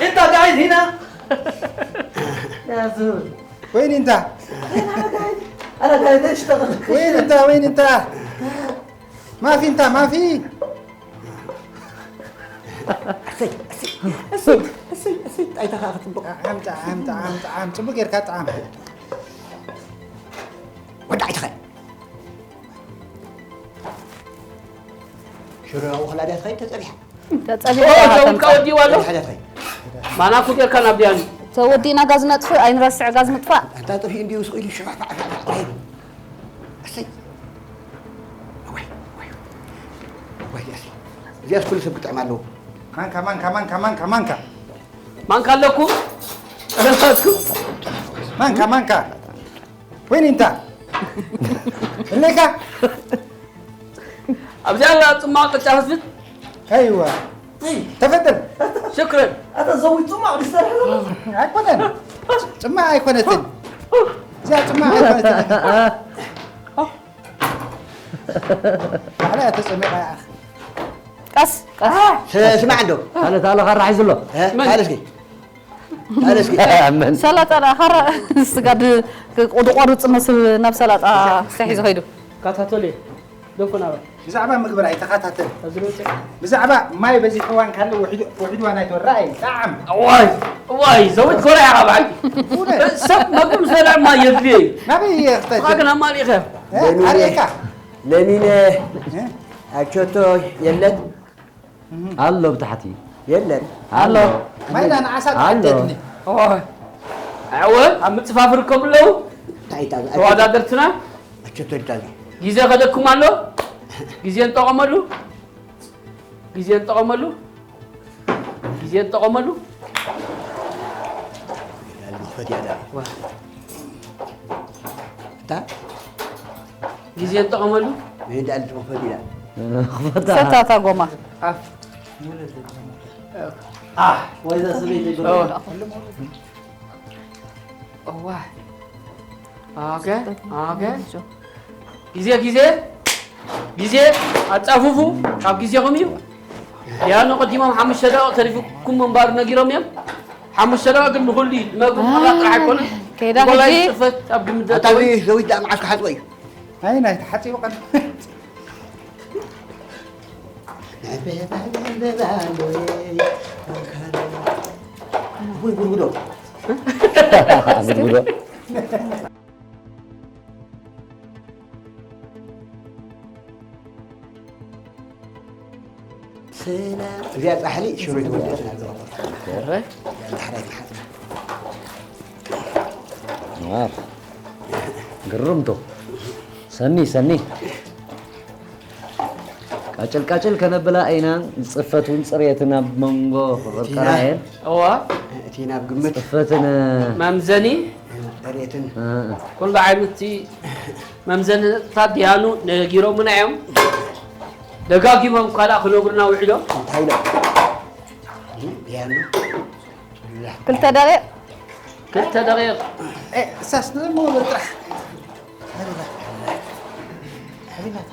እንታ ጋይዝ ሂና። ወይኔ እንታ። ኣረ ጋይዝ፣ እሽተቕል። ወይኔ እንታ፣ ወይኔ እንታ። ማፊ እንታ፣ ማፊ። እሰይ፣ እሰይ፣ እሰይ፣ እሰይ፣ እሰይ፣ ጣይታ ኸዓ ክትብቕ። ዓም፣ ጣዓም፣ ጣዓም፣ ጣዓም፣ ጽቡቕ ጌርካ ጣዓም። ወዳዒ ትኸ። ሽሮ ያው ኸላ ድያ ትኸ ተጸቢሓ። ተጸቢሓ ኦ፣ ኢኻ ጀውካ ተምጻእ። ወዲዋ ኣሎ። ጸቢሓ ድያ ትኸ። ማና ኩ ጌርካ ናብ ድያኒ። ተወዲእና ጋዝ ነጥፍእ፣ ኣይንረስዕ ጋዝ ምጥፋእ። ኣንታ ጥፊ እንዲዩ ስቕ ኢሉ ሽፋዕ፣ ፋዕ፣ ፋዕ፣ ፋዕ፣ ፋዕ። እሰይ። እዋይ፣ እዋይ፣ እዋይ፣ እዚኣስ፣ እዚኣስ ኩሉ ሰብ ክጥዕም ኣለዎ። ማንካ፣ ማንካ፣ ማንካ፣ ማንካ፣ ማንካ። ማንካ ኣለኩም? ኣለኩም? ማንካ፣ ማንካ። ወይኒ እንታ? እሌካ? ኣብዚ ኣላ ጽማቕ ቅጫ ህዝብት? ኣይዋ። ተፈደል። ሽክረን። ኣታ ዘዊ ጽማቕ ዝሰርሕ ዘሎ? ኣይኮነን። ጽማቕ ኣይኮነትን። እዚኣ ጽማቕ ኣይኮነትን። ባዕላ እያ ተጸሚቓ እያ። ቀስ፣ ቀስ። ስ-፣ ስማዕ እንዶ። ካልእ፣ ካልእ ካራ ሒዙ ኣሎ። እ? መን? ካልእ እስኪ። ካልእ እስኪ። መን? ሰላጣ ደኣ ካራ ስጋ ድ-፣ ቅ-፣ ድቆርጽ መስል ናብ ሰላጣ ተታሒዙ ከይዱ። ካታቶሌ፣ ደንኮ ናባ። ብዛዕባ ምግብና ኣይተኻታተል። ኣብዚ ዶ ጨ-? ብዛዕባ ማይ በዚሕዋ እንካለ ውሒድ-፣ ውሒድዋ ናይ ተወራኣይ ጣዕም። እዋይ፣ እዋይ፣ ዘውድ ኮራ ኢኻ ብሓቂ። እውነት? ሰብ መግቢ ምስ በልዐ ማይ የድልዮ እዩ። ናበይ እየ ክተድል? ንስኻ ግን ኣማሊእኻ። እ? ለሚነ፣ ኣርእየካ። ለሚነ፣ እ? ኣቾቶ የለን? እህ። ኣሎ ብታሕቲ። የለን። ኣሎ። ኣሎ። ማይና ንዓሳ ኣሎ። ተዓደትኒ። እዋይ። ኣወ፣ ኣብ ምጽፋፍ ይርከቡ ኣለዉ። እንታይ እዩ? ተወዳደርትና። ኣቸቶ ይዳሉ። ግዜ ከደኩም ኣሎ። ግዜ ንጠቐመሉ። ግዜ ንጠቐመሉ። ግዜ ንጠቐመሉ። ይዳሉ፣ ፈትያ ዳሉ። ዋ። እታ? ግዜ ንጠቐመሉ። ወይ ዳሉ ትኸፈት ኢላ። ክፈታ። ሰታታ ጎማ። ኣፍ። ኣህ፣ ወይዛ ሰበይቲ ኦ። እዋ። ኦኬ፣ ኦኬ። ግዜ፣ ግዜ፣ ግዜ ኣጻፉፉ፣ ኣብ ግዜኹም እዩ። ያኑ ቀዲሞም ሓሙሽተ ደቂቕ ተሪፉኩም ምንባሩ ነጊሮም እዮም። ሓሙሽተ ደቂቕ ግን ንኹሉ እዩ። ንመግቢ ምቕራብ ጥራሕ ኣይኮነን። ከይዳ ንጎላይ ሕጂ ጽፈት ኣብ ግምት ኣታ ዘእተወ እዩ። ዘዊት ደኣ መዓስ ክሓጽቦ እዩ? ኣይ፣ ናይ ተሓጺቡ ቀን። ወይ ጉድጉዶ። ጉድጉዶ። ሰላም። እዚኣ ጻሕሊ ሽሮ ትወደት ናት። ኧረ። ዳሕራይ ትሓጽ። ዋው። ግርምቶ። ሰኒ፣ ሰኒ። ቃጭል ቃጭል ከነብላ ኢና። ጽፈት እውን ጽሬትን ኣብ መንጎ ክቕርቀራ እየን። እዋ። እቲ ናብ ግምት ጽፈትን መምዘኒ ጽሬትን እ፣ እ። ኩሉ ዓይነት መምዘንታት ድያኑ ነጊሮምና እዮም። ደጋጊሞም ካልኣ ክነግሩና ውዒሎም። እንታይ ኢሎም? ድያኑ? ክልተ ደቂቕ። ክልተ ደቂቕ። እ፣ እሳስ ንሞ ጥራሕ። ሓቢባታ። ሓቢባታ።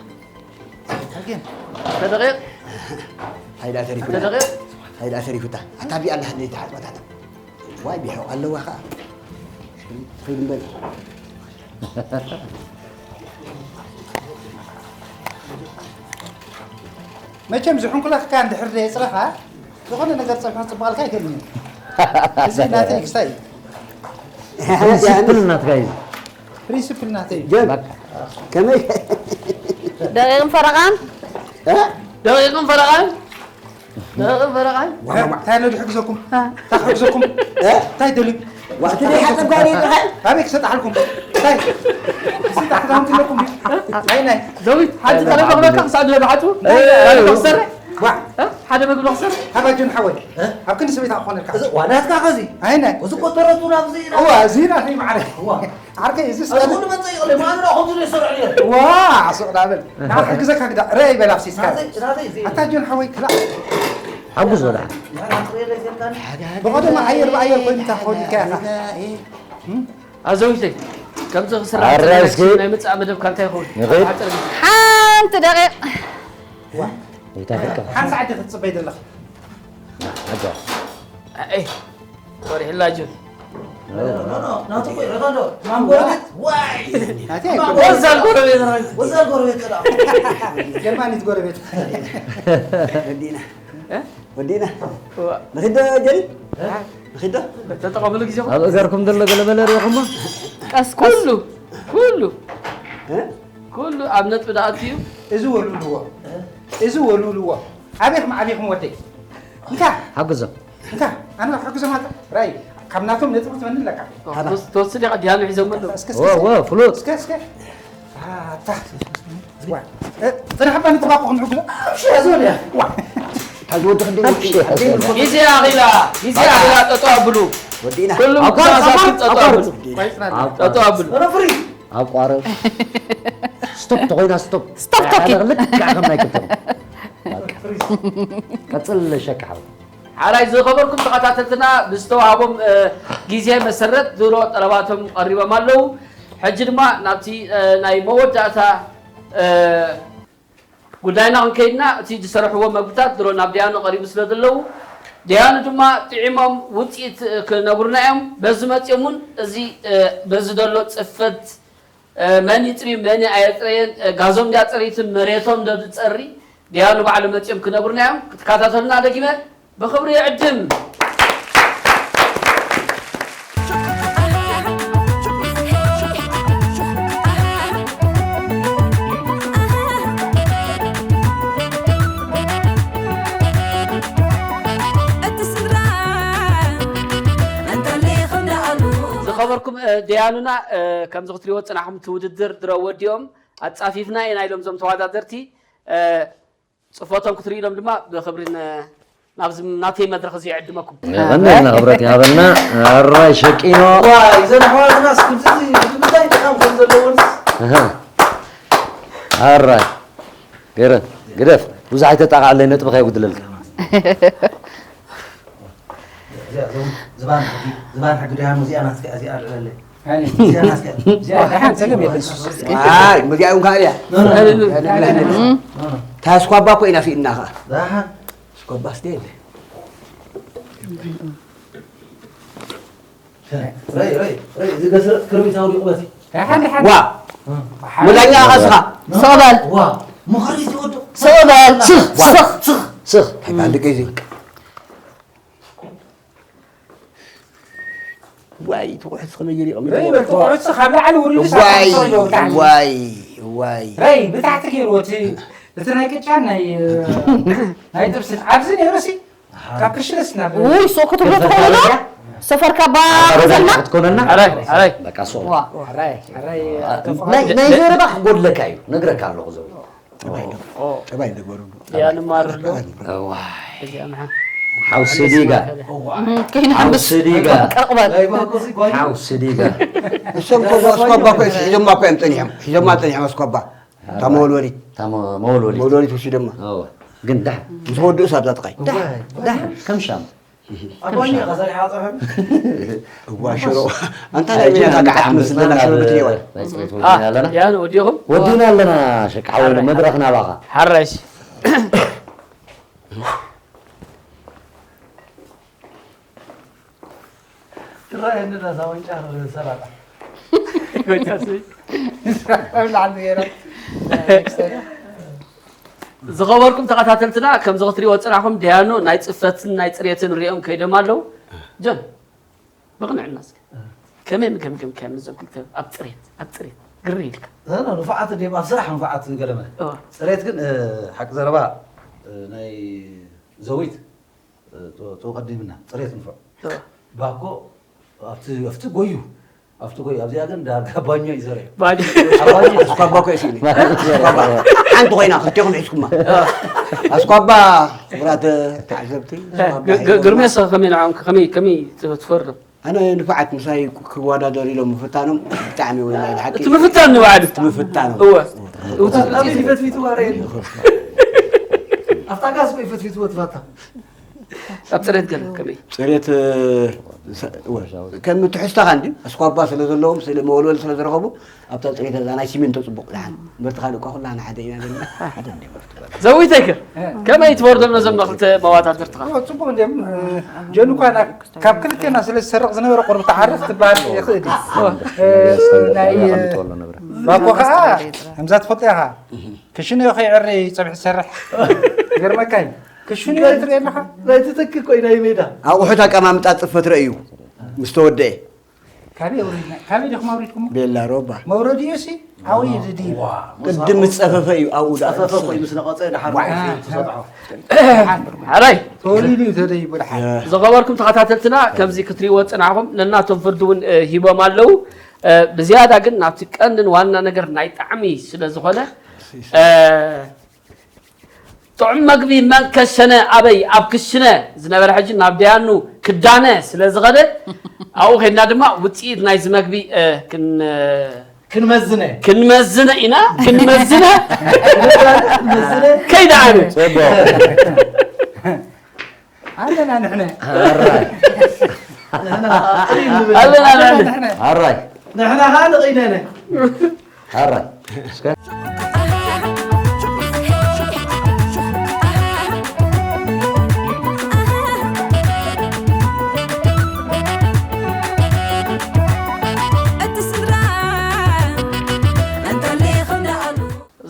ኣገን። ክልተ ደቂቕ። ሃይዳ ተሪፉ። ክልተ ደቂቕ። ሃይዳ ተሪፉታ። ኣታ ቢያ ኣላ ሃለይ ተሓጽባታ። ዋይ ቢሖ ኣለዋ ኸኣ። ትኸይድ እምበር። መቸም ዝሕንኩላካ እንድሕር ዘየፅረኻ ዝኾነ ነገር ፀብሒ ክፅበቐልካ ኣይክእልን እዩ። እዚ ናተይ ክስታይ እዩ። ፕሪንሲፕል እናትካ እዩ። ፕሪንሲፕል ናተይ እዩ። ጆን ከመይ ደቂቕን ፈረቓን እ? ደቂቕን ፈረቓን ደቂቕን ፈረቓን እንታይ ኣሎ ዝሕግዘኩም? እንታይ ክሕግዘኩም? እንታይ ደልዩ? ዋዕቲ ዘይሓሰብካ ዲኻ? ኣበይ ክሰጣሓልኩም? እንታይ? ስልጣን ክዳውንቲ ኣለኩም? ናይ ናይ ዳዊት ሓንቲ ቀለበ ክበካ ክሳዕ ድለ ብሓቱ ክሰርሕ ዋ ሓደ መግቢ ክሰርሕ ሃባጆን ሓወይ ኣብ ክንዲ ሰበይታ ክኾነልካ ዋናትካ ከዚ ኣይነ እዚ ቆጠረቱ ናብዚ እዋ እዚ ናተይ ማዕረ ዓርከይ እዚ እዚ ኩሉ መፀ ይቕለ ማኑ ዳ ከምዚ ዘይሰርሕ ነይሩ ዋ ሱቕ ዳብል ንዓ ክሕግዘካ ግዳ ረአ ይበል ኣብሲስካ ናተይ ናተይ እዚ ኣታ ጆን ሓወይ ክላእ ሓጉዞ ደሓ ብቐደማ ኣየር ብኣየር ኮይኑ እንታይ ክኸውን ኢልካ ኢኻ ኣዘዊተይ ከምዚ ክስራሕ ኣረ እንተለና እስኪ። ናይ መፅኣ መደብካ እንታይ ይኸውን ንኸይድ። ሓፂር ሓንቲ ደቂቕ እንታይ ደቀ ሓንቲ ሰዓት ክትፅበይ ዘለኻ ኣይ ወሪሕላ ጆን ናቱ ቆይ ረጋዶ ማም ጎረቤት ዋይ ናተይ ወዛል ጎረቤት ራይ ወዛል ጎረቤት ጸዳ ጀርማኒት ጎረቤት ወዲና ወዲና ንኺዶ ጀሪ ንኺዶ ተጠቐምሉ ግዜ ኣብ እገርኩም ዘሎ ገለመለ ሪኹሞ ቀስቀስ ኩሉ ኩሉ እ? ኩሉ ኣብ ነጥቢ ዳኣት እዩ እዚ ወሉልዎ እዚ ወሉልዎ ኣበይኹም ዓብይኹም ወደይ እንካ ሓግዞም እንካ ኣነ ክሕግዞም ኣታ ራይ ካብ ናቶም ነጥቢ ትመኒ ኣለካ ተወስድ ዲኻ ዲያኑ ሒዞም ኣለዉ እስከ ወ ወ ፍሉጥ እስከ እስከ ኣታ ጽናሕ ባኒ ተባቆ ክንሕግዞ እሺ ያዞን ያ ዋ ታዝወዲ ክንደ ግዜ ኣኺላ ግዜ ኣኺላ ጠጠው ኣብሉ ወዲና ኩሉም ኣቋርጽ፣ ክሳሳት ኣቋርጽ፣ ጠጠው ኣቋርጽ። ኣብሉ ኣብ ጠጠው ኣብሉ ኣብ ቋረብ ስቶፕ ተኾይና ስቶፕ ስቶፕ ቶኪ። ልክዕ ከም ናይ ክልተም ቀፅል ሸቂ ሓው ሓራይ ዝኸበርኩም ተኸታተልትና ብዝተዋሃቦም እ፣ ግዜ መሰረት ድሮ ጠለባቶም ቀሪቦም ኣለዉ። ሕጂ ድማ ናብቲ እ፣ ናይ መወዳእታ እ፣ ጉዳይና ክንከይድና እቲ ዝሰርሕዎ መግብታት ድሮ ናብ ደያኑ ቀሪቡ ስለ ዘለዉ ደያኑ ድማ ጥዒሞም ውፅኢት እ፣ ክነግሩና እዮም። በዚ መፂኦም እውን እዚ እ፣ በዚ ዘሎ ፅፈት እ፣ መን ይፅሪ መን ኣየፅረየን እ፣ ጋዞም ድያ ፅሪትን መሬቶም ዶ ዝፀሪ ደያኑ ባዕሉ መፂኦም ክነግሩና እዮም። ክትከታተሉና ደጊመ ብኽብሪ ይዕድም። እቲ ስድራ እንተሊኹም ደኣሉ ዝኸበርኩም እ፣ ደያኑና እ፣ ከምዚ ክትሪዎ ፅናሕኩም እቲ ውድድር ድሮ ወዲኦም ኣፃፊፍና ኢና ኢሎም እዞም ተወዳደርቲ እ፣ ፅፎቶም ክትርኢ ኢሎም ድማ ብክብሪ ን- ናብዚ ናተይ መድረክ እዚ ይዕድመኩም። ቀኒልና ክብረት ይሃበልና። ኣራይ ሸቂኖ ዋይ ዘን ኣሕዋትና እስክዚ ምንታይ ጥቃም ከም ዘለዎንስ ኣራይ ገረ ግደፍ ብዙሕ ኣይተጣቃዓለይ ነጥቢ ከየጉድለልካ። እዚኣ እዞም ዝባን ሕጊ ዝባን ሕጊ ደያኑ እዚኣ ናትካ እዚኣ ኣልዕለለይ እዚኣ ደሓን ሰለም የለን ዋይ መዚኣ እውን ካልያ ታስኳባ እኮ ኢና ስኢና ከዓ ደሓን ስኳባ ስደ የለ ረይ ረይ ረይ ዝገስረጥ ክርቢት ኣውዲቑ በቲ ደሓን ደሓን ዋ መዳኛ ቐስኻ ስቕ በል ዋ ምኽሪ ይወድቕ ስቕ በል ስኽ ስኽ ስኽ ኣይባል ደቂ እዚ በቃ ዋይ ትቑሕስ ከመይ ገይሩ ይቐመጥ ረይ በል ትቑሕስ ካብ ላዕሊ ውሪዱ ዋይ ሳብ ታሕቲ ብታሕቲ። ዋይ ዋይ ረይ ብታሕቲ ገይርዎ እቲ እቲ ናይ ቅጫን ናይ ናይ ጥብስን ኣብዚ ነይሩ ሲ ካብ ክሽለስ ናብ ውይ ሱቕ ክትብሎ ትኽእሉ ዶ ሰፈር ካባ ዘልና ክትኮነና ኣራይ ኣራይ በቃ ሶ ዋ ራይ ራይ ናይ ናይ ዘረባ ክጎድለካ እዩ ነግረካ ኣለኹ ዘው ጠባይ ንገበረሉ ያንማርዶ ሓውሲ ዲጋ ከይንሓምስ ሓውሲ ዲጋ ቀቕበል ሓውሲ ዲጋ እሶም እኮ ኣስኳባ እኮ ሒዞማ እኮ እዮም ፀኒሖም ሒዞማ ፀኒሖም ኣስኳባ እታ መወልወሊት እታ መ- መወልወሊት መወልወሊት ውሲዶማ እወ። ግን ዳሕ ምስ ወድኡ ሳብ ዛጥቃይ ዳሕ ከም ሻም ኣባኒ ከሰሪሓ ፅሑፍ እዋ ሽሮ ኣንታ ናይ ሚና ተቃዓት ምስ ዘላ ሽሮ ክትየዋ ናይ ፅሬት ወዲና ኣለና ያን ወዲኹም ወዲና ኣለና ሸቃ ሓወይ መድረኽ ናባኻ ሓራይሽ ትረኣየኒ ዳሳ ወንጫ ሰላጣ ላዕሊ ገይራ ዝኸበርኩም ተኸታተልትና፣ ከምዚ ክትሪእዎ ዝጸናሕኩም፣ ደያኑ ናይ ጽፈትን ናይ ጽሬትን ሪኦም ከይዶም ኣለዉ። ጆን፣ ብቕንዕና እስከ። ከመይ፣ ከመይ፣ ከመይ፣ ከመይ፣ ነዞም ክልተ ኣብ ጽሬት፣ ኣብ ጽሬት፣ ግር ኢልካ። እ፣ ንፉዓት እንዲዮም፣ ኣብ ስራሕ ንፉዓት ገለመለ። እወ። ጽሬት ግን፣ እ፣ ሓቂ ዘረባ፣ እ፣ ናይ ዘዊት፣ እ፣ ቶ-፣ ቶ ቀዲምና፣ ጽሬት ንፉዕ። እወ። ባኮ ኣብቲ፣ ኣብቲ ጎዩ፣ ኣብቲ ጎዩ፣ ኣብዚኣ ግን ዳርጋ ባኞ እዩ ዘርእዮ። ባኞ። ኣብ ባኞ ኣስኳባ እኮ የስእሉ። ሓንቲ ኮይና ክልቴኹም ሒዝኩማ። ኣስኳባ፣ ክቡራት ተዓዘብቲ፣ ኣስኳባ ግ-፣ ግ-፣ ግርሜ፣ ሒዝኩማ። ከመይ ንዓም-፣ ከመይ፣ ከመይ ት-፣ ትፈርም? ኣነ ንፉዓት ምሳይ ክወዳደሩ ኢሎም ምፍታኖም ብጣዕሚ ወይ ናይ ብሓቂ እቲ ምፍታን ንባዕሉ። ምፍታኖም። እወ። ኣብቲ ኣበይ ይፈትፊቱ ዋረ የለ? ኣብታ ጋዝ እኮ ይፈትፊቱ ወትፋታ። ኣብ ጽሬት ገለ ከመይ? ጽሬት፣ እ፣ ሰ-፣ ወ-፣ ከም ትሕዝቶኻ እንዲ ኣስኳባ ስለ ዘለዎም፣ ስለ መወልወል ስለ ዝረኸቡ፣ ኣብታ ጽሬት እዛ ናይ ሲሚንቶ ጽቡቕ ደሓን። እምበር እቲ ካልእ እኳ ኩላና ሓደ ኢና ዘለና። ሓደ እንዲ መፍትሒ በላ። ዘዊተይ ከ? ከመይ ትፈርዶም ነዞም ክልተ መዋዳድርትኻ? ኦ፣ ጽቡቕ እንዲዮም። እ፣ ጀኑ እኳ ና-፣ ካብ ክልቴና ስለ ዝሰርቕ ዝነበረ ቁሩብ ተዓርፍ ትበሃል ይኽእል እዩ። እ፣ ናይ፣ እ፣ ባኮ ኸዓ ከምዛ ትፈልጦ ኢኻ። ክሽነ ከይዕሪ ጸብሒ ዝሰርሕ። ይገርመካ እዩ። ክሽነ ትርኢ ኣለኻ? ናይ ትተኪ ኮይና እዩ ሜዳ። ኣቑሑት ኣቀማምጣ ጽፈት ረእዩ ምስ ተወደኤ። ካበይ ኣውሪድና? ካበይ ዲኹም ኣውሪድኩሞ? ቤላ ሮባ። መውረዲኡ ሲ? ኣበይ እዩ ዝድይብ? ቅድም ዝጸፈፈ እዩ ኣብኡ ደኣ። ጸፈፈ ኮይኑ ምስ ነቐጸ ደሓር ዋይ። ተሰጥሖ። ሓራይ። ተወሊዱ እዩ ተደይቡ ደሓር። ዝኸበርኩም ተኸታተልትና፣ ከምዚ ክትሪእዎ ዝጸናሕኩም ነናቶም ፍርዲ እውን፣ እ፣ ሂቦም ኣለዉ። እ፣ ብዝያዳ ግን ናብቲ ቀንድን ዋና ነገር ናይ ጣዕሚ ስለ ዝኾነ፣ እ፣ ጥዑም መግቢ መን ከሸነ ኣበይ ኣብ ክሽነ ዝነበረ ሕጂ ናብ ደያኑ ክዳነ ስለ ዝኸደ ኣብኡ ከድና ድማ ውፅኢት ናይዚ መግቢ፣ እ፣ ክን-፣ ክንመዝነ። ክንመዝነ ኢና፣ ክንመዝነ። ክንመዝነ። ከይደኣነ። ጽቡቕ። ኣለና ንሕነ። ኣራይ። ንሕና ንቕይ ንብል። ኣለና ንሕነ። ኣራይ። ንሕና ኸዓ ንቕይ ነነ። ኣራይ። እስከ። እቲ ስድራ እንተሊኹም ደኣሉ።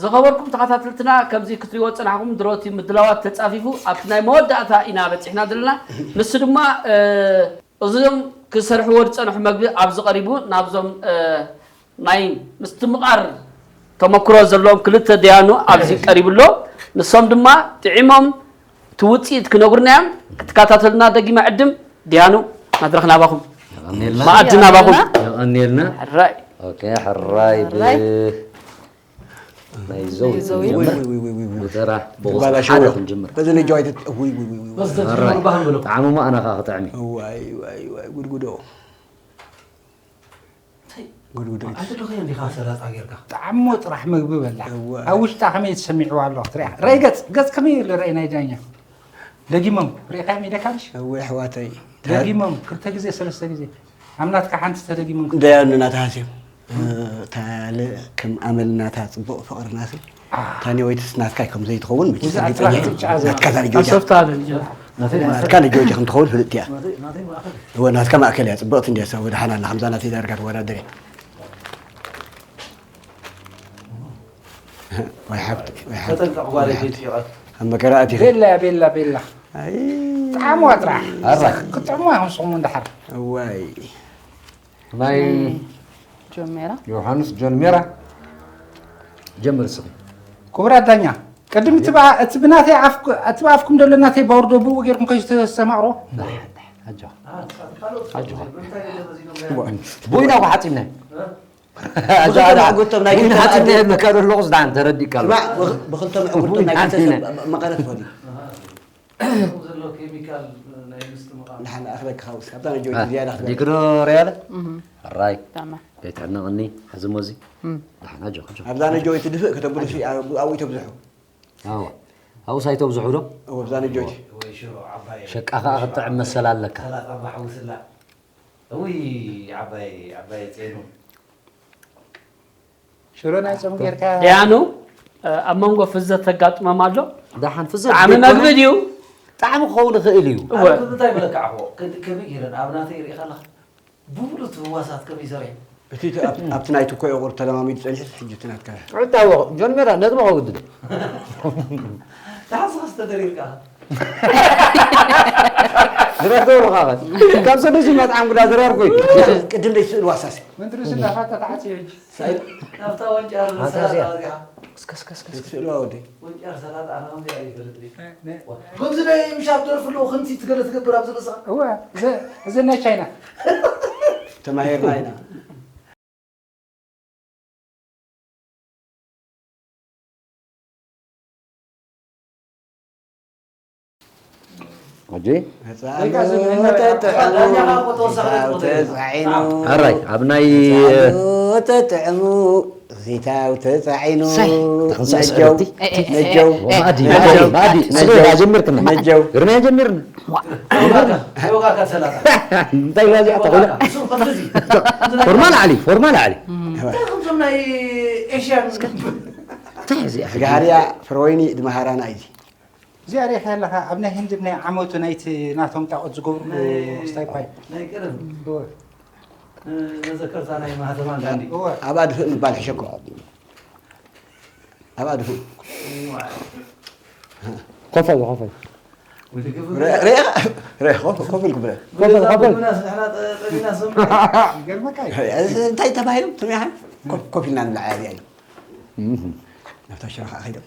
ዝኸበርኩም ተኸታተልትና፣ ከምዚ ክትሪእዎ ዝጸናሕኩም ድሮቲ ምድላዋት ተጻፊፉ ኣብቲ ናይ መወዳእታ ኢና በጺሕና ዘለና። ንሱ ድማ፣ እ፣ እዞም ክሰርሕዎ ዝጸንሑ መግቢ ኣብዚ ቀሪቡ ናብዞም፣ እ፣ ናይ ምስትምቓር ተመክሮ ዘለዎም ክልተ ደያኑ ኣብዚ ቀሪቡ ኣሎ። ንሶም ድማ ጥዒሞም እቲ ውጽኢት ክነግሩና እዮም። ክትከታተሉና ደጊመ ዕድም። ደያኑ፣ መድረኽ ናባኹም። የቐንየልና። መኣዲ ናባኹም። የቐንየልና። ሕራይ። ኦኬ፣ ሕራይ ብ-፣ ሕራይ። ናይ ዘው ናይ ዘው። ክንጀምር። ወይ፣ ወይ፣ ወይ፣ ወይ፣ ወይ። ብተራ ብጓላ ብወስዲ ሸወ። ሓደ ክንጀምር። በዚ ነጃዋይ ትት-፣ ወይ፣ ወይ፣ ወይ፣ ወይ። በዚ ተጀምሩ ሕራይ። ባህል ብሎ። ጣዕሙ ማእና ኸዓ ክጥዕም እዩ። ዋይ፣ ዋይ፣ ዋይ፣ ጉድጉዶ። እንታይ? ጉድጉዶ። ኣንተ ዶ ኸያ እንዲኻ ሰላጣ ጌርካ? ጣዕሙ ጥራሕ መግቢ በላዕ። እዋ። ኣብ ውሽጣ ከመይ ተሰሚዕዋ ኣሎ ክትሪኣ። ረይ ገጽ፣ ገጽ ከመይ ኢሉ ረይ ናይ ዳኛ? ደጊሞም፣ ሪእኻዮም ኢደካ ምሽ? እወ፣ ኣሕዋተይ። ደጊሞም፣ ክልተ ግዜ፣ ሰለስተ ግዜ። ኣብ ናትካ ሓንቲ ተደጊሞም። ደያኑ ናታ ሃስዮም። እታ ለ-፣ ከም ኣመል ናታ ጽቡቕ ፍቕሪ ናሲ። አ። ታኒ ወይትስ ናትካ ከም ዘይትኸውን መቸስ ውዛ ርግጸኛ ኣትራፊ እየ። ብቻ ዘ-፣ ናትካ እዛ ንጆጃ። ኣሰፍታ ኣለ እንጀራ። ናትካ ንጆጃ ከም ትኸውን ፍልጥቲ እያ። ናተይ፣ ናተይ ማእከል። እወ፣ ናትካ ማእከል እያ። ጽብቕቲ እንድያ፣ እሳ ወደ ሓና ኣላ፣ ከምዛ ናተይ ዳርጋ ትወዳደር እያ። ወይ ሓብቲ፣ ወይ ሓብቲ፣ ተጠንቀቕ ጓለይ ወይ ሓብቲ። ከይትሽቐት። ኣብ መከራ ኣቲኺ። ቤላ እያ፣ ቤላ፣ ቤላ። ኣይ። ጣዕሙ ጥራሕ። ኣራይ። ክጥዕሙ እዮም ስኹም እንድሓር። እዋይ። ናይ ጆን ሜራ። ዮሃንስ ጆን ሜራ። ጀምር እስኺ። ክቡራት ዳኛ፣ ቅድም እቲ ብኣ-፣ እቲ ብናተይ ኣፍ-፣ እቲ ብኣፍኩም ዘሎ ናተይ ባውርዶ ብኡ ጌርኩም ከይተስተማቕሮ። ኣጆኻ። ኣጆኻ። ቡይና እኮ ሓጺብና። ኣዛ ብኽልተ ኣዳ። መዕጉቶም ናይ ቡይና ክልተ ሓጺብና መኣዲ። የብለካ ዘለኹስ ደሓን ተረዲእካ ኣሎ። ስማዕ፣ ብኽ-፣ ብኽልተ መዕጉቶም ናይ ቡይና ክልተ ሓጺብና። ሰብ መቐረት ፈሊ። ኣሃ። እቶም ዘሎ ኬሚካል ናይ ምስትምቓር። ንሓን ኣኽለካ ሓውስ። ኣብታ ነጆይ አ፣ ዝያዳ ኣኽለካ። ዲግዶ ሪያለ? እህ። ሕራይ። ታማ። ከይትሕነቕኒ፣ ሕዚ ሞዚ። እም። ደሓን፣ ኣጆኻ፣ ኣጆኻ። ኣብዛ ነጆይ ትድፍእ ከተብሉ ሲ-፣ ኣብኡ ተብዝሑ። ኣዎ። ኣብኡ ሳይ ተብዝሑ ዶ? እዎ፣ ኣብዛ ነጆይ። ወይ ሽሮ ዓባይ። ሸቃ ኸኣ ክትጥዕም መሰል ኣለካ። ሰላጣ ባሕዊ ስላ። እውይ፣ ዓባይ፣ ዓባይ ጼኑ። ሽሮ ናይ ጾም ጌርካ። ደያኑ፣ እ፣ ኣብ መንጎ ፍዘት ተጋጥሞም ኣሎ። ደሓን ፍዘት ጣዕሚ ዘይኮነ መግቢ ድዩ? ጣዕሚ ክኸውን ይኽእል እዩ። እወ። ኣነ ብምንታይ ብለካ ዓኾ? ከ-፣ ከመይ ገይረን ኣብ ናተይ ርኢኻ ኣለኻ? ብሙሉእ እቲ ህዋሳት ከመይ ሰሪሑ? እቲ ኣብቲ ናይ ትኮ የቑር ተለማሚዱ ጸኒሑ ሕጂ እቲ ናትካ። ኣይታወቕ፣ ጆን ሜራ ነጥቢ ከውድድ። ተሓስኸስ ተደሪርካ። ድረር ዶ ኻኸ? ካብ ሰደሲ መጥዓም ጉዳ ድረር ጎይ። ቅድም ደይ ስእል ዋሳሲ። መንትሪ ስላፋ ተታዓጽዮ ሕጂ። ናብታ ወንጫር ሰላጣ ወዚኻ። ስእልዋ ወደይ። ወንጫር ሰላጣ ኣነ ከምዚ ኣይፈልጥ ድዩ? ከምዚ ናይ ምሻብ ደርፊ ኣለዎ ከምዚ ትገለ ትገብር ኣብ ዘለሳ። እወ፣ እዚ እዚ ናይ ቻይና። ተማሂርና ኢና። ሕጂ ሕራይ ኣብ ናይ ተጥዕሙ ዚታው ተፃዒኑ ነጀው ነጀው ነጀው ነጀው ግርምያ ጀሚርና እንታይ ዋዚኣ ተኾይና ፎርማል ዓሊ ፎርማል ዓሊ ጋህርያ ፍረወይኒ ድመሃራና እዩ እዚኣ ሪኢኻ ኣለኻ ኣብ ናይ ህንዲ ናይ ዓመቱ ናይቲ ናቶም ጣዖት ዝገብሩ ስታይፓይ ናይ ቀደም መዘከርታ ናይ ማህተማ ጋንዲ ኣብኣ ድፍእ ምባል ሕሸኩም ኣብኣ ድፍእ ኮፈል ኮፈል ኮፍ ኢልኩም ብለ እንታይ ተባሂሉ ትሚሓ ኮፍ ኢልና ንብላ ዓብያ እዩ ናብታ ሽራ ከዓ ከይዶም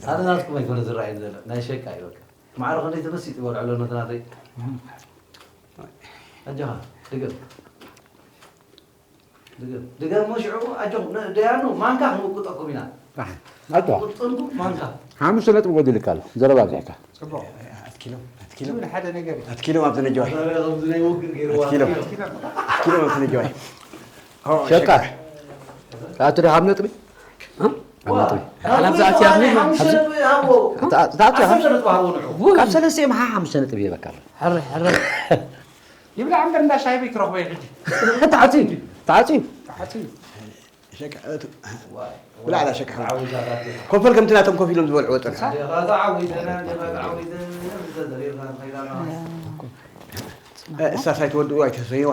ሓደ ናትኩም ኣይኮነ ዝረኣየኒ ዘሎ ናይ ሸቃ እዩ በቃ ማዕረ ክንደይ ተመሲጡ ይበልዐ ኣሎ ነቲ ናተይ ኣጆኻ ድገም ድገም ድገም ሞ ሽዑ ኣጆኹም ደያኑ ማንካ ክንውቅጠኩም ኢና ኣጆኻ ቁጥንኩም ማንካ ሓሙሽተ ነጥቢ ጎዲልካ ኣሎ ዘረባ ኣብዚሕካ ጽቡቕ ኣትኪሎም ኣትኪሎም ኣትኪሎም ሓደ ነገር ኣትኪሎም ኣብቲ ነጀዋይ ኣትኪሎም ኣብቲ ነጀዋይ ሸቃ ኣቱ ዶ ሃብ ነጥቢ ሃብ ነጥቢ ካብ ሰለስቲኦም ሓ ሓሙሽተ ነጥቢ ይበካ ኣሎ ይብላዕ እምበር እንዳ ሻሂ ቤት ክረኽቦ እዩ ሕጂ ተዓፅዩ ተዓፅዩ ተዓፅዩ ብላዕላ ሸክ ኮፈል ከምቲ ናቶም ኮፍ ኢሎም ዝበልዕዎ ጥራሕ እሳስ ኣይትወድኡ ኣይተሰይዋ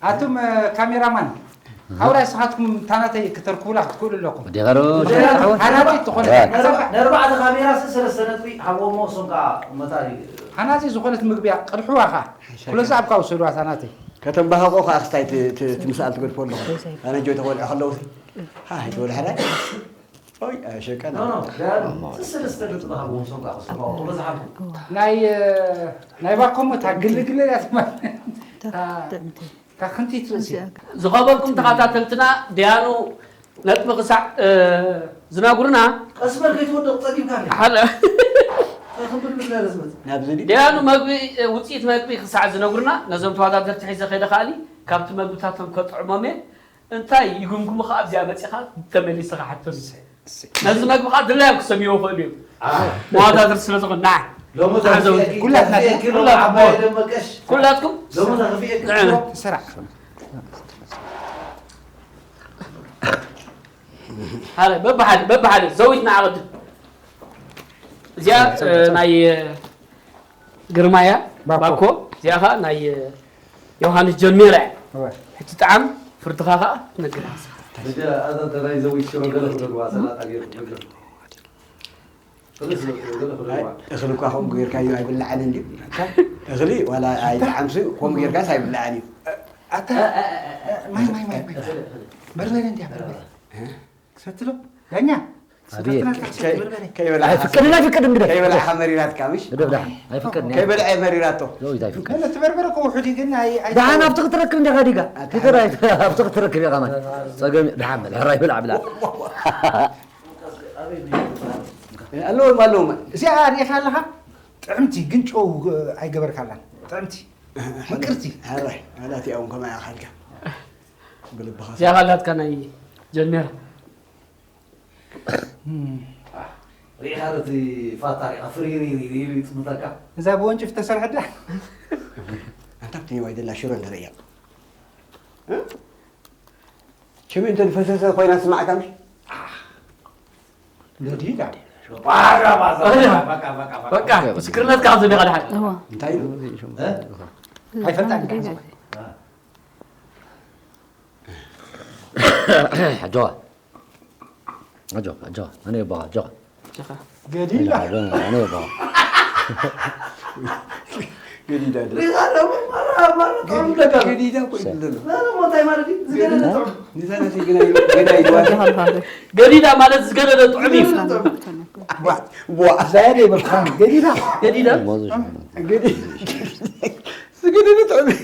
ኣቱም ካሜራማን ሓውራይ ስኻትኩም ታናተይ ክተርኩቡላ ክትክእሉ ኣለኩም ወዲ ገሩ ሓናጺ ትኾነ ነርባዕተ ካሜራ ሰለስተ ነጥቢ ሃብዎሞ እሶም ከዓ መታሪ ሓናጺ ዝኾነት ምግቢያ ቅድሕዋ ኸዓ ኩለዚ ኣብ ካብኡ ስእልዋ ታናተይ ከተንባሃቆ ከዓ ክስታይ ትምስኣል ትገድፎ ኣለኹ ኣነ ጆ ተበልዑ ከለዉ ሃ ትበሉ ሕራይ ኦይ ኣሸቀና ሰለስተ ነጥቢ ሃብዎም እሶም ከዓ ክስማኦ በዝሓልኩም ናይ ናይ ባኮሞ እታ ግልግል እያ ትማ እታ ክንቲት ርእሲ ዝኸበርኩም ተኸታተልትና ደያኑ ነጥቢ ክሳዕ ዝነግሩና ቀስመር ከይትወድቕ ጸጊምካ እንዲኻ። ሓደ እንታይ ክንብል ንብላ ለዝመጽእ? ናብዚ ድዩ? ደያኑ መግቢ ውፅኢት መግቢ ክሳዕ ዝነግሩና ነዞም ተወዳደርቲ ሒዘ ከይደ ከኣኒ ካብቲ መግብታቶም ከጥዕሞም እየ እንታይ ይግምግሙ ከዓ ኣብዚኣ መፂኻ ተመሊስኻ ሓቶስ ነዚ መግቢ ከዓ ድላዮም ክሰምይዎ ይኽእሉ እዮም መዋዳድርቲ ስለ ዝኾን ንዓ ሎሚ ተዓዘቡ ተዘኪ- ኩላትና ተዘኪ- ሎሚ ዓባይ ደመቀሽ ኩላትኩም ሎሚ ተኸፊኤ ክትብሎ ስራሕ ሓደ በብሓደ በብሓደ ዘዊት ንዓቐድም እዚኣ እ፣ ናይ እ፣ ግርማያ ባኮ። ባኮ እዚኣ ከዓ ናይ እ፣ ዮሃንስ ጀሚራ እያ እወ። ሕጂ ጣዕም ፍርድኻ ከዓ ትነግር ንስኻ። ሕጂ ኣዛ እንተ ናይ ዘዊት ሽሮ ገለ ክብለልዋ ሰላጣ ገይሩ ክብለልዋ። ፍልስ ገለ ክብለልዋ። እኽሊ እኳ ከምኡ ጌርካዮ ኣይብላዕን እንድዩ እኽሊ ዋላ ኣይጣዕምሲ ከምኡ ጌርካስ ኣይብላዕን እዩ ኣታ ማይ ማይ ማይ ማይ በርበረ እንዲያ በርበረ ክሰትሎ ዳኛ ኣይፍቀድን ኣይፍቀድን ግደ ከይበላዕካ መሪራትካ ምሽ ኣይፍቀድን ከይበልዐ መሪራቶ ገለ ትበርበረ ከውሑድ ግን ደሓን ኣብቲ ክትረክብ እንዲኻ ዲጋ ፊተር ኣብቲ ክትረክብ ኢኻ ማለት ፀገም ደሓን በል ሕራይ ብላዕ ብላዕ ኣለዎም ኣለዎም እዚኣ ሪኢኻ ኣለኻ ጥዕምቲ ግን ጨው ኣይገበርካላን ጥዕምቲ ምቅርቲ ሕራይ ናቲኣ እውን ከማይ ኣኻልካ ብልብኻ እዚኣ ካላትካ ናይ ጀሜራ ሪኢኻ ርቲ ፋታ ሪኢኻ ፍሪሪ ኢሉ ይጥምተካ እዛ ብወንጭፍ ተሰርሐ ድያ ኣንታ ብትኒ ዋይ ደላ ሽሮ እንተ ርእያ ሽሚ እንተ ፈሰሰ ኮይና ስማዕካ ምሽ ገዲዳ ባራ ባዛ፣ በቃ፣ በቃ፣ በቃ። በቃ፣ ምስክርነትካ ኣብ ዝኒኻ ድሓን። እዋ። እንታይ እዩ? እ? ኣይፈልጣን። ኣጆኻ። ኣጆኻ፣ ኣጆኻ። ኣነ ይባኻ፣ ኣጆኻ። ኣጆኻ። ገዲዳ። ኣነ ይባኻ፣ ኣነ ይባኻ። ገዲዳ ዶ? ሬሳ ደሞ ማራ፣ ማራ፣ ጥዑም ደጋ። ገዲዳ እኮ ይብለና። ና፣ ና፣ እንታይ ማለት እዩ? ዝገደደ ጥዑም። ንዛ ናተይ ግና ይሉ-፣ ግና ይልዋል። ኣጆኻ፣ ኣጆኻ። ገዲዳ ማለት ዝገደደ ጥዑም እዩ። ዝገደደ ጥዑም። ዋ፣ ዋ፣ እዛ እያ ደይበልካ። ገዲዳ። ገዲዳ። ገዲ-፣ ዝገደደ ጥዑም እዩ።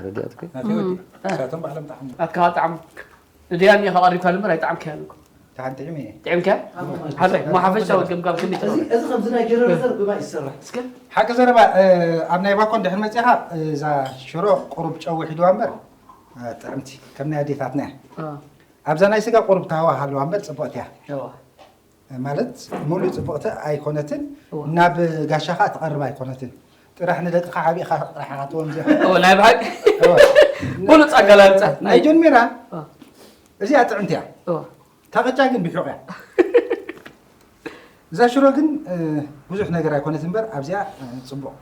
ረዲኣትኩ። ናተይ ወዲ። እም። ንሳቶም ባዕሎም ጠዓሙ። ናትካ ጥዓሙ። ንድያ እኒኻ ቀሪብካ ልምበር ኣይጠዓምካያን እኮ። ደሓን ጥዕም እየ። ጥዕምካ? ሓራይ፣ እሞ ሓፈሻዊ ገምጋም ከመይ እዚ፣ ትረኽቦ? እዚ ከምዚ ናይ ጀነሬተር ብማይ ይሰርሕ። እስከ። ሓቂ ዘረባ፣ እ፣ ኣብ ናይ ባኮ እንድሕር መጺኻ፣ እ፣ እዛ ሽሮ ቁሩብ ጨው ውሒድዋ እምበር፣ እ፣ ጥዕምቲ፣ ከም ናይ ኣዴታትና እያ። እ። ኣብዛ ናይ ስጋ ቁሩብ ተሃዋ ሃለዋ እምበር ጽቡቕቲ እያ። እዋ። ማለት፣ ሙሉእ ጽቡቕቲ ኣይኮነትን፣ እዋ። ናብ ጋሻኻ ትቐርብ ኣይኮነትን። ጥራሕ ንደቅኻ ሓቢእኻ ጥራሕ ኣትዎም እዚኣ። እወ፣ ናይ ብሓቂ። እወ። ብሉጽ ኣገላልጻ። ናይ ጆን ሜራ፣ እዋ። እዚኣ ጥዕምቲ እያ። እዋ። እታ ቅጫ ግን ብሑቕ እያ። እዛ ሽሮ ግን፣ እ፣ ብዙሕ ነገር ኣይኮነት እምበር፣ ኣብዚኣ፣ እ፣ ጽቡቕ።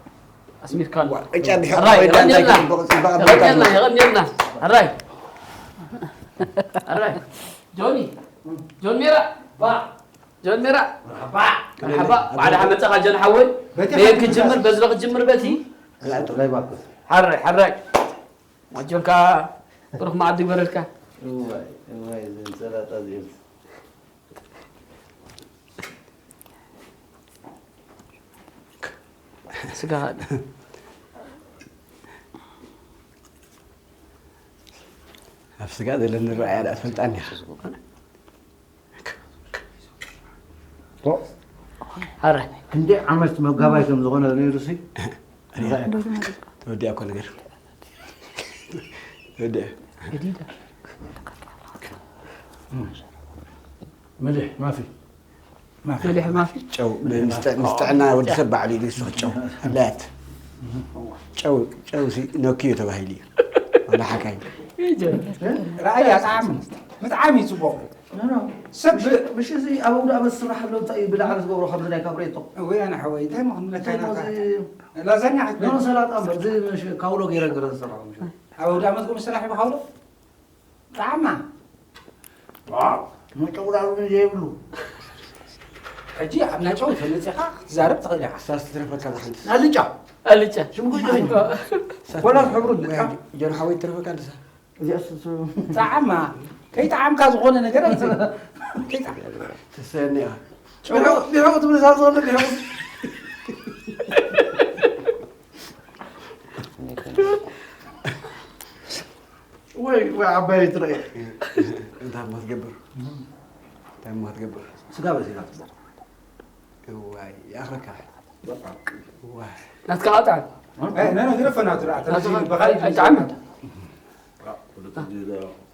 ኣስሚርካ ኣሎ። ዋ፣ ቅጫ ብሑቕ ኣራይ፣ ኮይና እንታይ የቐንየልና። ጽቡቕ፣ ጽቡቕ የቐንየልና፣ ኣባል። የቐንየልና። ኣራይ። ኣራይ። ጆኒ፣ ጆን ሜራ፣ ባ። ጆን ሜራ። መርሓባ። መርሓባ። ባዕልኻ መጻኻ ጆን ሓወይ። በቲ በየን ሓንቲ ክትጅምር፣ በዚ ዶ ክትጅምር በቲ? ላ፣ ጥራይ ባኮ። ሓራይ፣ ሓራይ። ኣጆካ፣ ብሩኽ መዓልቲ ይግበረልካ። እዋይ፣ እዋይ፣ እዘን ሰላጣ እዚኦም። ስጋ። ኣብ ስጋ ዘለኒ ረኣያ ደኣ ትፈልጣኒ ኢኻ። ኦ፣ ኣረ። ክንደይ ዓመት መጋባይ ከም ዝኾነ ነይሩሲ። ተወዲኣ እኮ ነገር። ተወዲኣ። ገዲዳ። እም። መሊሕ ማፊ። ማፊ። መሊሕ ማፊ። ጨው፣ ምስ ጥ-፣ ምስ ጥዕና ወዲ ሰብ ባዕሉ ኢሉ ይውስኽ ጨው። ኣላያት። ጨው፣ ጨው ሲ ነክዩ ተባሂሉ እዩ። ዋላ ሓካይ። ይጀምር። እ? ረኣያ ጣዕሙ። ምጥዓም እዩ ጽቡቕ። ኖ፣ ኖ። ሰብ ምሽ-፣ ምሽ እዚ ኣብ ኣውደ ኣመት ዝስራሕ ኣሎ፣ እንታይ እዩ ብላዕሊ ዝገብሮ ከምዚ ናይ ካብ ሬቶ? ወይ ኣነ ሓወይ፣ እንታይ እሞ ክንብለካ እንታይ ኢና እሞ እዚ? ላዛኛ ክትብል? ኖ፣ ኖ፣ ሰላጣ እምበር፣ እዚ ምሽ ካውሎ ገይረ ገረ ዝሰራሑ ምሽ። ኣብ ኣውደ ኣመት እኮ ዝስራሕ እዩ ብካውሎ? ጣዕማ። ዋው። መጨውዳሉ ዘይብሉ። ሕጂ ኣብ ናይ ጨው ተመጺኻ ክትዛረብ ትኽእል ኢኻ። ሳስ ትረፈካ ብሓንቲ። ኣልጫ። ኣልጫ። ሽምጉ ይጥዕም። ኮላ ሕብሩ ልካ። ጀርሓዊ ትረፈካ ድሳ? እዚኣ ስ-፣ ስ-፣ ጣዕማ። ከይጠዓምካ ዝኾነ ነገር ኣይትብል። ከይጠዓም። ትሰኒ ኢኻ። ቢሮ፣ ቢሮ ክትብል እዛ ዘሎ ቢሮ። ወይ፣ ወይ ዓባይ ትረአ። እንታይ እሞ ትገብር? እንታይ እሞ ትገብር? ስጋ በዚሕና ትብሎ። እዋይ፣ ይኣኽለካ። በቃ። እዋይ። ናትካ ቃጣዕ። ኣይ፣ ናይ፣ ናይ፣ ግረፈና ትረኣ፣ ተመሲሉ፣ ብኻሊድ ኣይጠዓምን።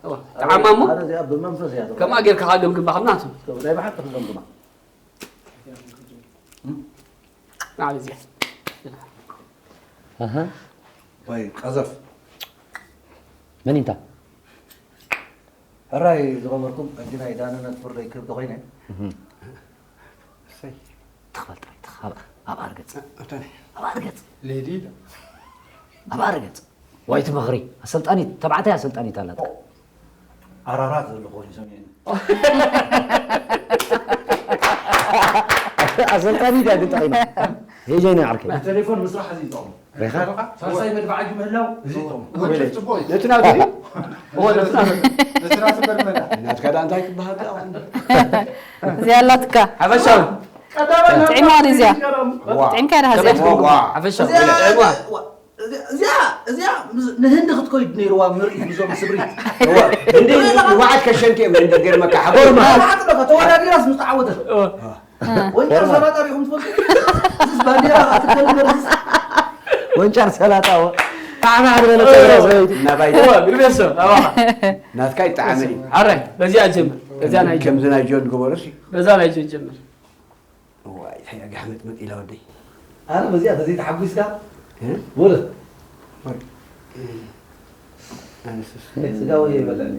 እዋ፣ ጠዓማ እሞ? ኣረ፣ እዚኣ ብመንፈስ እያ ትብሎ። ከምኣ ጌርካ ከኣ ገምግማ፣ ከም ናቱ። ናይ ብሓቂ ክንገምግማ። ንዓል እዚኣ። ኣሃ። ወይ ቀዘፍ። መን እንታ? ሕራይ ዝገበርኩም፣ ሕጂ ናይ ዳንነት ፍርደይ ክህብ ተኾይነ። እህ። እሰይ። ትኽፈል ጥራይ፣ ትኽ-፣ ኣብ፣ ኣብ ኣርገጽ። ኣታኒ። ኣብ ኣርገጽ። ሌዲ ኢለ። ኣብ ኣርገጽ። ዋይ ትመኽሪ፣ ኣሰልጣኒት፣ ተባዕታይ ኣሰልጣኒት ኣላትካ። ኣራራት ዘሎ ኮይኑ ሰሚዕኒ። ኣሰልጣኒት እያ ግን ጠቒማ። ሄጀይ ናይ ዓርከይ። ብቴሌፎን ምስራሕ እዚ ይጠቕሙ። ሪኻ? ሳልሳይ መድፍዓጊ ምህላው እዚ ይጠቕሙ። ውድድር ጽቡቕ እዩ። ነቲ ናቱ ድዩ? እዎ፣ ነቲ ናቱ። ነቲ ናቱ በርመዳ። ናትካ ደኣ እንታይ ክበሃል ደኣ? እዚኣ ኣላትካ። ሓፈሻዊ። ቀዳማይ ጥዒማ ድዩ እዚኣ? ዋ። ጥዒምካ ዲኻ እዚኣ? ከመይ ትብሉ? ዋ። ሓፈሻዊ። እዚኣ፣ ጥዒማ። እዚኣ፣ እዚኣ፣ እዚኣ ምስ-፣ ንህንዲ ክትኮይድ ነይርዋ ምርኢት ምስዞም ስብሪት። እዋ፣ ህንዲ ንባዓት ከሸንቲ እዮም ህንዲ ገርመካ ሓጎስ። እዋ። ተወዳዲራስ ምስ ተዓወተት። እዋ። ወንጫር ሰላጣ ሪኹም ትፈልጡ? እዚስ ባንዴራ ክትከል በርስ። ወንጫር ሰላጣ፣ እዋ። ታዕና ሓደ በለ ጸጉራ ሰበይቲ። ናባይ። እዋ፣ ግርቤሶ፣ ኣባኻ። ናትካ ይጠዓመኒ። ኣረ፣ በዚኣ ጀምር። በዚኣ ናይ ከምዚ ናይ ጆን ገበሮሲ። በዛ ናይ ጆን ጀምር። እዋይ፣ እንታይ ጋሕመጥመጥ ኢላ ወደይ። ኣረ፣ በዚኣ ተዘይተሓጒስካ? እ? ወረ። ወረ። ኣነስስ። ስጋ ወይ ይበላል።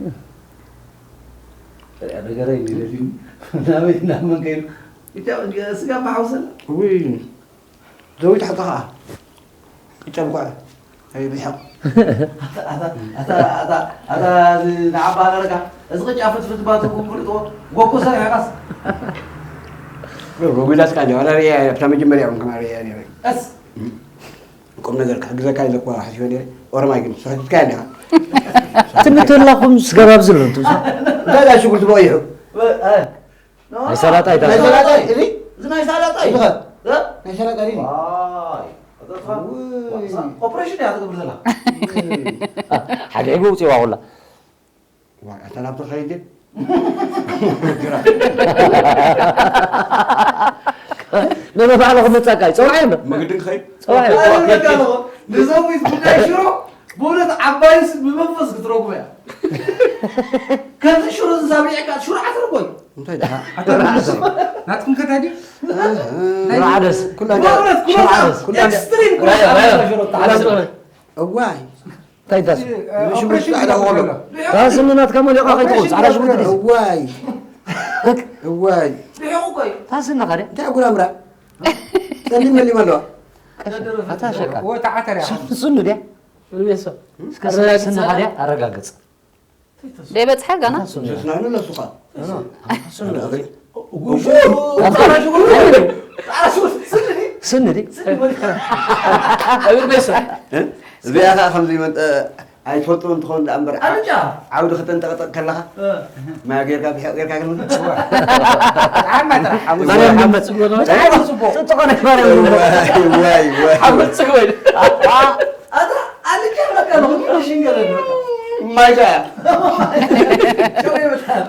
ነገረይ ይደልዩ ናበይ ናብ መን ከይዱ? እታ ስጋ ማሓውሰላ። ውይ፣ ዘዊት ሓቂ ኸዓ። ቅጫ ብኳዕ። ኣይ፣ ብሓቂ። ኣታ፣ ኣታ፣ ኣታ፣ ኣታ፣ ኣታ፣ እዚ ንዓባ ኣረጋ፣ እዚ ቅጫ ፍትፍት ባትኩም ፍልጥዎ፣ ጎኮ ሰሪሕኻስ? ጎጉዳትካ እንዲ፣ ዋላ ርያ፣ ኣብታ መጀመርያ እውን ከማ ርያ ነይረ። ቀስ። ቁም ነገር ክሕግዘካ ኢለ እኳ ሓሲበ ነይረ። ኦሮማይ ግን፣ ስሕትትካ እንዲኻ። ትምትላኹም ስገባብ ዝሎ እንቱ። እንታይ ዳ ሽጉርቲ በቂሑ? እ፣ እ። ናይ ሰላጣ እዩ፣ ናይ ሰላጣ እዩ፣ እዚ? እዚ ናይ ሰላጣ እዩ። እዚ ኸ? እ? ናይ ሰላጣ እዩ። ዋይ፣ ኣታ ውይ። ኦፕሬሽን እያ ትገብር ዘላ። ሓዲሕጉ ውፅዋ ኩላ። ዋይ፣ ኣታ ናብቲ ኸይድ? ነመባዕሎ ክመፀካ እዩ፣ ፀውዓ የሎ። መግድን ክኸይድ? ፀውዓ የሎ። ኣረ፣ በቃ ኣለኹ። ንዘዊት ጉዳይ ሽሮ፣ ብእውነት ዓባይስ ብመንፈስ ክትረጉም እያ። ከምዚ ሽሮ ዝሳብዕ እካ ሽሮ ዓተር እኮ እዩ። እንታይ ደኣ? ናትኩም ከ ታዲያ? ሽሮ ዓደስ። ኩላ በእውነት ኩላ ሽሮ ዓደስ። ኩላ ኤክስትሪም ኩላ ራዮ፣ ራዮ። ሽሮ ተዓደስ። እዋይ። እንታይ ታስ? እዚ ሽጉርቲ ኦፕሬሽን ጻዕዳ ይገብር ከሎ። ኣሎ። ታስ ናትካ መሊኻ ከይትኸውን፣ ጻዕዳ ሽጉርቲ ድዩ? እዋይ። እዋይ። ርሒቑ እኮ እዩ። ታስ ናኻ ድያ? እንታይ ጉራምራ? ጸሊም መሊም ኣለዋ። ኣታ ሸቃ። ወታ ዓተር እያ። ስኑ ድያ? እስከ ስንኻ ድያ? ኣረጋግጽ። ዘይበጽሐ ገና? ስስናኑ ለሱኻ። ስኒ ድዩ? እዚኣ ኸዓ ከምዚ መን-፣ እ፣ ኣይትፈልጥዎ እንትኸውን ደኣ እምበር፣ ዓ-፣ ኣልጫ። ዓውዲ ክተንጠቕጥቕ ከለኻ፣ እ። ማይ ጌርካ፣ ብሒቕ ጌርካ ግን፣ ጣዕማ ጥራሕ። ማርያም ሓሙስ መን? ጽቡቕ። ብጣዕሚ ጽቡቕ። ጽቡቕ ናይ ማርያም። ዋይ፣ ዋይ፣ ዋይ። ሓሙስ ጽቡቕ። ኣታ ኣልጫ በቃ ነው፣ ሽንገለ ነው። ማይ ሻ። ሸው ይበታል።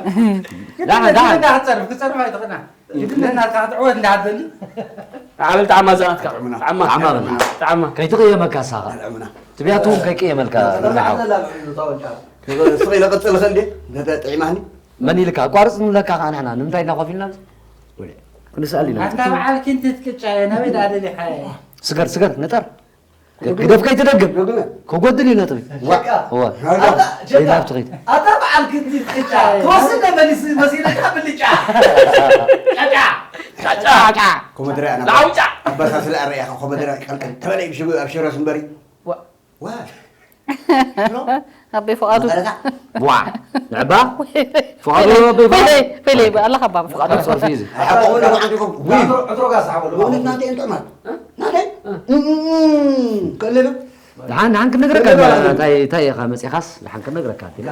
ደሓን፣ ደሓን። ክትጸርፍ፣ ክትጸርፍ ኣይትኽእልን። ግድን ናትካ ክትዕወት እንዳሓተኒ። ዓብል ጣዕማ ዘኣትካ። ጣዕማ። ጣዕማ። ጣዕማ። ከይትቕየመካ ሳኻ። ጣዕምና። ትቢያቱ እውን ከይቅየመልካ ጣዕምና። ንመሓው። ስቕ ኢለ ቅጽል ኽእል ድየ? ነተ ጥዒማኒ? መን ኢልካ? ኣቋርጽ ንብለካ ኸዓ ንሕና። ንምንታይ ኢና ኮፍ ኢልና? ክንስኣል ኢና። ኣታ በዓል ክንቲት ቅጫ እየ፣ ናበይ ደኣ ደሊኻዮ? ስገር፣ ስገር፣ ንጠር። ግደፍ ከይትደግም። ደግመ። ክጎድል እዩ ነጥቢ። ዋ። እዋ። ኣታ፣ ሸቃ። ናብቲ ኸይድ። ኣታ በዓል ክንቲት ቅጫ። ትወስድ መሊስ-፣ መሲለካ ብልጫ። ጫጫ። ጫጫ። ኮመድረ ኣና። ላውጫ። ኣባሳስለ ኣረያ ኮመድረ ቀልቀል። ተበለይ ብሽጉ ኣብ ሽረስ እምበሪ። ዋ። ዋ። ኣበይ ፍቓዱ? መቐለታ። ዋ። ንዕባ? ፍቓዱ ኣበይ ፍቓዱ? ፌሌ፣ ፌሌ፣ ኣለኻ ኣባ ፍቓዱ። ጸርፊ እዩ። ሓቆ ወደ ማዓንዲ ኮም። ውይ። ዕትሮ፣ ዕትሮ ጋር ሰሓቦ። በእውነት ናተይ እንጥዑማት። ናተይ? እም፣ እም፣ እም። ከለለ። ደሓን፣ ደሓን ክንነግረካ ኢና። እንታይ፣ እንታይ ኢኻ መጺኻስ? ደሓን ክንነግረካ ኢና።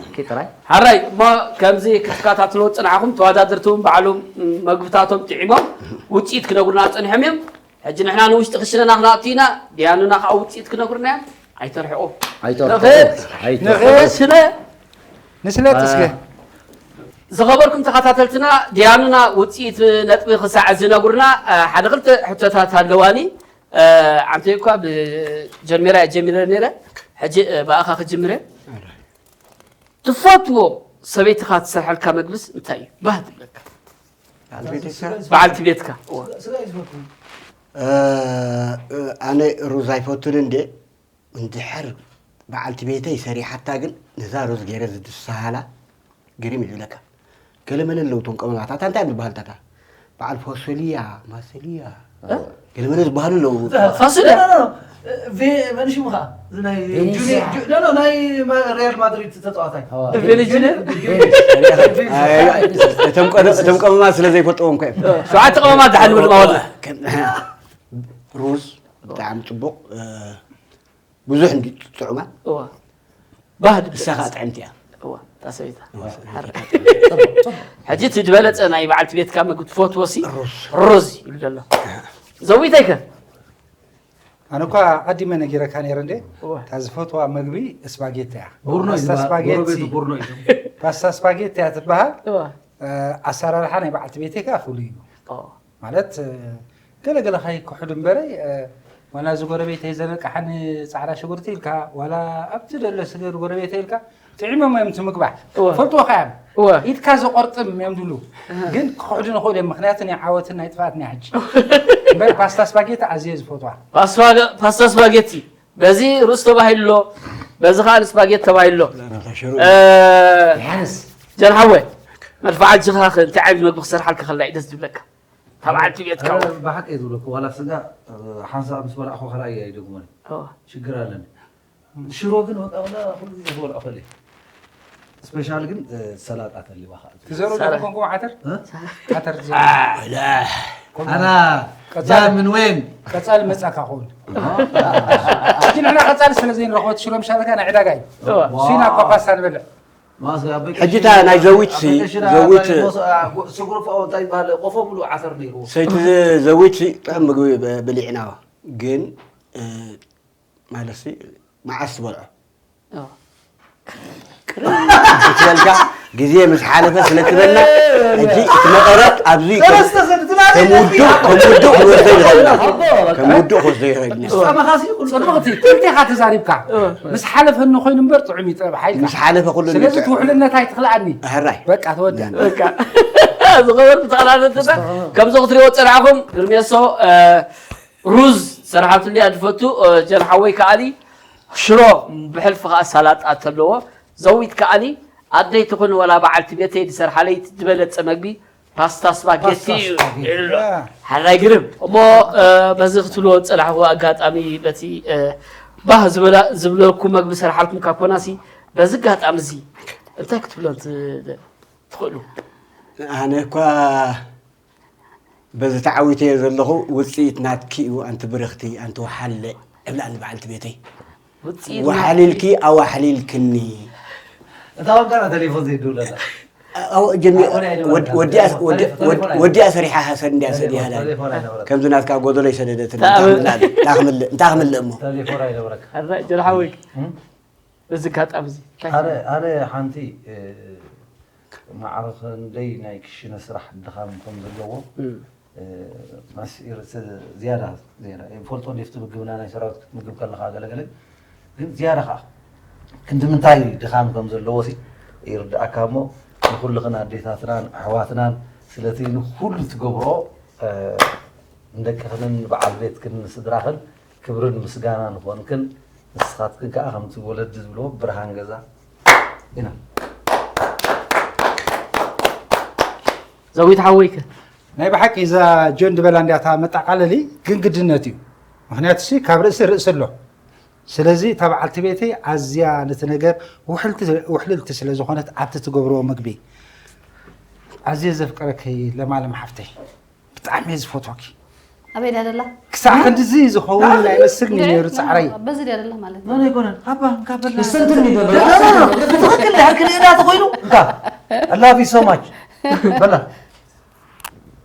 ኦኬ፣ ጥራይ። ሓራይ፣ እሞ ከምዚ ክትከታተልዎ ዝጸናሕኩም ተወዳደርቲ እውን ባዕሎም መግብታቶም ጥዒሞም ውጽኢት ክነግሩና ጸኒሖም እዮም። ሕጂ ንሕና ንውሽጢ ክሽነና ክነኣቱ ኢና። ዲያኑና ከዓ ውፅኢት ክነግሩና እዮም። ኣይተርሕቑ። ኣይተርሕቑ። ንኽድ-፣ ኣይተርሕቑ። ንኽድ-፣ ስለ ንስለጥ እስከ። ዝኸበርኩም ተኸታተልትና፣ ዲያኑና ውፅኢት ነጥቢ ክሳዕ ዝነግሩና፣ እ፣ ሓደ ክልተ ሕቶታት ኣለዋኒ። እ፣ ዓንተይ እኳ ብጀሚራ እየ ጀሚረ ነይረ። ሕጂ፣ እ፣ ብኣኻ ክጅምር እየ። ትፈትዎ ሰበይትኻ ትሰርሐልካ መግብስ እንታይ እዩ? ባህ ትብለካ? በዓልቲ ቤትካ? በዓልቲ ቤትካ። እወ። ስጋ፣ ስጋ እዩ ዝፈቱ። እ፣ እ፣ ኣነ ሩዝ ኣይፈቱን እንዴ። እንድሕር በዓልቲ ቤተይ ሰሪሓታ ግን ነዛ ሩዝ ገይረ ዝድስሃላ ግርም ይብለካ። ገለ መለ ኣለዉ እቶም ቀመማት። ኣታ እንታይ እዮም ዝበሃሉ ታታ? በዓል ፎሶልያ፣ ማሰልያ። እ? ገለ መለ ዝበሃሉ ኣለዉ። ፋሲል። ኖ፣ ኖ፣ ኖ። ቬ-፣ መን ሽሙ ኸዓ? እዚ ናይ ቬኒስያ። ጁኒ-፣ ጁ-፣ ኖ፣ ኖ፣ ናይ ማ-፣ ሪያል ማድሪድ ተጻዋታይ። ኣዋ። ቬኒ ጁኒየር? ቬኒ። ኣይ፣ እቶም ቀደ-፣ እቶም ቀመማት ስለ ዘይፈልጥዎም እኮ እዮም። ሸውዓተ ቀመማት ደሓን ንብል ማወል። ከም-፣ ሩዝ ብጣዕሚ ጽቡቕ፣ እ፣ ብዙሕ እንዲ ጥዑማት። እዋ። ባህል ንሳ ኸዓ ጥዕምቲ እያ። እዋ፣ እታ ሰበይታ። እዋ፣ ሰበይታ። ሓርካ። ጽቡቕ፣ ጽቡቕ። ሕጂ እቲ ዝበለጸ ናይ በዓልቲ ቤትካ ምግቢ ትፈትዎ ሲ? ሩዝ። ሩዝ ይብል ዘሎ። ዘዊተይ ከ? ኣነ እኳ ኣቐዲመ ነጊረካ ነይረ እንዴ? እዋ። እታ ዝፈትዋ ምግቢ ስፓጌቲ እያ። ቡርኖ እዩ ፓስታ ዝበሃል፣ ስፓጌቲ። ጎረቤቱ ቡርኖ እዩ። ፓስታ ስፓጌቲ እያ ትበሃል። እዋ። እ፣ ኣሰራርሓ ናይ በዓልቲ ቤተይ ከኣ ፍሉይ እዩ። ኦ። ማለት፣ እ፣ ገለ ገለ ከይክሕዱ እምበረይ፣ እ፣ ዋላ እዚ ጎረቤተይ ዘነቅሓኒ ጻዕዳ ሽጉርቲ ኢልካ፣ ዋላ ኣብቲ ደሎ ስገር ጎረቤተይ ኢልካ፣ ጥዒሞም እዮም እቲ ምግባ። እወ። ፈልጥዎ ከኣ እዮም። እወ። ኢድካ ዘቆርጥም እዮም ዝብሉ። እህ። ግን ክኽሕዱ ንኽእሉ እዮም፣ ምኽንያቱ ናይ ዓወትን ናይ ጥፍኣትን እያ ሕጂ። እምበር ፓስታ ስፓጌቲ ኣዝየ ዝፈትዋ። ፓስታ፣ ፓስታ ስፓጌቲ። በዚ ሩዝ ተባሂሉ ኣሎ፣ በዚ ኸኣ ንስፓጌቲ ተባሂሉ ኣሎ። እ፣ ዮሃንስ። ጀን ሓወይ፣ መድፍዓ ኣጅኻ እንታይ ዓይነት መግቢ ክሰርሓልካ ከላ እዩ ደስ ዝብለካ? ካብ ዓዲ ቤትካ እውን። ብሓቂ እየ ዝብለኩ ዋላ ስጋ ሓንሳብ ምስ በላዕኹ ካልኣይ ኣይደግሞን። ሽግር ኣለኒ። ሽሮ ግን በቃ ወላ ኩሉ ግዜ ዝበልዖ ፈለ። ስፔሻል ግን ሰላጣ ተሊዋ ከዓ። ትዘሩ ዶ ኮንኩም ዓተር? ዓተር ትዘሩ። ኣና ጃ ምን ወይን ቀፃሊ መፃካ ክውን። ሕጂ ንሕና ቀፃሊ ስለ ዘይንረኽቦ እቲ ሽሮ ምሻለካ ናይ ዕዳጋ እዩ። ሲና እኳ ፓስታ ንበልዕ። ሕጂ እታ ናይ ዘዊት ሲ- ዘዊት ስጉርፋ እንታይ ይበሃል ቆፎ ሙሉ ዓተር ነይሩ። ሰይቲ ዘዊት ሲ ጥዑም ምግቢ በ- በሊዕና ግን እ፣ ማለት ሲ መዓስ ትበልዖ እዎ። ትበልካ ግዜ ምስ ሓለፈ ስለ ትበልና ሕጂ እቲ መቐረት ኣብዚ ከም ውዱእ ከም ውዱእ ክወስዶ ይኽእል ኢና። ከም ውዱእ ክወስዶ ይኽእል ኢና። ጸመኻሲ ጽቡቕቲ ትንቴኻ ተዛሪብካ ምስ ሓለፈኒ ኮይኑ እምበር ጥዑም ይጠብሓ ኢልካ ምስ ሓለፈ ኩሉ ስለዚ ትውሕልነት ኣይትኽልኣኒ ሕራይ በቃ ተወደ በቃ ዝኸበር ብተቐዳደምትና ከምዚ ክትሪኦ ፀናዕኹም እርሜሶ እ፣ ሩዝ ሰራሓትሉ እያ ትፈቱ እ፣ ጀን ሓወይ ከኣኒ ሽሮ ብሕልፊ ከዓ ሳላጣ ተለዎ ዘዊት ከኣኒ ኣደይ ትኹን ወላ በዓልቲ ቤተይ ዝሰርሓለይ እቲ ዝበለፀ መግቢ ፓስታ ስፓጌቲ እዩ ይብሎ ሓራይ ግርም እሞ እ፣ በዚ ክትብልዎ ዝፀናሕዎ ኣጋጣሚ በቲ እ፣ ባህ ዝበላ ዝብለኩም መግቢ ሰርሓልኩም ካብ ኮናሲ በዚ ኣጋጣሚ እዚ እንታይ ክትብሎ ት- ትኽእሉ ኣነ እኳ በዚ ተዓዊተዮ ዘለኹ ውፅኢት ናትኪ እዩ ኣንቲ ብርኽቲ ኣንቲ ወሓለ እብላኒ በዓልቲ ቤተይ ውፅኢት ወሓሊልኪ ኣዋሕሊልክኒ እታ ዋንጋና ቴሌፎን ዘይድውለላ ኣው ጀሚ ወድ- ወዲኣ ወዲ- ወድ- ወዲኣ ሰሪሓ ሃሰን እንዲያ ሰዲያ ላ ከምዚ ናትካ ጎደሎ ይሰደደት ተኣበ- እንታይ ክምልእ እሞ ቴሌፎን ኣይነበረካ ኣረ ጀርሓወይ በዚ ኣጋጣሚ እዚ እንታይ ኣነ ኣነ ሓንቲ እ፣ ማዕረ ክንደይ ናይ ክሽነ ስራሕ ድኻም ከም ዘለዎ እ፣ ማስ- ርእሲ ዝያዳ ዝያዳ ይፈልጦ እንዲፍቲ ምግብና ናይ ሰራዊት ክትምግብ ከለካ ገለገለ ግን ዝያዳ ከዓ ክንዲ ምንታይ ድኻም ከም ዘለዎ ሲ ይርድኣካ እሞ ንኩልኽን ኣዴታትናን ኣሕዋትናን ስለቲ ንኩሉ ትገብሮ እ፣ ንደቅኽንን ንበዓል ቤትክን ንስድራኽን ክብርን ምስጋና ንኾንክን ንስኻትክን ከዓ ከምቲ ወለዲ ዝብልዎ ብርሃን ገዛ ኢና ዘዊት ሓወይከ ናይ ብሓቂ እዛ ጆን ድበላ እንዲያታ መጣቃለሊ ግን ግድነት እዩ ምክንያቱ ሲ ካብ ርእሲ ርእሲ ኣሎ ስለዚ እታ በዓልቲ ቤተይ ኣዝያ ነቲ ነገር ውሕልቲ ውሕልልቲ ስለ ዝኾነት ኣብቲ ትገብርዎ ምግቢ ኣዝየ ዘፍቀረከይ ለማለም ሓፍተይ ብጣዕሚ እየ ዝፈትወኪ ኣበይ ድያ ደላ ክሳዕ ክንድዚ ዝኸውን ኣይመስልኒ ነይሩ ፃዕረይ በዚ ድያ ደላ ማለት ነው መን ኣይኮነን ኣባ እንካ በላ ስተንትን ይደረግ ትኽክል ድሕር ክልእላ ተኮይኑ እንካ I love you so much በላ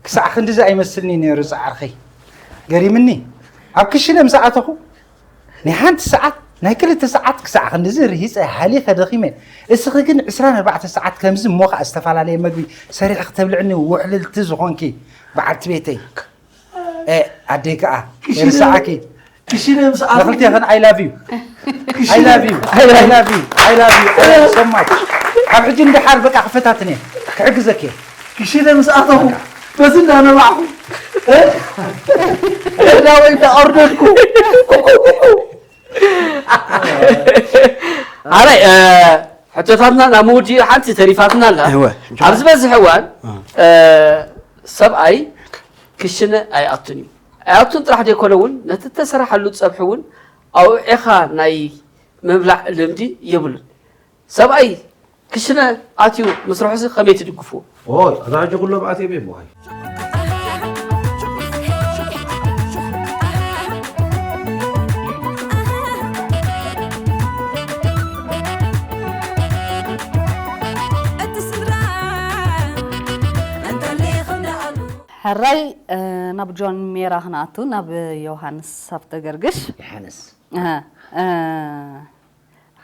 ክሳዕ ክንድዚ ኣይመስልኒ ነይሩ ፃዕርኸይ ገሪምኒ ኣብ ክሽነ ምስ ኣተኹ ናይ ሓንቲ ሰዓት ናይ ክልተ ሰዓት ክሳዕ ክንድዚ ርሂፀ ሃሊኸ ደኺመ እስኺ ግን ዕስራን ኣርባዕተ ሰዓት ከምዚ እሞ ከዓ ዝተፈላለየ መግቢ ሰሪሒ ክተብልዕኒ ውዕልልቲ ዝኾንኪ በዓልቲ ቤተይ እ፣ ኣደይ ከዓ ይርስዓኪ ክሽነ ምስ ኣተኹ ንክልቴኽን I love you I love you I love you I love you so much ካብ ሕጂ ንደሓር በቃ ክፈታትን እየ ክሕግዘኪ እየ ክሽነ ምስ ኣተኹ በዚ እንዳነባዕኹ ዳወይ እንዳኣርደድኩ ኣረ ሕቶታትና ናብ ምውዲ ሓንቲ ተሪፋትና ኣላ እወ። ኣብ ዝበዝሕ እዋን እ፣ ሰብኣይ ክሽነ ኣይኣቱን እዩ ኣይኣቱን ጥራሕ ዘይኮነ እውን ነቲ እተሰራሓሉ ፀብሒ እውን ኣውዒኻ ናይ ምብላዕ ልምዲ የብሉን ሰብኣይ ክሽነ ኣትዩ ምስርሑሲ ከመይ ትድግፍዎ ኦይ ኣዛ ሕጂ ኩሎም ኣትዮም እዮም ዋይ ሕራይ ናብ ጆን ሜራ ክንኣቱ ናብ ዮሃንስ ሃብተገርግሽ ይሓንስ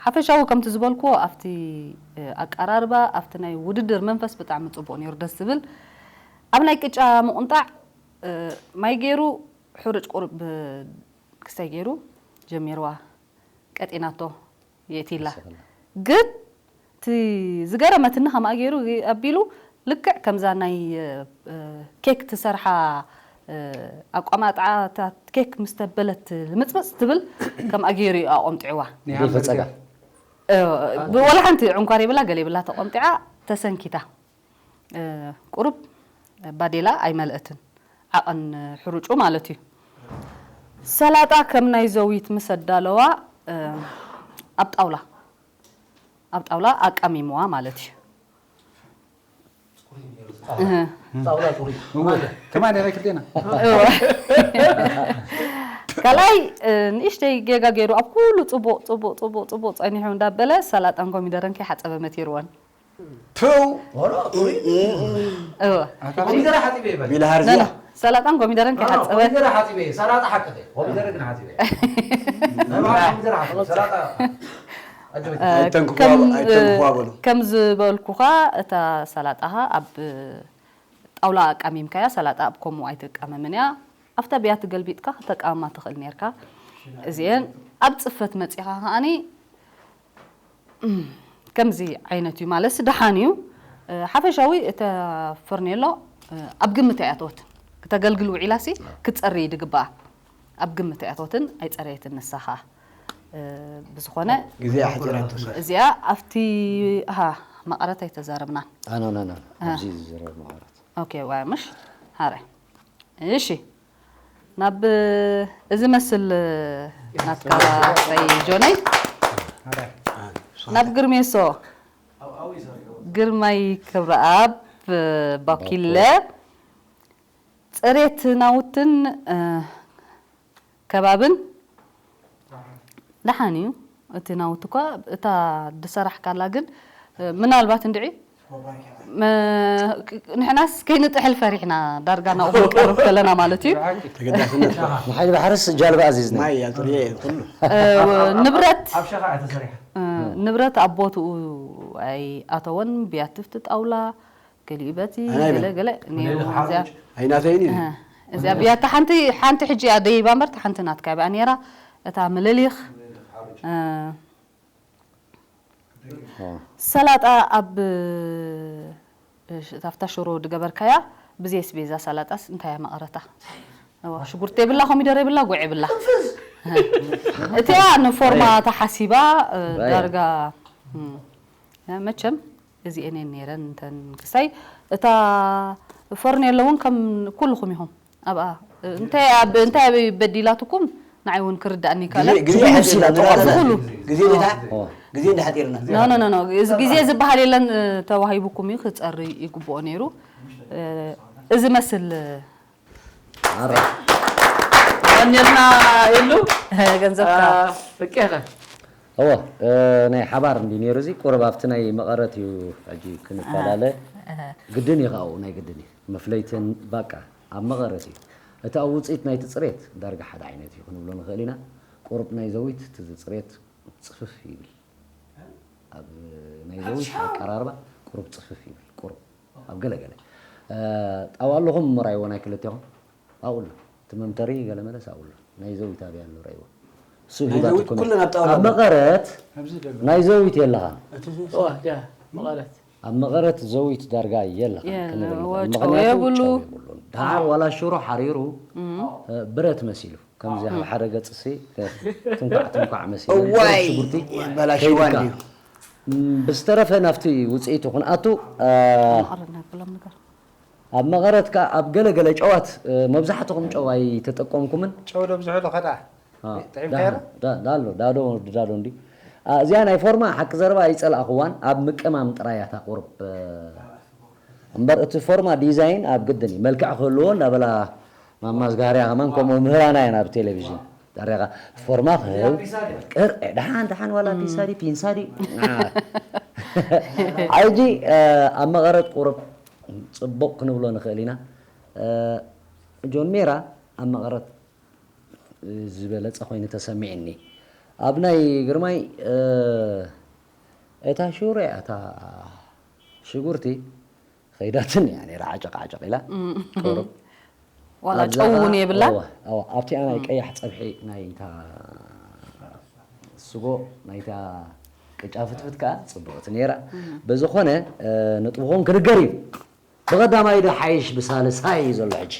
ሓፈሻዊ ከምቲ ዝበልክዎ ኣብቲ ኣቀራርባ ኣብቲ ናይ ውድድር መንፈስ ብጣዕሚ ፅቡቅ ነይሩ ደስ ዝብል ኣብ ናይ ቅጫ ምቁንጣዕ ማይ ገይሩ ሕሩጭ ቁሩብ ክስታይ ገይሩ ጀሚርዋ ቀጢናቶ የእቲላ ግን እቲ ዝገረመትኒ ከምኣ ገይሩ ኣቢሉ ልክዕ ከምዛ ናይ ኬክ ትሰርሓ ኣቋማጥዓ ኬክ ምስ ተበለት ልምፅምፅ ትብል ከምኣ ገይሩ እዩ ኣቆምጢዕዋ ፈፀጋ ወላ ሓንቲ ዕንኳር የብላ ገለ የብላ ተቆምጢዓ ተሰንኪታ ቁሩብ ባዴላ ኣይመልአትን፣ ዓቐን ሕሩጩ ማለት እዩ። ሰላጣ ከም ናይ ዘዊት ምስ ኣዳለዋ፣ ኣብ ጣውላ፣ ኣብ ጣውላ ኣቃሚምዋ ማለት እዩ። ጣውላ ጽሩይ ከማን ዳይሬክት ና እወ። ካልኣይ፣ ንእሽተይ ጌጋ ገይሩ፣ ኣብ ኩሉ ጽቡቕ ጽቡቕ ጽቡቕ ጽቡቕ ጸኒሑ እንዳበለ፣ ሰላጣን ኮሚደረን ከይሓጸበ መቲርወን። ፕው ወሮ ጽሩይ እወ። ኮሚደረ ሓጺበ ይበል ቢልሃርዚ ነና፣ ሰላጣን ኮሚደረን ከይሓጸበ ኮሚደረ ሓጺበ ሰላጣ ሓቅተ ኮሚደረ ግን ሓጺበ ናይ መዓት ኮሚደረ ሓጺበ ሰላጣ ኣጆይ ኣይተንክፉ ከም ኣይተንክፉ በሉ ከም ዝበልኩኻ፣ እታ ሰላጣኻ ኣብ ጣውላ ኣቃሚምካያ፣ ሰላጣ ኣብ ከምኡ ኣይትቃመምን እያ። ኣብታ ብያቲ ገልቢጥካ ክተቃማ ትኽእል ነርካ። እዚአን ኣብ ጽፈት መጺኻ ከኣኒ እም፣ ከምዚ ዓይነት እዩ ማለትስ ደሓን እዩ። እ፣ ሓፈሻዊ እተ ፈርኔሎ እ፣ ኣብ ግምት ኣይኣተወትን። ክተገልግል ውዒላሲ ክትጸሪ ድግባኣ። ኣብ ግምት ኣይኣተወትን፣ ኣይጸረየትን ንሳኻ። እ፣ ብዝኾነ ግዜ ኣሕፂራቶ እዚኣ ኣብቲ ኣሃ መቐረት ኣይተዛረብናን። ኣኖ ኖ ኖ ኣብዚ ዝዝረብ መቐረት ኦኬ ዋይ ምሽ ሃረ እሺ ናብ እዚ መስል ናትካ ሰይ ጆነይ ናብ ግርሜሶ ግርማይ ክብረኣብ ባኪለ ጽሬት ናውትን እ፣ ከባብን ደሓን እዩ እቲ ናውቲ እኳ እታ ዝሰራሕካላ ግን እ፣ ምናልባት እንድዒ መ- ክ- ንሕናስ ከይንጥሕል ፈሪሕና ዳርጋ ናብኡ ክንቀርብ ከለና ማለት እዩ ተገዳስነት ንሓይሊ ባሕርስ ጃልባ ኣዚዝና ማይ ኣጥርየ ኩሉ እ፣ ንብረት ኣብ ሸኻ እያ ተሰሪሓ እ፣ ንብረት ኣብ ቦትኡ ኣይኣተወን ብያትፍቲ ጣውላ ገሊኡ በቲ ኣናይ ገለ በል። ገለ ነይሩ እዚኣ ኣይናተይን እዩ እ፣ እዚኣ ብያታ ሓንቲ ሓንቲ ሕጂ እያ ደይባ እምበር እታ ሓንቲ ናትካ ብኣ ነይራ እታ ምልሊኽ እ፣ ሰላጣ ኣብ እ፣ ኣብታ ሽሮ ድገበርካያ ብዘይ ኣስቤዛ ሰላጣስ እንታይ እያ መቐረታ? እዋ፣ ሽጉርቲ የብላ፣ ኮሚደረ የብላ፣ ጉዕ የብላ። እቲኣ ንፎርማ ተሓሲባ እ፣ ራያ። ዳርጋ እም፣ እ፣ መቸም እዚአን እየን ነይረን እንተን ክሳይ እታ ፈርኔሎ እውን ከም ኩልኹም ኢኹም ኣብኣ እ፣ እንታይ ኣብ እንታይ ኣበይ በዲላትኩም ንዓይ እውን ክርዳእኒ ይካለ ግዜ- ግዜ ትጉምስ ይሓስብ ኢላ ነይራ ጠዋፍ ኣላ። ዝኹሉ ግዜ ቤታ ኦ። ግዜ እንዳሓፂርና ኖ ኖ ኖ ኖ፣ እዚ ግዜ ዝበሃል የለን እ፣ ተዋሂቡኩም እዩ ክፀሪ ይግብኦ ነይሩ እ፣ እዚ መስል እ፣ ቀኒልና የሉ ገንዘብካ ፍቄኸ እወ እ፣ ናይ ሓባር እንዲ ነይሩ እዚ ቁርብ ኣብቲ ናይ መቐረት እዩ ሕጂ ክንፈላለ ግድን እዩ ካብኡ ናይ ግድን እዩ መፍለይትን ባቃ ኣብ መቐረት እዩ እቲ ኣብ ውፅኢት ናይቲ ፅሬት ዳርጋ ሓደ ዓይነት እዩ ክንብሎ ንኽእል ኢና ቁርብ ናይ ዘዊት እቲ ዝፅሬት ፅፍፍ ይብል ኣብ ናይ ዘዊት ኣቀራርባ ቁርብ ፅፍፍ ይብል ቁርብ ኣብ ገለ ገለ እ፣ ጣው ኣለኹም ምራይዎ ናይ ክልቴኹም ኣብኡ ኣሎ እቲ መምተሪ ገለ መለስ ኣብኡ ኣሎ ናይ ዘዊት ኣብያ ኣሎ ራይዎ እሱ ናይ ሂባትኩም ዘዊት ኩለን ኣብ ጣውላ ኣብ ኣሎ። መቐረት ኣብዚ ደሎ ናይ ዘዊት የለኻን መቐረት ኣብ መቐረት ዘዊት ዳርጋ የለኻን የለ፣ ክንብል ኢና። ወ- ጨው ምኽንያቱ የብሉ። ጨው የብሉን። ደሓር ዋላ ሽሮ ሓሪሩ እ፣ ብረት መሲሉ ከምዚ ኣብ ሓደ ገጽሲ ትንኳዕ ትንኳዕ መሲሉ እዋይ ሽጉርቲ በላሽዋ ከይድካ እንድዩ ም፣ ብዝተረፈ ናብቲ ውፅኢቱ ክንኣቱ እ፣ መቐረት ናይ ኩሎም ነገር ኣብ መቐረት ከኣ ኣብ ገለገለ ጨዋት እ፣ መብዛሕትኹም ጨው ኣይተጠቀምኩምን ጨው ዶ ብዙሑ ዶ ከዳ አ፣ ጥዒምካዮ ዶ? ዳ- ዳሎ ዳዶ ዳዶ እንዲ አ፣ እዚኣ ናይ ፎርማ ሓቂ ዘረባ ኣይጸላእኽዋን ኣብ ምቅማም ጥራይ እያ እታ ቁርብ እ፣ እምበር እቲ ፎርማ ዲዛይን ኣብ ግድን እዩ መልክዕ ክህልዎ እንዳበላ ማማ ዝጋርያ ከማን ከምኡ ምህራና እየን ኣብ ቴሌቪዥን ዳርያኻ ፎርማ ክህብ ቅር እ፣ ደሓን ደሓን ዋላ ፒንሳ ድዩ ፒንሳ ድዩ ዓ። ሕጂ እ፣ ኣብ መቐረት ቁርብ ጽቡቕ ክንብሎ ንኽእል ኢና እ፣ ጆን ሜራ ኣብ መቐረት ዝበለፀ ኮይኑ ተሰሚዕኒ ኣብ ናይ ግርማይ እ፣ እታ ሽሮ እያ እታ ሽጉርቲ ኸይዳትን እያ ነይራ ዓጨቕ ዓጨቕ ኢላ ቁሩብ ዋላ ኣብዛ ጨው እውን ኸዓ- የብላን እወ፣ እወ፣ ኣብቲኣ ናይ ቀያሕ ፀብሒ ናይታ ስጎ ናይታ ቅጫ ፍትፍት ከዓ ፅቡቕቲ ነይራ በዝኾነ እ፣ ነጥብኹም ክድገር እዩ ብቐዳማይ ዶ ሓይሽ ብሳልሳይ እዩ ዘሎ ሕጂ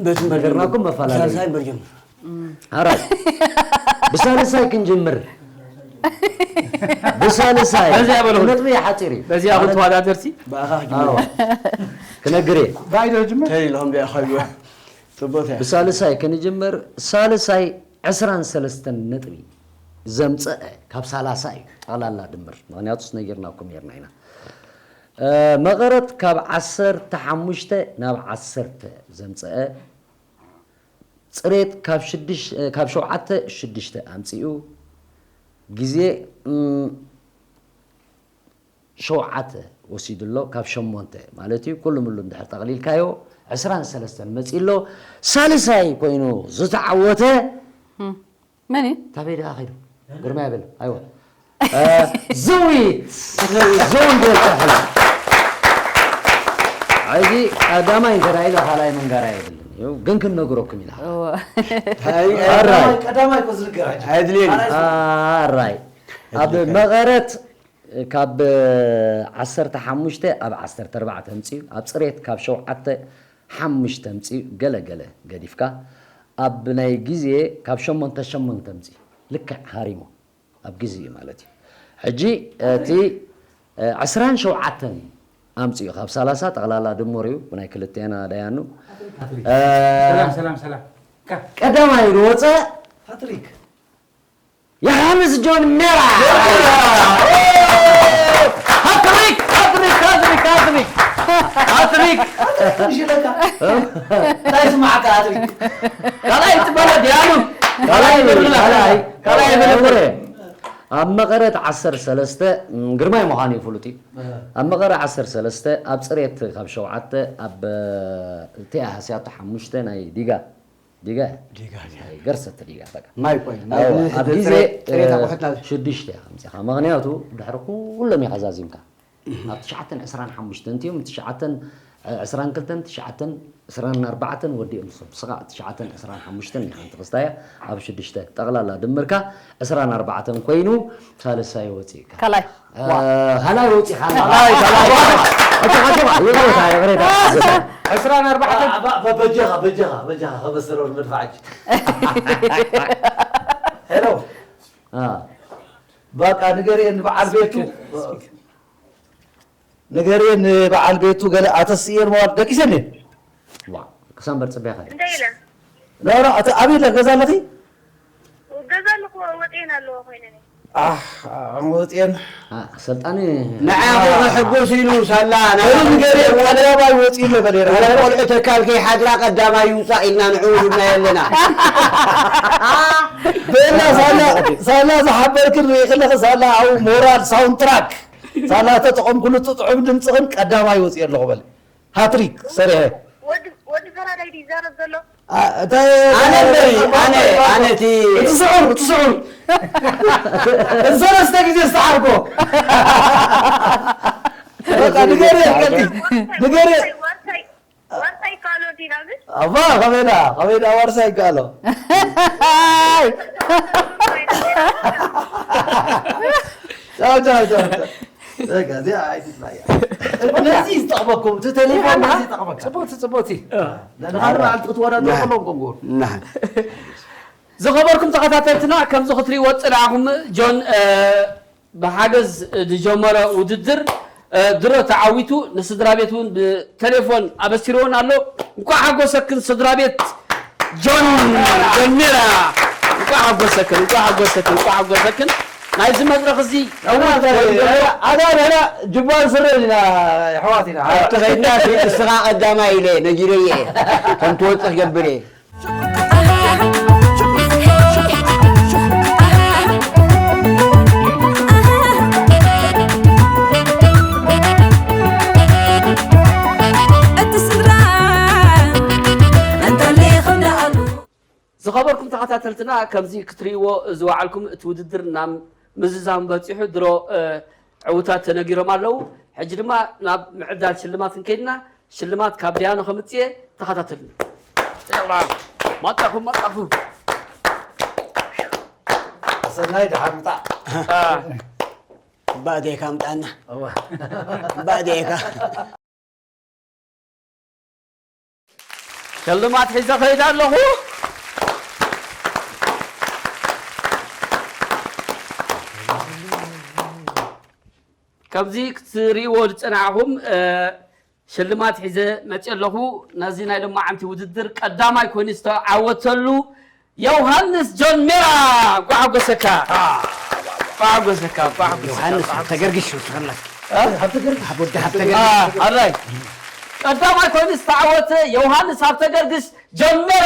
በቲ ነገርናኩም መፈላለዩ ሳልሳይ በርጀም ኣራይ ብሳልሳይ ክንጅምር ብሳልሳይ በዚያ በለው። ነጥቢ ሓፂር እዩ። በዚያ ማለት ተወዳደርቲ ብኣኻ ኣዎ። ክጅምር ክነግር እየ። ባይዶ ጅምር ተይ ኢሎም ቢያ ኸይዱ ጽቡቅ እያ ብሳልሳይ ክንጅምር። ሳልሳይ ዕስራን ሰለስተን ነጥቢ ዘምፀአ ካብ ሰላሳ እዩ ጠቕላላ ድምር። ምክንያቱስ ነጊርናኩም ነርና ኢና። መቐረት ካብ ዓሰርተ ሓሙሽተ ናብ ዓሰርተ ዘምፀአ፣ ፅሬት ካብ ሽዱሽ- ካብ ሸውዓተ ሽዱሽተ ኣምፂኡ፣ ግዜ እም፣ ሸውዓተ ወሲዱ ኣሎ ካብ ሸሞንተ ማለት እዩ። ኩሉ ምሉ እንድሕር ጠቕሊልካዮ ዕስራን ሰለስተን መፂ ኣሎ። ሳልሳይ ኮይኑ ዝተዓወተ መን እዩ? ታበይ ደኣ ኸይዱ ግርማ ይብል ኣይወ ዝዊት ዝውን ቤልካ ሕጂ ቀዳማይ እንተ ኢለ ካልኣይ መንጋራ የብልን እዩ ግን ክንነግረኩም ኢና። እወ። ኣራይ ቀዳማይ እኮ ዝንገር ሕጂ ኣይድልየኒ ኣራይ ኣብ መቐረት ካብ ዓሰርተ ሓሙሽተ ኣብ ዓሰርተ ኣርባዕተ ኣምፅኡ፣ ኣብ ፅሬት ካብ ሸውዓተ ሓሙሽተ ኣምፅኡ፣ ገለ ገለ ገዲፍካ ኣብ ናይ ግዜ ካብ ሸሞንተ ሸሞንተ ኣምፅኡ፣ ልክዕ ሃሪሙ ኣብ ግዜ እዩ ማለት እዩ። ሕጂ እቲ ዕስራን ሸውዓተን ኣምፅኡ ካብ ሰላሳ ጠቕላላ ድምር እዩ ብናይ ክልቴና ደያኑ። ሰላም ሰላም ሰላም ቀዳማይ ዝወፀ ሃትሪክ ዮሃንስ ጆን ሜራ። ሃትሪክ ሃትሪክ ሃትሪክ ሃትሪክ ሃትሪክ ትንሽ ኢለካ እንታይ ስማዕካ ሃትሪክ ካልኣይ ትበለ ዲያኑ ካልኣይ ይበርላ ካልኣይ ካልኣይ ይበርላ ካልኣይ ኣብ መቐረት ዓሰርተ ሰለስተ ግርማይ ምዃኑ እዩ ፍሉጥ እዩ። ኣብ መቐረት ዓሰርተ ሰለስተ ኣብ ፅሬት ካብ ሸውዓተ ኣብ ቲኣ ሃስያቶ ሓሙሽተ ናይ ዲጋ ዲጋ ዲጋ ዲጋ ገርሰት ዲጋ በቃ ማይ ቆይ ኣዎ፣ ኣብ ግዜ ጥሬታ ቆሕትና ሽዱሽተ ኢኻ ኣምፂኻ። ምኽንያቱ ድሕሪ ኩሎም ኢኻ ዛዚምካ። ኣብ ትሽዓተን ዕስራን ሓሙሽተን እንቲዮም ትሽዓተን ዕስራን ክልተን ትሽዓተን ዕስራን ኣርባዕተን ወዲኦም ንሶም ስኻ ትሽዓተን ዕስራን ሓሙሽተን ኢኻ ንትኽስታያ ኣብ ሽዱሽተ ጠቕላላ ድምርካ ዕስራን ኣርባዕተን ኮይኑ ሳልሳይ ወፂእካ። ካልኣይ እ፣ ካልኣይ ወፂእካ ኣላ። ካልኣይ፣ ካልኣይ። እታ ከተማ ይቕሬታ፣ ይቕሬታ። ዕስራን ኣርባዕተን በጃኻ በጃኻ በጃኻ ከበሰረው ንመድፋዕ ሕጂ ሄሎ እ፣ በቃ ንገርየን በዓል ቤቱ ንገርየን በዓል ቤቱ ገለ ኣተስእየን መዋል ደቂሰን እየን ዋ፣ ክሳምበር ፅቢያ ኸደ። እንታይ ኢለ ኖኖ ኣቲ ኣበይ ኣለኺ ገዛ ኣለኺ ገዛ ኣለኹ ወጤን ኣለዎ ኮይነ ኣሕ ወፅየን አ፣ ሰልጣን ንዓኹ ክሕጉስ ኢሉ ሳላ በሉ ንገርየን ቀዳማይ ወፂ ኢለ በለ ቆልዑ ተካል ከይሓድራ ቀዳማይ ይውፃእ ኢልና ንዕኡ ኢሉና የለና በላ ሳላ ሳላ ዝሓበርክን ርኢ ከለኺ ሳላ ኣብኡ ሞራል ሳውንድ ትራክ ሳላ ተጠቐምኩሉ ጥዑም ድምፅኽን ቀዳማይ ወፂ ኣለኹ በለ ሃትሪክ ሰሪሐ ወዲ ወዲ ፈራዳይ ድዩ ይዛረብ ዘሎ ኣነ እምበሪ ኣነ ኣነ እቲ እቲ ስዑር እቲ ስዑር እቲ ሰለስተ ግዜ ዝተሓርጎ በቃ ንገርየ ቀጢ ንገርየ ዋርሳይ ዋርሳይ ካሎ ዲና ግን ኣባ ከመይዳ ከመይዳ ዋርሳ ይከኣሎ ቻው ቻው ቻው ቻው። በቃ እዚኣ ኣይትጥላያ ነዚ ዝጠቕመኩም እቲ ቴሌፎን ነዚ ይጠቕመካ ጽቡቅ ጽቡቅ ንሓደ በዓል ክትወዳደሩ ከለዎም ኮንጎ ንሓ ዝኸበርኩም ተኸታተልትና ከምዚ ክትሪእዎ ዝጸናሕኩም ጆን እ፣ ብሓገዝ ዝጀመረ ውድድር እ፣ ድሮ ተዓዊቱ ንስድራ ቤት እውን ብቴሌፎን ኣበሲርዎን ኣሎ። እንኳዕ ሓጎሰክን ስድራ ቤት ጆን ጀሚራ እንኳዕ ሓጎሰክን እንኳዕ ሓጎሰክን እንኳዕ ሓጎሰክን። ናይዚ መድረኽ እዚ ዕዉት ኮይኑ ዘሎ ኣዳ ንሕና ጅባን ስረ ኢና ኣሕዋት ኢና ኣብቲ ኸይድና እስኻ ቀዳማይ ኢለ ነጊረየ እየ ከም ትወፅእ ክገብር እየ እቲ ስድራ እንተሊኹም ደኣሉ ዝኸበርኩም ተኸታተልትና ከምዚ ክትርእይዎ ዝወዓልኩም እቲ ውድድር ናብ ምዝዛም በፂሑ ድሮ እ፣ ዕውታት ተነጊሮም ኣለዉ። ሕጂ ድማ ናብ ምዕዳል ሽልማት እንከይድና ሽልማት ካብ ዲያኖ ከምፅእ እየ ተኸታተሉኒ። መጣኹ መጣኹ ሰናይ ደሓን ምጣዕ አ፣ ባእዴካ ምጣና ባእዴካ ሽልማት ሒዘ ከይድ ኣለኹ። ከምዚ ክትርእይዎ ዝጸናሕኹም ሽልማት ሒዘ መጽእ ኣለኹ። ነዚ ናይ ሎማዓንቲ ውድድር ቀዳማይ ኮይኑ ዝተዓወተሉ ዮሃንስ ጆን ሜራ፣ እንኳዕ ሓጎሰካ። እንኳዕ ሓጎሰካ፣ እንኳዕ ሓጎሰካ፣ ዮሃንስ እንኳዕ ሓጎሰካ። ተገርግሽ ወስኸላ። እ? ወዲ ሃብተ ገርግሽ። ኣራይ ቀዳማይ ኮይኑ ዝተዓወተ ዮሃንስ ሃብተ ገርግሽ ጀመረ።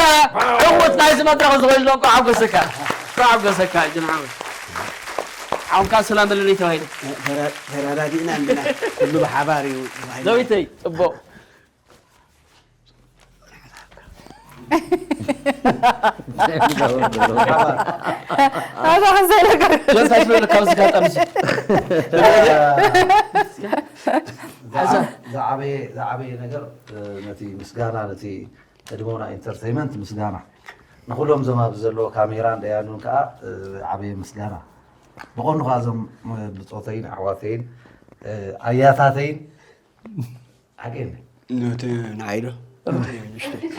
ዕውት ናይዚ መድረኽ ዝኾነ እንኳዕ ሓጎሰካ። እንኳዕ ሓጎሰካ ጅምዓዊ። ዓውንካ ሰላም በለለይ ተባሂለ። ተራዳዲእና እንዲና ኩሉ ብሓባር እዩ ተባሂሉ። ዘዊተይ ጽቡቕ። ኣታ ከዘይ ነገር ጀንታ ይበለ ካብ ዝጋጣም እዚ። ዝዓበየ ነገር ነቲ ምስጋና ነቲ ቀድሞና ኢንተርተይመንት ምስጋና ንኹሎም ዞም ኣብዚ ዘለዎ ካሜራን ደያኑን ከዓ ዓበየ ምስጋና። ብቐንዱ ከዓ እዞም ብፆተይን ኣሕዋተይን ኣያታተይን ሓቂ ነቲ ንዓይ ዶ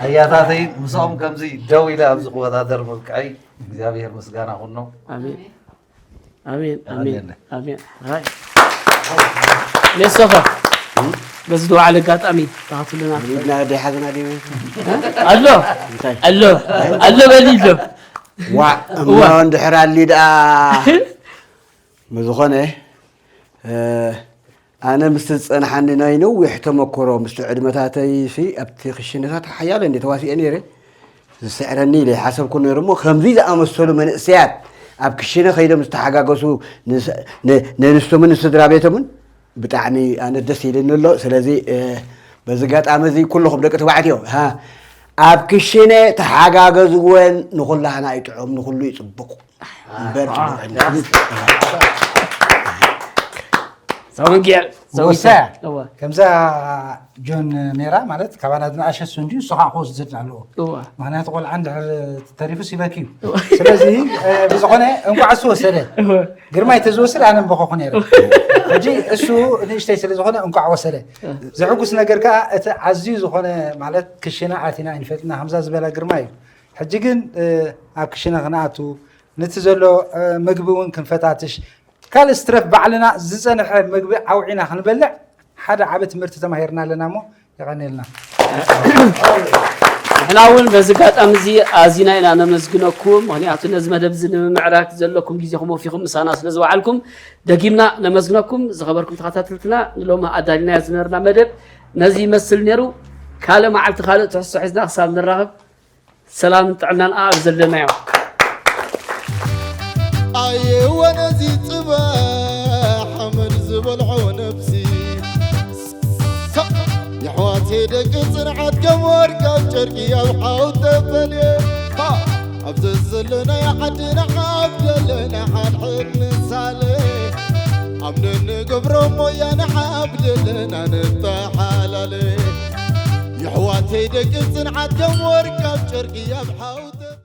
ኣያታተይን ምስኦም ከምዚ ደው ኢለ ኣብዚ ክወዳደር ምብቅዐይ እግዚኣብሔር ምስጋና ኩኖ። ኣሜን። ኣሜን ኣሜን ኣሜን። ኣሜን። ኣይ ሜሶኸ በዚ ዝወዓለ ኣጋጣሚ ተኸትልና። ሊድና ደይ ሓዘና ደይ ኣሎ እንታይ ኣሎ ኣሎ በሊ ኣሎ። ዋ እሞ እንድሕር ኣሊ ደኣ ምዝኾነ ኣነ ምስቲ ዝጸንሓኒ ናይ ነዊሕ ተመክሮ ምስቲ ዕድመታተይ ሲ ኣብቲ ክሽነታት ሓያለ እንደ ተዋሲኤ ነይረ። ዝስዕረኒ ኢለ ይሓሰብኩ ነይሩ እሞ ከምዚ ዝኣመሰሉ መንእሰያት ኣብ ክሽነ ከይዶም ዝተሓጋገሱ ነንስቶምን ንስድራ ቤቶምን ብጣዕሚ ኣነ ደስ ኢልኒ ኣሎ። ስለዚ በዚ ኣጋጣሚ እዚ ኩልኹም ደቂ ተባዕትዮ ኣብ ክሽነ ተሓጋገዝወን ንኹላህና ይጥዑም ንኹሉ ይፅብቁ። እምበር ዘውግር ዘውግር ወሳያ እወ ከምዛ ጆን ሜራ ማለት ካባና ዝነኣሸ እሱ እንጂ እሱ ከዓ ክወስድ ኣለዎ። እወ ምክንያቱ ቆልዓ እንድሕር ተሪፉ ሲበኪ እዩ። እወ ስለዚ እ፣ ብዝኾነ እንኳዕ እሱ ወሰደ። እወ ግርማይ ተዝወስድ ኣነ ምበኸኹ ነይረ። ሕጂ እሱ ንእሽተይ ስለ ዝኾነ እንኳዕ ወሰደ። ዘሕጉስ ነገር ከዓ እቲ ኣዝዩ ዝኾነ ማለት ክሽነ ኣቲና ኣይንፈልጥና ከምዛ ዝበላ ግርማይ እዩ። ሕጂ ግን ኣብ ክሽነ ክንኣቱ ነቲ ዘሎ ምግቢ እውን ክንፈታትሽ ካልእ ስትረፍ ባዕልና ዝፀንሐ ምግቢ ዓውዒና ክንበልዕ ሓደ ዓቢ ትምህርቲ ተማሂርና ኣለና እሞ የቐንየልና። ንሕና እውን በዚ ኣጋጣሚ እዚ ኣዚና ኢና ነመስግነኩም። ምክንያቱ ነዚ መደብ እዚ ንምምዕራግ ዘለኩም ግዜኹም ወፊኹም ምሳና ስለ ዝወዓልኩም ደጊምና ነመስግነኩም። ዝኸበርኩም ተኸታተልትና ንሎሚ ኣዳሊናዮ ዝነበርና መደብ ነዚ ይመስል ነይሩ። ካልእ መዓልቲ ካልእ ትሕዝቶ ሒዝና ክሳብ ንራኸብ ሰላምን ጥዕናን ኣብ ዘለናዮ። ኣየወ ነዚ ጽባሕ ሓመድ ዝበልዖ ነብሲ። የሕዋተይ ደቂ ጽንዓት ከም ወርቂ ኣብ ጨርቂ ኣብ ሓው ተፈልየ። ኣብ ዘዘለናዮ ዓዲ ንዓብ ዘለና ሓድሕድ ንሳለ። ኣብ ንንገብሮ ሞያ ንዓብ ዘለና ንጠሓላለ። የሕዋተይ ደቂ ጽንዓት ከም ወርቂ ኣብ ጨርቂ ኣብ ሓው